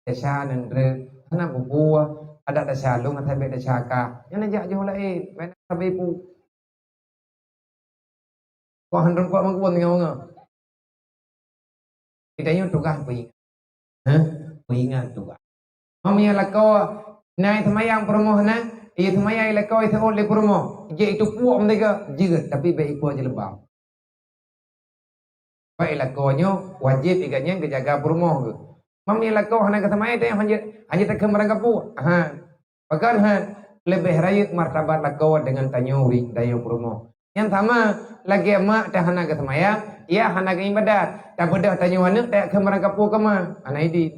Desya neundreuk, hana bubua. Adak desya lôn asai bék desya kah. Nyan jak jiôh laén. Main sabe pu. Kok han reumpok meukeubon ngon-ngon. Geutanyoe tugaih peuingat. Hah? Peuingat tugaih. Meunyo lakoe na seumayang peurumoh na, iya seumayang lakoe seuôt lé peurumoh. Jeuet itu puok meudega, jeuet, tapi bék ipue jeuleubab. Bak lakoe nyoe wajéb iga nyan geujaga peurumoh geuh. Meunyo lakoe hana geuseumayang, tanyoe hanjeuet, hanjeuet takheun barang kapue. Ha. Pakon han? Leubeh rayeuk martabat lakoe deungon tanyoe ureueng tanyoe peurumoh. Nyang sama, lagée mak teuh hana geuseumayang, ia hana geuibadat. Tabeudôh tanyoe aneuëk tajak kheun barang kapue keu ma, hana idin.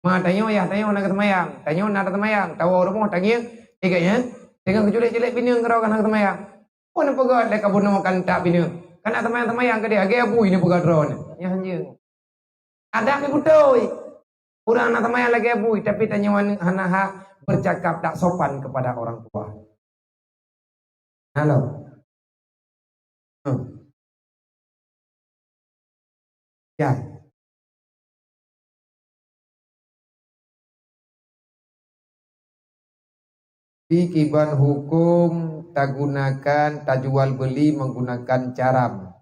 Ma tanyoe, yah tanyoe hana geuseumayang, tanyoe na taseumayang, tawoe rumoh tangieng, iga nyan, teungoh geuculek-culek bineung keudroe ka hana geuseumayang. Peue neupeugah lé ka bunoe ka neutak bineung? Ka na seumayang-seumayang keudeh, lagée bui neupeugah droeneuh. Nyan hanjeuet. Adak pih beutôi. Ureueng na seumayang lagée bui, tapi tanyoe hana hak bercakap tak sopan kepada orang tua. Halo. Hmm. Ya. Di kiban hukum tagunakan, tajual beli menggunakan caram.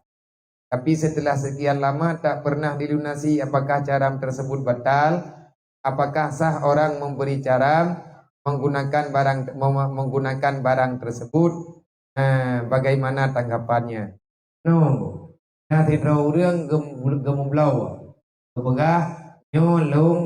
Tapi setelah sekian lama tak pernah dilunasi, apakah caram tersebut batal? Apakah sah orang memberi caram menggunakan barang, mem-, menggunakan barang tersebut? Nah, bagaimana tanggapannya? Nyoe, na sidroe ureueng geu-, geumeubloe. Geupeugah, "Nyoe lôn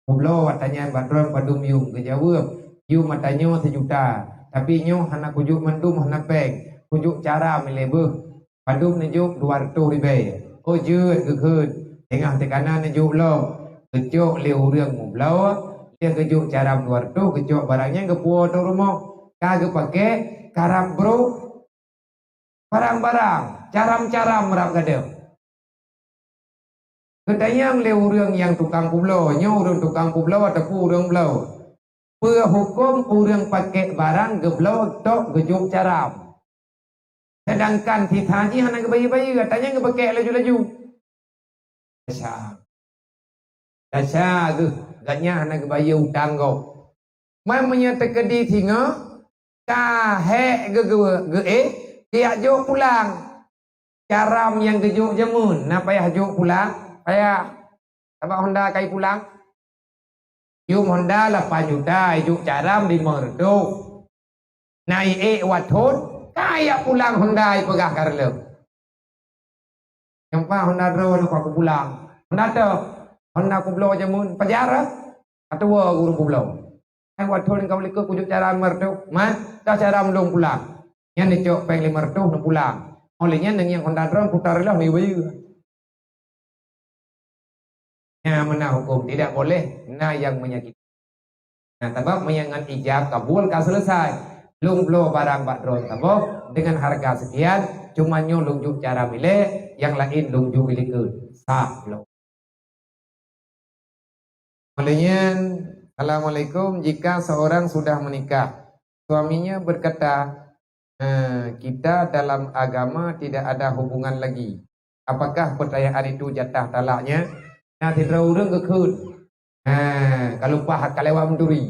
peubloe ata nyan bak droe padum yuem." Geujaweueb, "Yuem ata nyoe sijuta, tapi nyoe hana kujok mandum, hana péng, kujok caram ilée beuh." Padum neujok? Dua reutôh ribée. Oh, jeuet geukheun. Teungoh teukana neujok lom. Geucok lé ureueng meubloe, lheueh geujok caram dua reutôh, geucok barang nyan geupuwoe ateueh rumoh. Ka geupakée karab brôk. Barang-barang, caram-caram rab gadôh. Geutanyong lé ureuëng nyang tukang peubloe, nyoe ureuëng tukang peubloe ataupun ureuëng bloe, peue huköm ureuëng pakèk barang geubloe tok geujok caram? Seudangkan sisa jih hana geubayeue-bayeue, tanyong geupakèk laju-laju. Desya. Desya geuh, gobnyan hana geubayeue utang gob. Man meunyoe teukeudi singoh, ka hék geu-, geu-, geuéh, geujok pulang. Caram nyang geujok jameun, na payah jok pulang? Payah. Sabab honda ka ipulang. Yum honda lapan juta, ijok caram limong reutôh. Na iék watthon, ka ijak pulang honda ipeugah ka reuleueng. Nyang pa honda droeneuh ka kupulang. Honda teuh, honda kubloe jameun, pajar, eh? Atuwoe ureuëng kubloe. Ai watthon ka u likot kujok caram limong reutôh, man, ka caram lôn pulang. Nyan icok péng limong reutôh neupulang. Óh lheueh nyan neungieng honda droeneuh putar lom neubayeue. Nyan meunan huköm, tidak boleh na nyang menyakiti. Nah, sabab meunyoe ngon ijab kabul ka selesai. Lôn bloe barang bak droe saboh dengan harga sekian, cuma nyoe lôn jok caram ilée, nyang laén lôn jok i likot. Sah lom. Lheueh nyan, assalamualaikum. Jika seorang sudah menikah, suaminya berkata, eh, kita dalam agama tidak ada hubungan lagi. Apakah pertanyaan itu jatah talaknya? Nah, sidroe ureuëng geukheun, eh, ka lumpah ka lewat meuturi.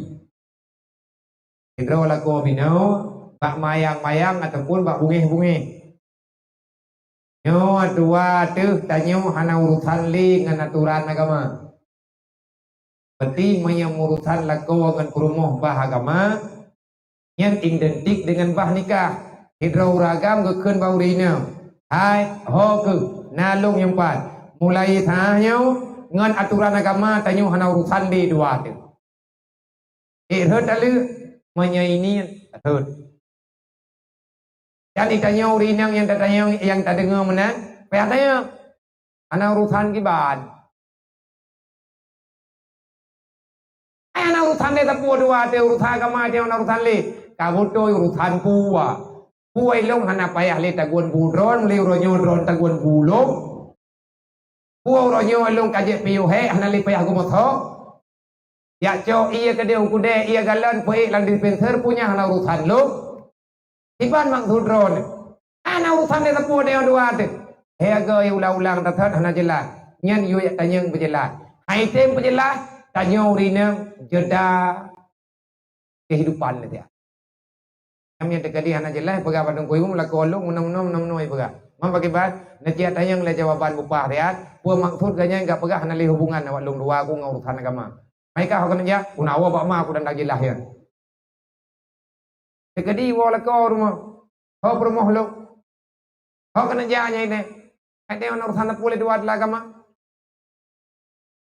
Sidroe lakoe binoe bak mayang-mayang ataupun bak bungéh-bungéh. Nyoe dua teuh tanyoe hana urusan lé ngon atoran agama. Berarti meunyoe urusan lakoe ngon peurumoh bah agama, nyan identik deungon bah nikah. Sidroe ureuëng agam geukheun bak ureuëng inong, "Hai, ho kheueh, na lôn nyang pat. Mulai saat nyoe, ngon atoran agama tanyoe hana urusan lé dua teuh." Ék rhot taleuek, meunyoe ini rhot. Dan itanyoe ureuëng inong nyang tatanyong, nyang tadeungoe meunan, payah tanyong. Hana urusan kiban. Ai hana urusan lé sapeue dua teuh, urusan agama teuh hana urusan lé. Ka beutôi urusan peue. Peue ilong hana payah lé tagun bu droen, lé uroe nyoe droen tagun bu lom. Peue uroe nyoe lôn ka jeuet piôh hék hana lé payah geumoto. Jak cok ié keudeh u keudè, ié galon peuék lam dispenser, peue nyan hana urusan lôn. Kiban maksud droeneuh? Hana urusan lé sapeue deungon dua teuh. Hai agoe ulang-ulang that-that hana jeulaih. Nyan yue jak tanyong peujeulaih. Hai tem peujeulaih, tanyoe ureuëng inong jeda kehidupan lé siat. Nyang teukeudi hana jeulaih peugah bak teungku imeum lakoe lôn meunoe-meunoe, meunoe-meunoe peugah. Mam pakiban, neuciat tanyong lé jawaban bupah siat, peue maksud gobnyan ka peugah hana lé hubungan awak lôn dua ku ngon urusan agama. Meuka ho keuneuk jak, ku na woe bak ma ku dan dak jeulaih nyan. Teukeudi woe lakoe rumoh, ho peurumoh lôn. Ho keuneuk jak nyan ideh. Ideh ngon urusan teupeu lé dua teuh agama.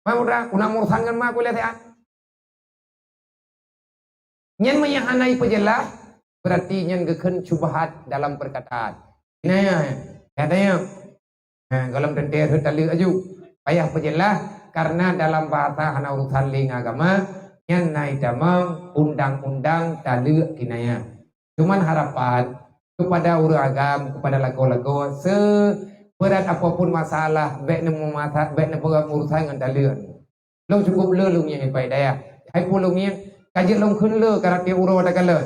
Mai muda, ku na urusan ngon ma ku lé siat. Nyan meunyo hana ipeujeulaih, berarti nyan geukheun syubhat dalam perkataan. Nah, katanya, nah, golom teuntèe rhot taleuek aju. Payah peujeulaih, karena dalam bahasa hana urusan lé ngon agama, nyan na itamong undang-undang taleuek kinayah. Cuman harapan kepada ureuëng agam, kepada lakoe-lakoe, seberat apapun masalah, bèk neumeumasak, bèk neupeuurusan ngon taleuek. Lôn cukup le lôn ngieng ipai dayah. Hai pue lôn ngieng, ka jeuet lôn kheun le karate uroe takalon.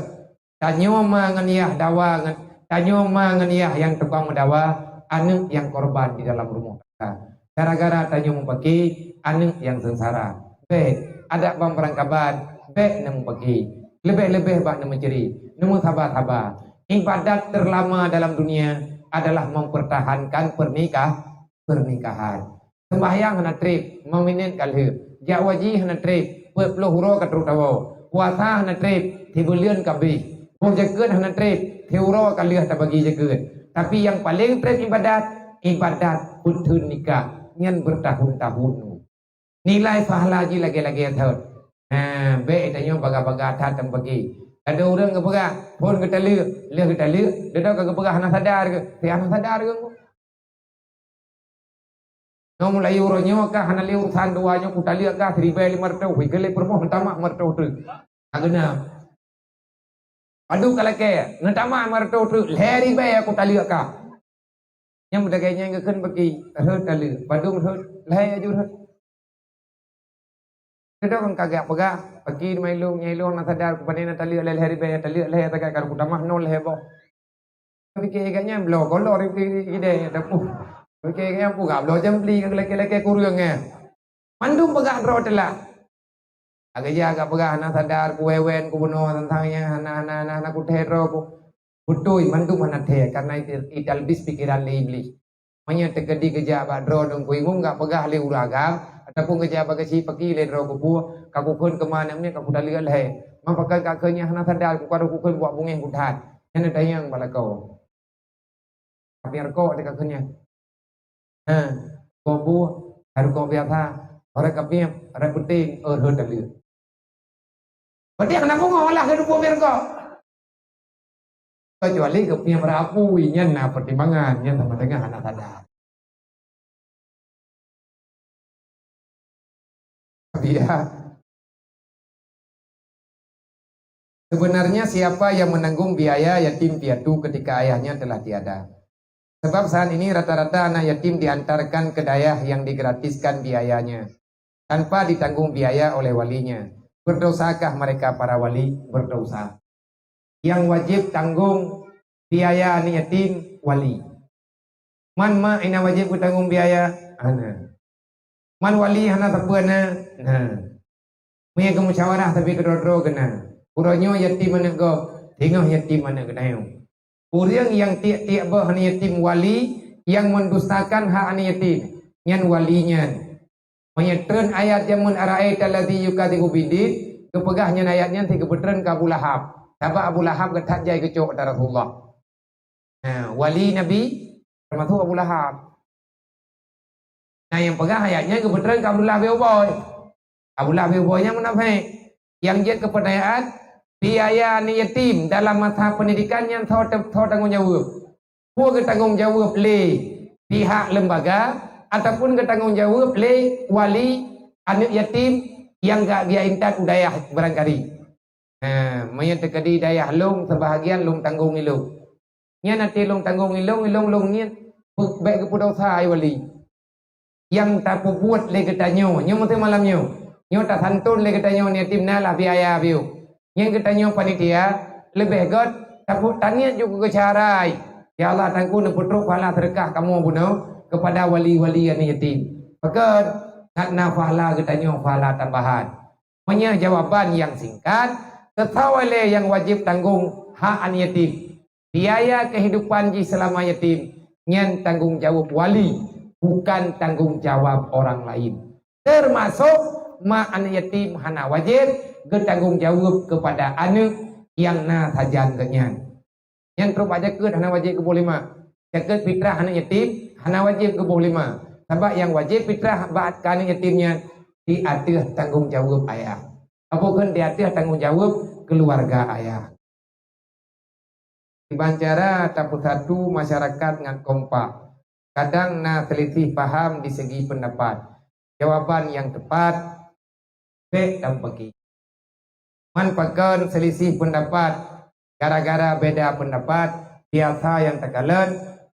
Tanyoe ma ngon yah dawa ngon, tanyoe ma ngon yah nyang tukang meudawa, aneuëk nyang korban di dalam rumoh tangga. Gara-gara tanyoe mupaki, aneuëk nyang seungsara. Bèk, adak ban beurangkaban, bèk neumupaki. Leubeh-leubeh bak neumeuceri, neumeusaba-saba. Ibadat terlama dalam dunia adalah mempertahankan pernikah-, pernikahan. Seumbahyang hana trép, lima minit ka lheueh. Jak haji hana trép, peuet ploh uroe ka trok tawoe. Puasa hana trép, sibuleuen ka abéh. Boh jakeuet hana trép, siuroe ka lheueh tabagi jakeuet. Tapi nyang paleng trép ibadat, ibadat peutheun nikah, nyan beurtahun-tahun. Nilai pahala jih lagèe-lagèe thon. Ha, bèk tanyoe bagah-bagah that teumeugi. Adak ureuëng geupeugah, phon geutaleuek, lheueh geutaleuek, dudoe ka geupeugah hana sadar keuh, si hana sadar keuh. Nyoe mulai uroe nyoe kah hana lé urusan dua nyoe, kutaleuek kah siribèe limong reutôh, wih, keu lé peurumoh meutamah limong reutôh treuk. Ka geunam. Padub ka lakèe, meutamah limong reutôh treuk, lhèe ribèe kutaleuek kah. Nyang beudagée nyan geukheun bagi rhot taleuek, padum rhot, lhée aju rhot. Keudong ka geujak peugah, paki di mailong, nyailong na sadar, kubandena taleuek lhée-lhée ribée, taleuek lhée tagai ka kutamah nol lhée boh. Pike gak nyan bloe golor pike gidée, tapi pike gak nyan pura bloe jambli ka lakée-lakée kureueng eh. Mandum peugah droe teulah. Agak ja agak peugah hana sadar, kuwewen, kubunoe teuntang nyan, hana, hana, hana, hana kuthée droe ku. Beutôi, mandum hana thée, karena itu, italbis pikiran lé Iblih. Meunyoe teukeudi geujak bak droeneuh kuingung gak peugah lé ureueng agam, ataupun geujak bak geuchik paki lé droe kupeue, ka kukheun keumah aneuk miet ka kutaleuek lhée. Meupakat ka kheun nyang hana sadar, kukaru kukheun buak bungéh kuthat. Nyan tanyong bak lakoe. Tapi rukok teuka kheun nyan. Ha, rukok buh, rukok biasa. Orang kapiep, orang puténg, oh, rhot taleuek. Berarti hana pungo lah keu dupo mirgo. Kecuali kepiep rapu, nyan na pertimbangan, nyan sama dengan hana sadar. Biaya. Sebenarnya siapa yang menanggung biaya yatim piatu ketika ayahnya telah tiada? Sebab saat ini rata-rata anak yatim diantarkan ke dayah yang digratiskan biayanya, tanpa ditanggung biaya oleh walinya. Berdosakah mereka para wali? Berdosa. Yang wajib tanggung biaya anak yatim wali. Man mak nyang wajib geutanggung biaya? Hana. Man wali hana sapeue na? Na. Meunyoe geumusyawarah tapi keudroe-droe keunan. Uroe nyoe yatim aneuk gob, singoh yatim aneuk geutanyoe. Ureueng nyang tiek-tiek boh aneuk yatim wali, nyang mendustakan hak aneuk yatim, nyan wali nyan. Meunyoe treun ayat jameun, "Ara'aital ladzi yukadzibu biddin," geupeugah nyan ayat nyan sigeupeutrön keu Abu Lahab. Sabab Abu Lahab geuthat jai geucok ata Rasulullah. Nah, wali Nabi termasuk Abu Lahab. Nah, nyang peugah ayat nyan geupeutrön keu Abdullah bin Ubay. Abdullah bin Ubay nyan munafék. Nyang jeuet keu peutanyaan, biaya aneuk yatim dalam masa pendidikan nyan soe te-, soe tanggong jaweueb? Peue geutanggong jaweueb lé pihak lembaga ataupun geutanggong jaweueb lé wali aneuk yatim nyang gak geujak intat u dayah barangkali? Ha, meunyoe teukeudi dayah lôn, sebahagian lôn tanggong ilôn. Nyan até lôn tanggong ilôn, ilôn lôn ngieng bék geupeudosa ai wali. Nyang tapeubuet lé geutanyoe, nyoe meuteumé malam nyoe, nyoe tasantôn lé geutanyoe aneuk yatim na lah biaya biôh. Nyan geutanyoe panitia, leubeh gét tapeubuet taniet ju keu geucahrai. Ya Allah, Teungku neupeutrok pahala seudeukah kamoe bunoe keupada wali-wali aneuk yatim. Pakon? That na pahala geutanyoe, pahala tambahan. Meunyoe jawaban nyang singkat, teusawa lé nyang wajéb tanggong hak aneuk yatim. Biaya kehidupan jih seulama yatim nyan tanggong jaweueb wali, bukan tanggong jaweueb orang lain. Teumasok mak aneuk yatim hana wajéb geutanggong jaweueb keupada aneuk nyang na sajan geuhnyan. Nyang trok bak jakeuet hana wajéb geuboh lé mak. Jakeuet fitrah aneuk yatim hana wajéb geuboh lé mak. Sabab nyang wajéb fitrah bak keu aneuk yatim nyan di ateueh tanggong jaweueb ayah. Apa kheun di ateueh tanggong jaweueb keuluwarga ayah. Kiban cara tapeusatu masyarakat ngon kompak. Kadang na seulisih paham di segi peundapat. Jawaban nyang teupat, bék tapeugah. Man pakon seulisih peundapat? Gara-gara beda peundapat, biasa nyang takalon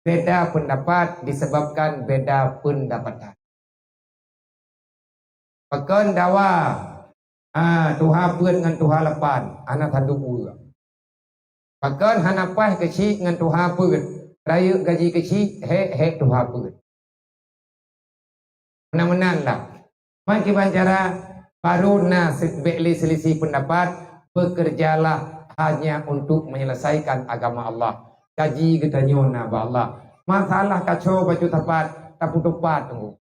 beda peundapat disebabkan beda peundapatan. Pakon dawa, ha, tuha peuet ngon tuha lapan, hana saduek ureueng. Pakon hana paih keuchik ngon tuha peuet, rayeuk gaji keuchik, hék-hék tuha peuet. Meunan-meunan lah. Man kiban cara, barô na se-, bék lé seulisih peundapat, bekerjalah hanya untuk menyelesaikan agama Allah. Gaji geutanyoe na bak Allah. Masalah kaco bacut sapat, tapeutupat teungku.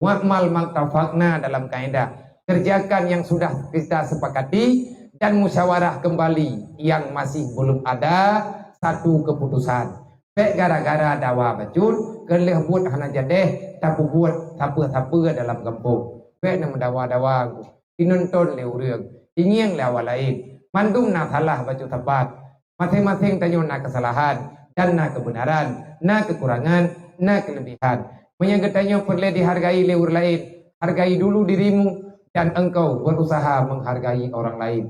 Wa'mal mattafaqna dalam kaidah. Kerjakan yang sudah kita sepakati dan musyawarah kembali yang masih belum ada satu keputusan. Bék gara-gara dawa bacut, keu lheueh buet hana jadéh, tapeubuet sapeue-sapeue dalam gampông. Bék neumeudawa-dawa, inonton lé ureueng, ingieng lé awak laén. Mandum na salah bacut sapat. Maséng-maséng tanyoe na keusalahan dan na keubeunaran, na keukurangan, na keuleubihan. Meunyoe geutanyoe peureulée dihargai lé ureueng laén, hargai dulu dirimu dan engkau berusaha menghargai orang lain.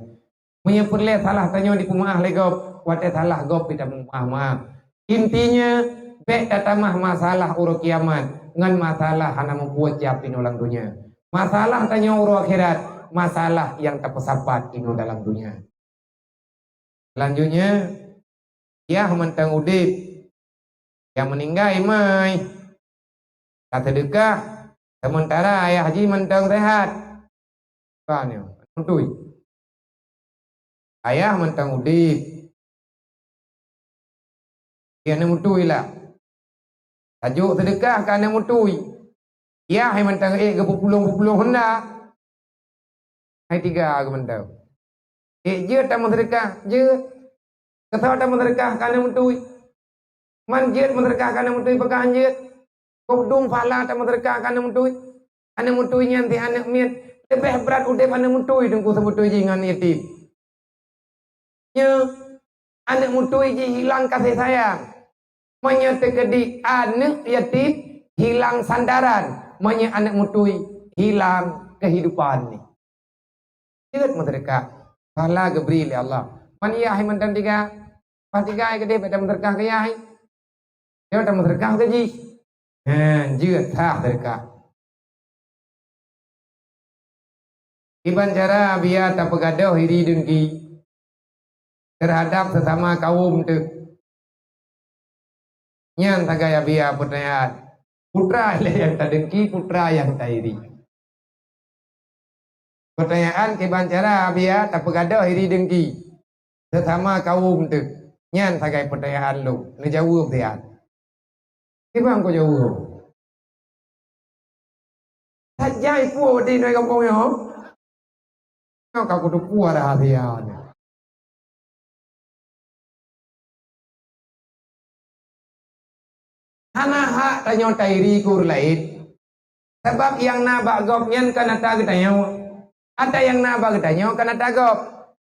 Meunyoe peureulée salah tanyoe dipeumeuáh lé gob, watée salah gob pih tapeumeuáh-meuáh. Intinya, Bék tatamah masalah uroe kiamat ngon masalah hana mubuet jap inoe lam donya. Masalah tanyoe uroe akhirat, masalah nyang tapeusapat inoe dalam donya. Selanjutnya, yah mantong udeb, nyang meuninggai mai. Ka seudeukah, seumeuntara ayah jih mantong seuhat. Ka nyoe, beutôi. Ayah mantong udeb. Keu aneuk muntui lah. Tajok seudeukah keu aneuk muntui. Yah hai mantong ék geupeupulang-peupulang honda. Hai tiga geuh mantong. Ék jeuet tameuseudeukah, jeuet. Keu soe tameuseudeukah keu aneuk muntui. Man jeuet meuseudeukah keu aneuk muntui, peugah jeuet. Keu dum pahala tameuseudeukah keu aneuk muntui. Aneuk muntui nyan di aneuk miet. Leubeh brat udeb aneuk muntui teungku seubeutôi jih ngon yatim. Nyoe, aneuk muntui jih hilang kasih sayang. Meunyoe teukeudi aneuk yatim hilang sandaran, meunyoe aneuk muntui hilang kehidupan ni. Jeuet meuseudeukah, pahala geubri lé Allah. Man yah hai mantong tiga, pas tiga hai keudeh bak tameuseudeukah keu yah hai. Nyoe tameuseudeukah keu jih. Hé, jeuet that seudeukah. Kiban cara biya tapeugadôh iri deungki teuhadab seusama kawöm teuh. Nyan sagai biya peutanyaan. Putra lé nyang tadeungki, putra nyang tairi. Peutanyaan kiban cara biya tapeugadôh iri deungki seusama kawöm teuh. Nyan sagai peutanyaan lôn. Neujaweueb siat. Kiban kujaweueb. Sajai peue di nui gampông nyoe? Nyoe ka kuteupue rahsia nyoe. Hana hak tanyoe tairi keu ureuëng laén. Sabab nyang na bak gob nyan kan ata geutanyoe. Ata nyang na bak geutanyoe kan ata gob.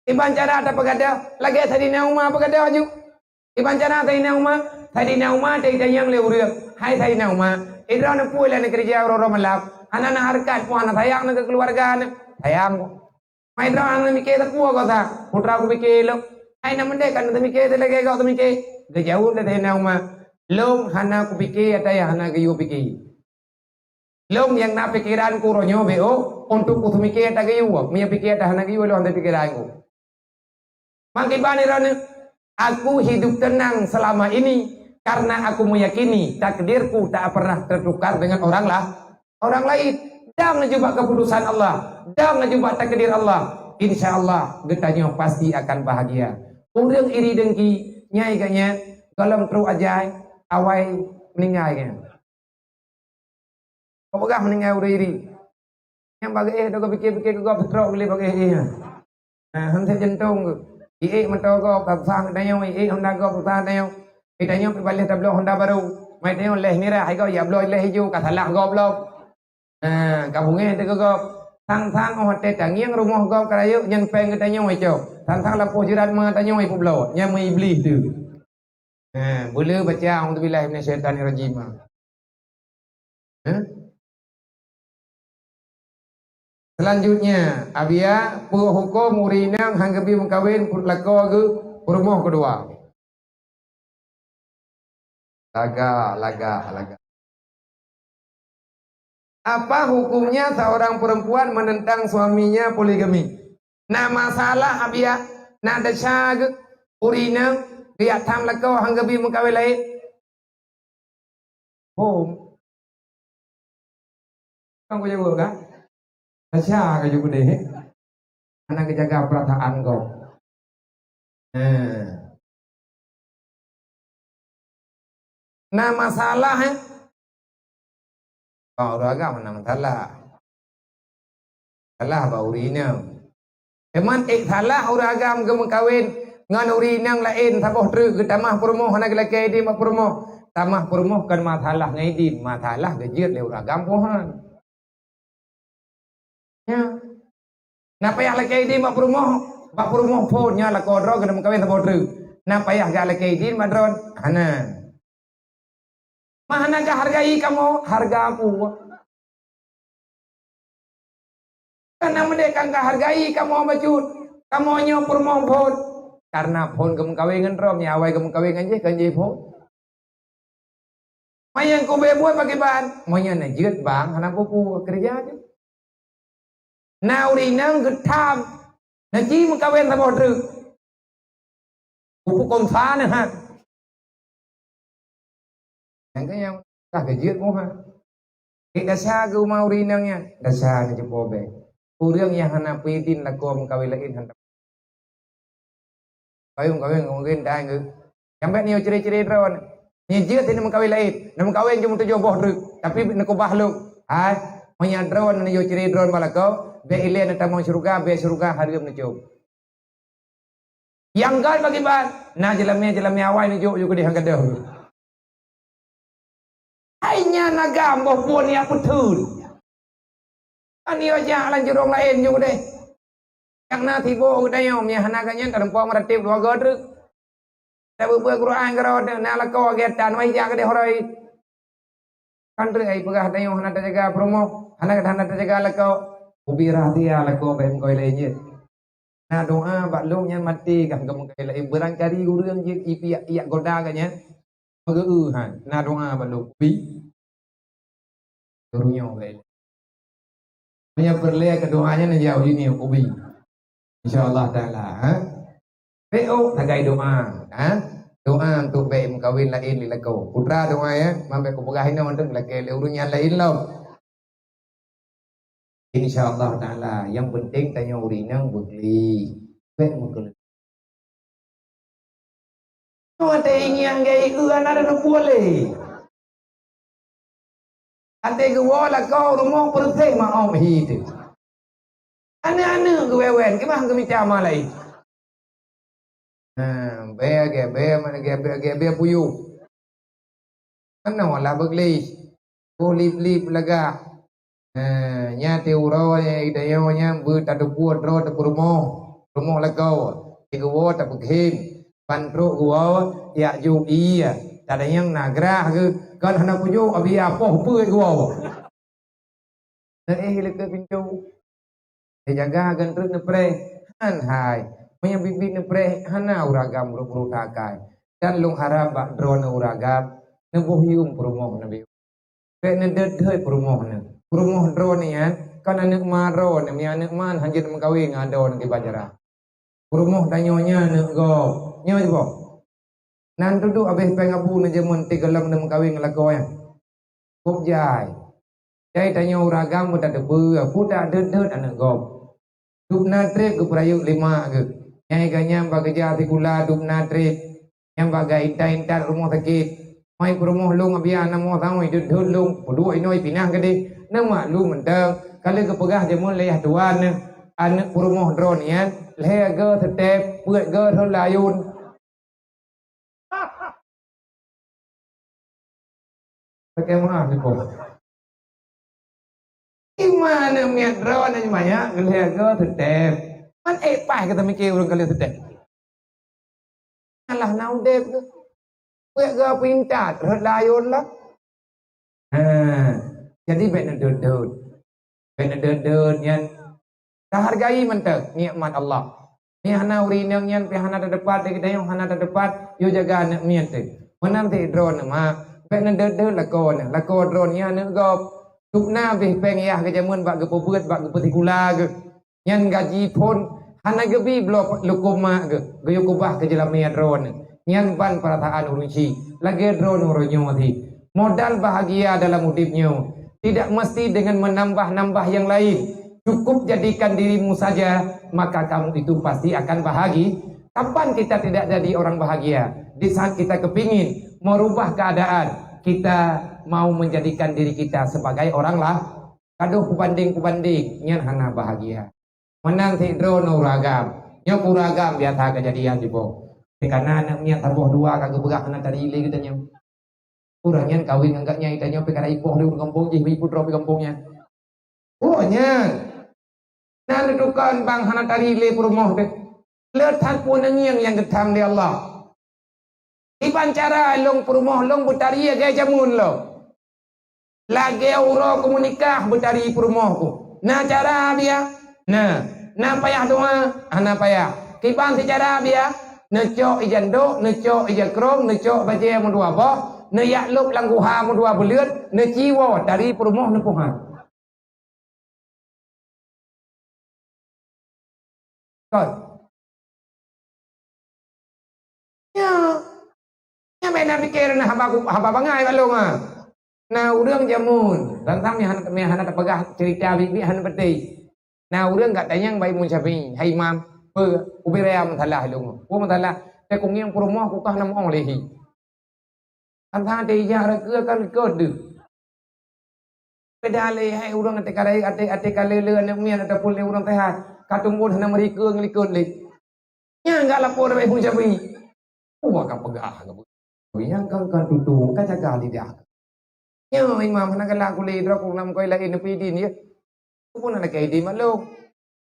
Iban cara tapeugadôh, lagée Saidina Umar peugadôh aju. Iban cara Saidina Umar, Saidina Umar tanyong lé ureuëng, "Hai Saidina Umar, idroe neupue lé neukeureuja uroe-uroe malam, hana na hareukat pun hana sayang neu keu keuluwarga neu." Sayang. Mai droe hana mike sapeue gosa, putra kupike lom. Hai na meudeh ka na teumike, teulagée gob teumike. Geujaweueb lé Saidina Umar, "Lom hana kupike ata nyang hana geuyue pike. Lom nyang na pikeran ku uroe nyoe beu untuk kuteumike ata geuyue. Meunyoe pike ata hana geuyue, lom hana pikeran ku." Mangkiban droeneuh, aku hidup tenang selama ini karena aku meyakini takdirku tak pernah tertukar dengan orang lah, orang lain. Dang neujubak keputusan Allah, dang neujubak takdir Allah. Insya Allah geutanyoe pasti akan bahagia. Ureuëng iri deungki nyai geuh nyan, gohlom trok ajai, awai meuninggai geuh nyan. Kau peugah meuninggai ureuëng iri. Nyang bagéh dong pike-pike keu gob trok lé bagéh nyan. Nah, hana jantung geuh. Iék moto gob, ka susah geutanyoe, iék honda gob, susah tanyoe. Geutanyoe pih baleh tabloe honda barô. Mai tanyoe leh mirah, hai gob, ya bloe leh ijo, ka salah gob lom. Nah, ka beungéh teuh keu gob. Sang-sang óh watée tangieng rumoh gob ka rayeuk, nyan péng geutanyoe icok. Sang-sang lampôh jeurat ma tanyoe ipeubloe, nyan meu iblih teuh. Nah, beu le baca, "A'udzubillahi minasyaitonirrajim." Hah? Selanjutnya, Abiya, peue huköm ureuëng inong han geubi meukawen lakoe geuh peurumoh keudua? Lagak, lagak, lagak. Apa hukumnya seorang perempuan menentang suaminya poligami? Na masalah, Abiya, na desya geuh ureuëng inong geujak tham lakoe han geubi meukawen laén? Hom. Kan kujaweueb kan? Desya ka jeuet udeh. Hana geujaga peurasaan gob. Nah. Na masalah, eh? Oh, ureuëng agam hana masalah. Salah bak ureuëng inong. Teuma ék salah ureuëng agam geumeukawen ngon ureuëng inong laén saboh treuk geutamah peurumoh hana geulakée idin bak peurumoh. Tamah peurumoh kon masalah ngon idin, masalah geujeuet lé ureuëng agam pohan. Ya. Na payah lakée idin bak peurumoh, bak peurumoh phon nyoe lakoe droe keuneuk meukawen saboh treuk. Na payah jak lakée idin bak droe? Hana. Meuhana geuhargai kamoe, hareuga aku. Kana meudeh kan geuhargai kamoe bacut. Kamoe nyoe peurumoh phon. Karena phon geumeukawen ngon droe, meunyo awai geumeukawen ngon jih, kon jih phon. Manyang kubeh buet pakriban? Manyang neujeuet bang hana peue-peue keureuja jih. Na ureueng inong geutham, neuji meukawen saboh treuk. Pupuk kongsa neuh ha. Nyang keu nyang ka geujeuet muha. Kek dasa geu uma ureueng inong nyan, dasa neucupo beh. Ureueng nyang hana peue idin lakoe meukawen laén hana. Kawén-kawén mungken dai geu. Nyang bèk neuyue cre-cre droe. Neujeuet hana meukawen laén, neumeukawen jeuet meutujoh boh treuk, tapi neukeubah lom. Hai, meunyo droe neuyue cre droe bak lakoe, bèk ilèe neutamong syeuruga, bèk syeuruga hareuem neucöm. Nyang göt pakriban, na jeulamé-jeulamé awai neujok yue keudeh nyang gadôh. Hai nyan agam boh buet nyang peutheun. Kan yue jak lam jurông laén yue keudeh. Nyang na tiboh geutanyoe, meunyo hana geuh nyan, talumpah meuratéb dua goe treuk. Tabeuet-beuet Quran keudroe, na lakoe geutan, wai jak keudeh horoi. Kan treuk ai peugah tanyoe hana tajaga peurumoh, hana, hana tajaga lakoe. Ubé rahsia lakoe bèk meukawen laén jeuet. Na doa bak lôn nyan maté gah meukawen laén. Barangkali ureueng jeuet ipiak, iyak goda geuh nyan. Meugeu-eu han, na doa bak lôn. Pi. Ureueng nyoe bèk. Meunyo peureulèe keu doa nyan, neujaweueb jih nyoe, ubi. Insya Allah Taala, ha? P O sagai doa, ha? Doa untuk bèk meukawen laén lé lakoe. Putra doa ya, man bèk kupeugah inoe untuk lakèe lé ureueng nyang laén lom. Insya Allah Taala, nyang penting tanyoe ureueng inong beukli. Bèk meukeuleueng. Watèe ingieng gaya eu hana ada neupue lé. Watèe geuwoe lakoe rumoh peureuseh maom hi teuh. Aneuk-aneuk geuwewen, keumah geumita ma laén. Ha, bèe gèe, bèe mana gèe, bèe gèe, bèe puyuh. Meunoe lah beugleh. Boh lip-lip lagak. Nah, nyan ti uroe nyang idayo nyan beutateupeue droe teupeurumoh, rumoh lakoe. Sigoe tapeughem, ban trok geuwoe, jak jok ie. Tadayang na grah geuh, kon hana kujok, abi apoh peue geuwoe. Neuéh leukeue pintoe. Teujaga geuntreuk neupreh, han hai. Meunyoe biet-biet neupreh, hana ureueng agam brok-brok takai. Dan lôn harab bak droeneuh ureueng agam, neuboh yuem peurumoh neubiet. Bèk neudeuet-deuet peurumoh neuh. Peurumoh droeneuh nyan, kon aneuk ma droeneuh, meunyoe aneuk ma han jeuet meukawen ngon droeneuh di Banjarah. Peurumoh tanyoe nyan aneuk gob. Nyoe siboh. Nan dudoe abéh péng abu neujameun ti gohlom neumeukawen ngon lakoe nyan. Kôb jai. Jai tanyoe ureueng agam beutateupeue, peue tak deuet-deuet aneuk gob. Dub na trép geupeurayeuk lé mak geuh. Nyang iga nyan bak geujak sikula dub na trép. Nyang bak geuintat-intat rumoh sakét. Mai peurumoh lôn abian namoe samoi deuet-deuet lôn, peuduek inoe pinah keudeh. Neumaklum mantong, ka lheueh geupeugah jameun lé yah tuan neuh, aneuk peurumoh droeneuh nyan, lhèe goe seutép, peuet goe rhot layôn. Pakai maaf ni, Bos. Iman miet droeneuh banyak, geulhèe goe seutép. Man ék paih gata miké ureueng ka lheueh seutép. Alah na udép geuh. Peuet goe peuintat, rhot layôn lah. Ha, jadi bèk neudeuet-deuet. Bèk neudeuet-deuet nyan. Tahargai mantong nikmat Allah. Pih hana ureueng inong nyan, pih hana tateupat, di geutanyoe hana tateupat, yue jaga aneuk miet teuh. Meunan sidroe neuh mak, bèk neudeuet-deuet lakoe neuh, lakoe droeneuh nyan aneuk gob. Dub na abéh péng yah geujameun bak geupeubeuet, bak geupeusikula geuh. Nyan gaji phôn hana geubi bloe lukôm mak geuh, geuyue keubah keu jeulamé droeneuh. Nyan ban peurasaan ureueng chik, lagèe droeneuh uroe nyoe sit. Modal bahagia dalam udép nyoe tidak mesti dengan menambah-nambah yang lain. Cukup jadikan dirimu saja, maka kamu itu pasti akan bahagia. Kapan kita tidak jadi orang bahagia? Di saat kita kepingin merubah keadaan, kita mau menjadikan diri kita sebagai orang lah. Gadoh peubandéng-peubandéng, nyan hana bahagia. Meunan sidroe ureueng agam. Nyoe ureueng agam biasa keujadian jiboh. Teuka na aneuk miet saboh dua ka geupeugah hana tari lé geutanyoe. Ureueng nyan kawén ngon gobnyan, geutanyoe pih ka na ipoh lé ureueng gampông jih, ibu droe pih gampông nyan. Oh, nyan. Na neudukon bang hana tari lé peurumoh teuh. Le that peue neungieng nyang geutham lé Allah. Kiban cara lôn peurumoh lôn beutari lagèe jameun lom. Lagèe uroe ku meunikah beutari peurumoh ku. Na cara biya? Na. Na payah doa? Hana payah. Kiban si cara biya? Neucok ija ndok, neucok ija krông, neucok bajèe meudua boh, Neujak lôb lam guha meudua buleuen, neuciwoe tari peurumoh neupuhan. Kon. Ya. Nyan bèk na pike na haba, haba bangai bak lôn, ah. Na ureueng jameun, tantang meuhana, meuhana tapeugah cerita biet-biet hana peuteng. Na ureueng ka tanyong bak Imam Syafi'i, "Hai Imam, peue ubé raya meusalah lôn?" "Peue meusalah?" "Teuh kungieng peurumoh ku kah na meu'oh lé hi." Tantang até ijak reukeu kan likot deuh. Beda lé hai ureueng até ka rayeuk, até, até ka lé-lé aneuk miet ataupun lé ureueng seuhat, ka tumbon hana meurikeue ngon likot lé. Nyan ka lapor bak Imam Syafi'i. Peue ka peugah ka buet. Nyang kan, kan tutoe, ka jaga lidah. Nyoe imam hana galak kulé droe ku lam koi laén neupui idin ya. Ku pun hana lakèe idin bak lôn.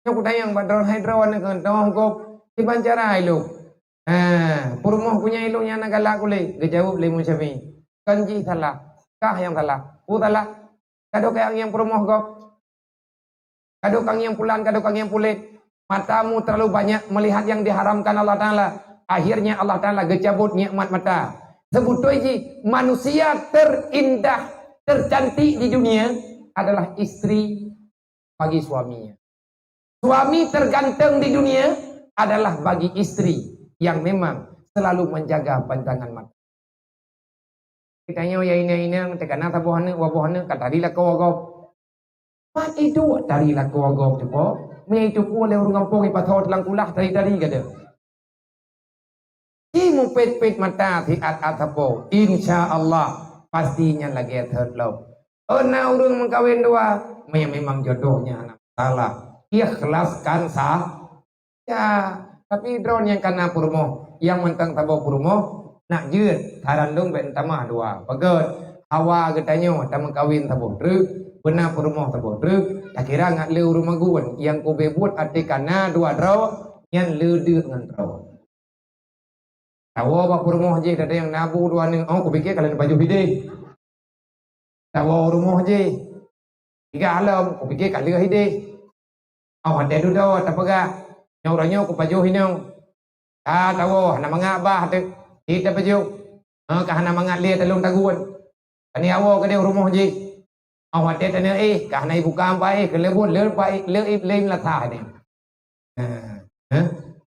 Nyoe kutanyong bak droe hai droe aneuk keuh teuh gob kiban cara ilôn. Ha, peurumoh ku nyan ilôn nyang hana galak kulé, geujaweueb lé Imam Syafi'i. Kon jih salah, kah nyang salah. Peue salah? Ka dok kah nyang peurumoh gob. Ka dok kah nyang pulan, ka dok kah nyang pulen. Matamu terlalu banyak melihat yang diharamkan Allah Ta'ala. Akhirnya Allah Ta'ala geucabut nikmat mata. Sebetul jih manusia terindah, tercantik di dunia adalah istri bagi suaminya. Suami terganteng di dunia adalah bagi istri yang memang selalu menjaga pandangan mata. Geutanyoe ya inong-inong, teukana saboh aneuk, dua boh aneuk ka tari lakoe gob. Pat iduek tari lakoe gob tu po? Meunyo itu po lé ureueng gampông ipasoe teulang kulah tari-tari gata. Ci mupet-pet mata siat-at sapo, insya Allah pasti nyan lagèe thot lom. Oh na ureueng meukawen dua, meunyo memang jodohnya hana masalah. Ikhlaskan sah Ya, tapi droe nyang kana peurumoh, nyang mantong saboh peurumoh, nak jeuet, saran lôn bèk tamah dua. Peugöt, hawa geutanyoe tameukawen saboh treuk, beuna peurumoh saboh treuk, takira ngat le ureueng magun, nyang kube buet até kana dua droe, nyan le deuk ngon droe. Tawoe bak peurumoh jih, teudeung na bu dua aneuk, oh, kupike ka lheueh pajoh ideh. Tawoe rumoh jih. Tiga lom, kupike ka lheueh ideh. Oh, watèe dudoe tapeugah, nyoe uroe nyoe kupajoh inong. Ka tawoe, hana mangat bah teuk. Cit tapajoh. Ha, ka hana mangat lé talôn tagun. Tani awoe keudeh rumoh jih. Oh, watèe taneuk éh, ka hana ibuka ampa éh, keuleubot le pa éh, le éh, le meulasa deh. Ha, ha.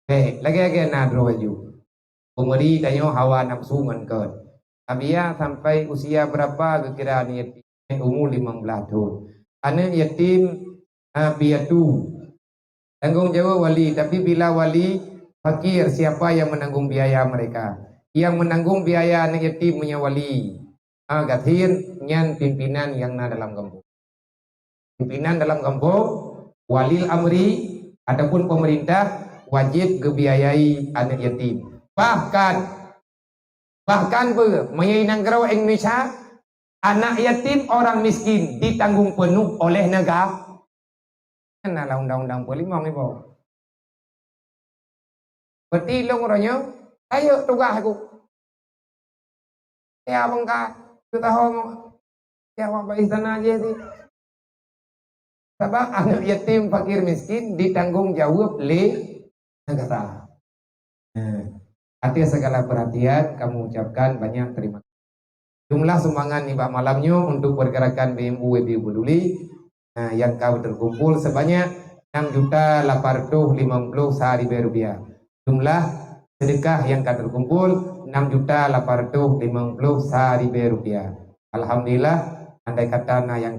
Bèk, lagèe-lagèe na droe laju. Peumeri tanyoe hawa nafsu ngon kön. Tabia sampai usia berapa geukira aneuk yatim? Umu limong blaih thon. Aneuk yatim, ha, piatu. Tanggung jawab wali, tapi bila wali fakir, siapa yang menanggung biaya mereka? Yang menanggung biaya aneuk yatim meunyo wali. Ha, gasien nyan pimpinan nyang na dalam gampông. Pimpinan dalam gampông, walil amri ataupun pemerintah wajib geubiayai aneuk yatim. Bahkan, bahkan peue, meunyo i nanggroe Indonesia, anak yatim orang miskin ditanggung penuh oleh nega-, na lam undang-undang peulimong iboh. Berarti lôn uroe nyoe, rayeuk tugaih ku. Ya bengkai, tu tahu, ya awak bak istana je tu. Sabab aneuk yatim fakir miskin ditanggung jawab lé negara. Nah, atas segala perhatian kamu ucapkan banyak terima kasih. Jumlah sumbangan nibak malam nyoe untuk pergerakan B M U W B U Peduli, nah, yang ka terkumpul sebanyak enam juta lapan ratus limong puluh sa ribèe rupiah. Jumlah sedekah yang ka terkumpul enam juta lapan ratus limong puluh sa ribèe rupiah. Alhamdulillah, andai kata na yang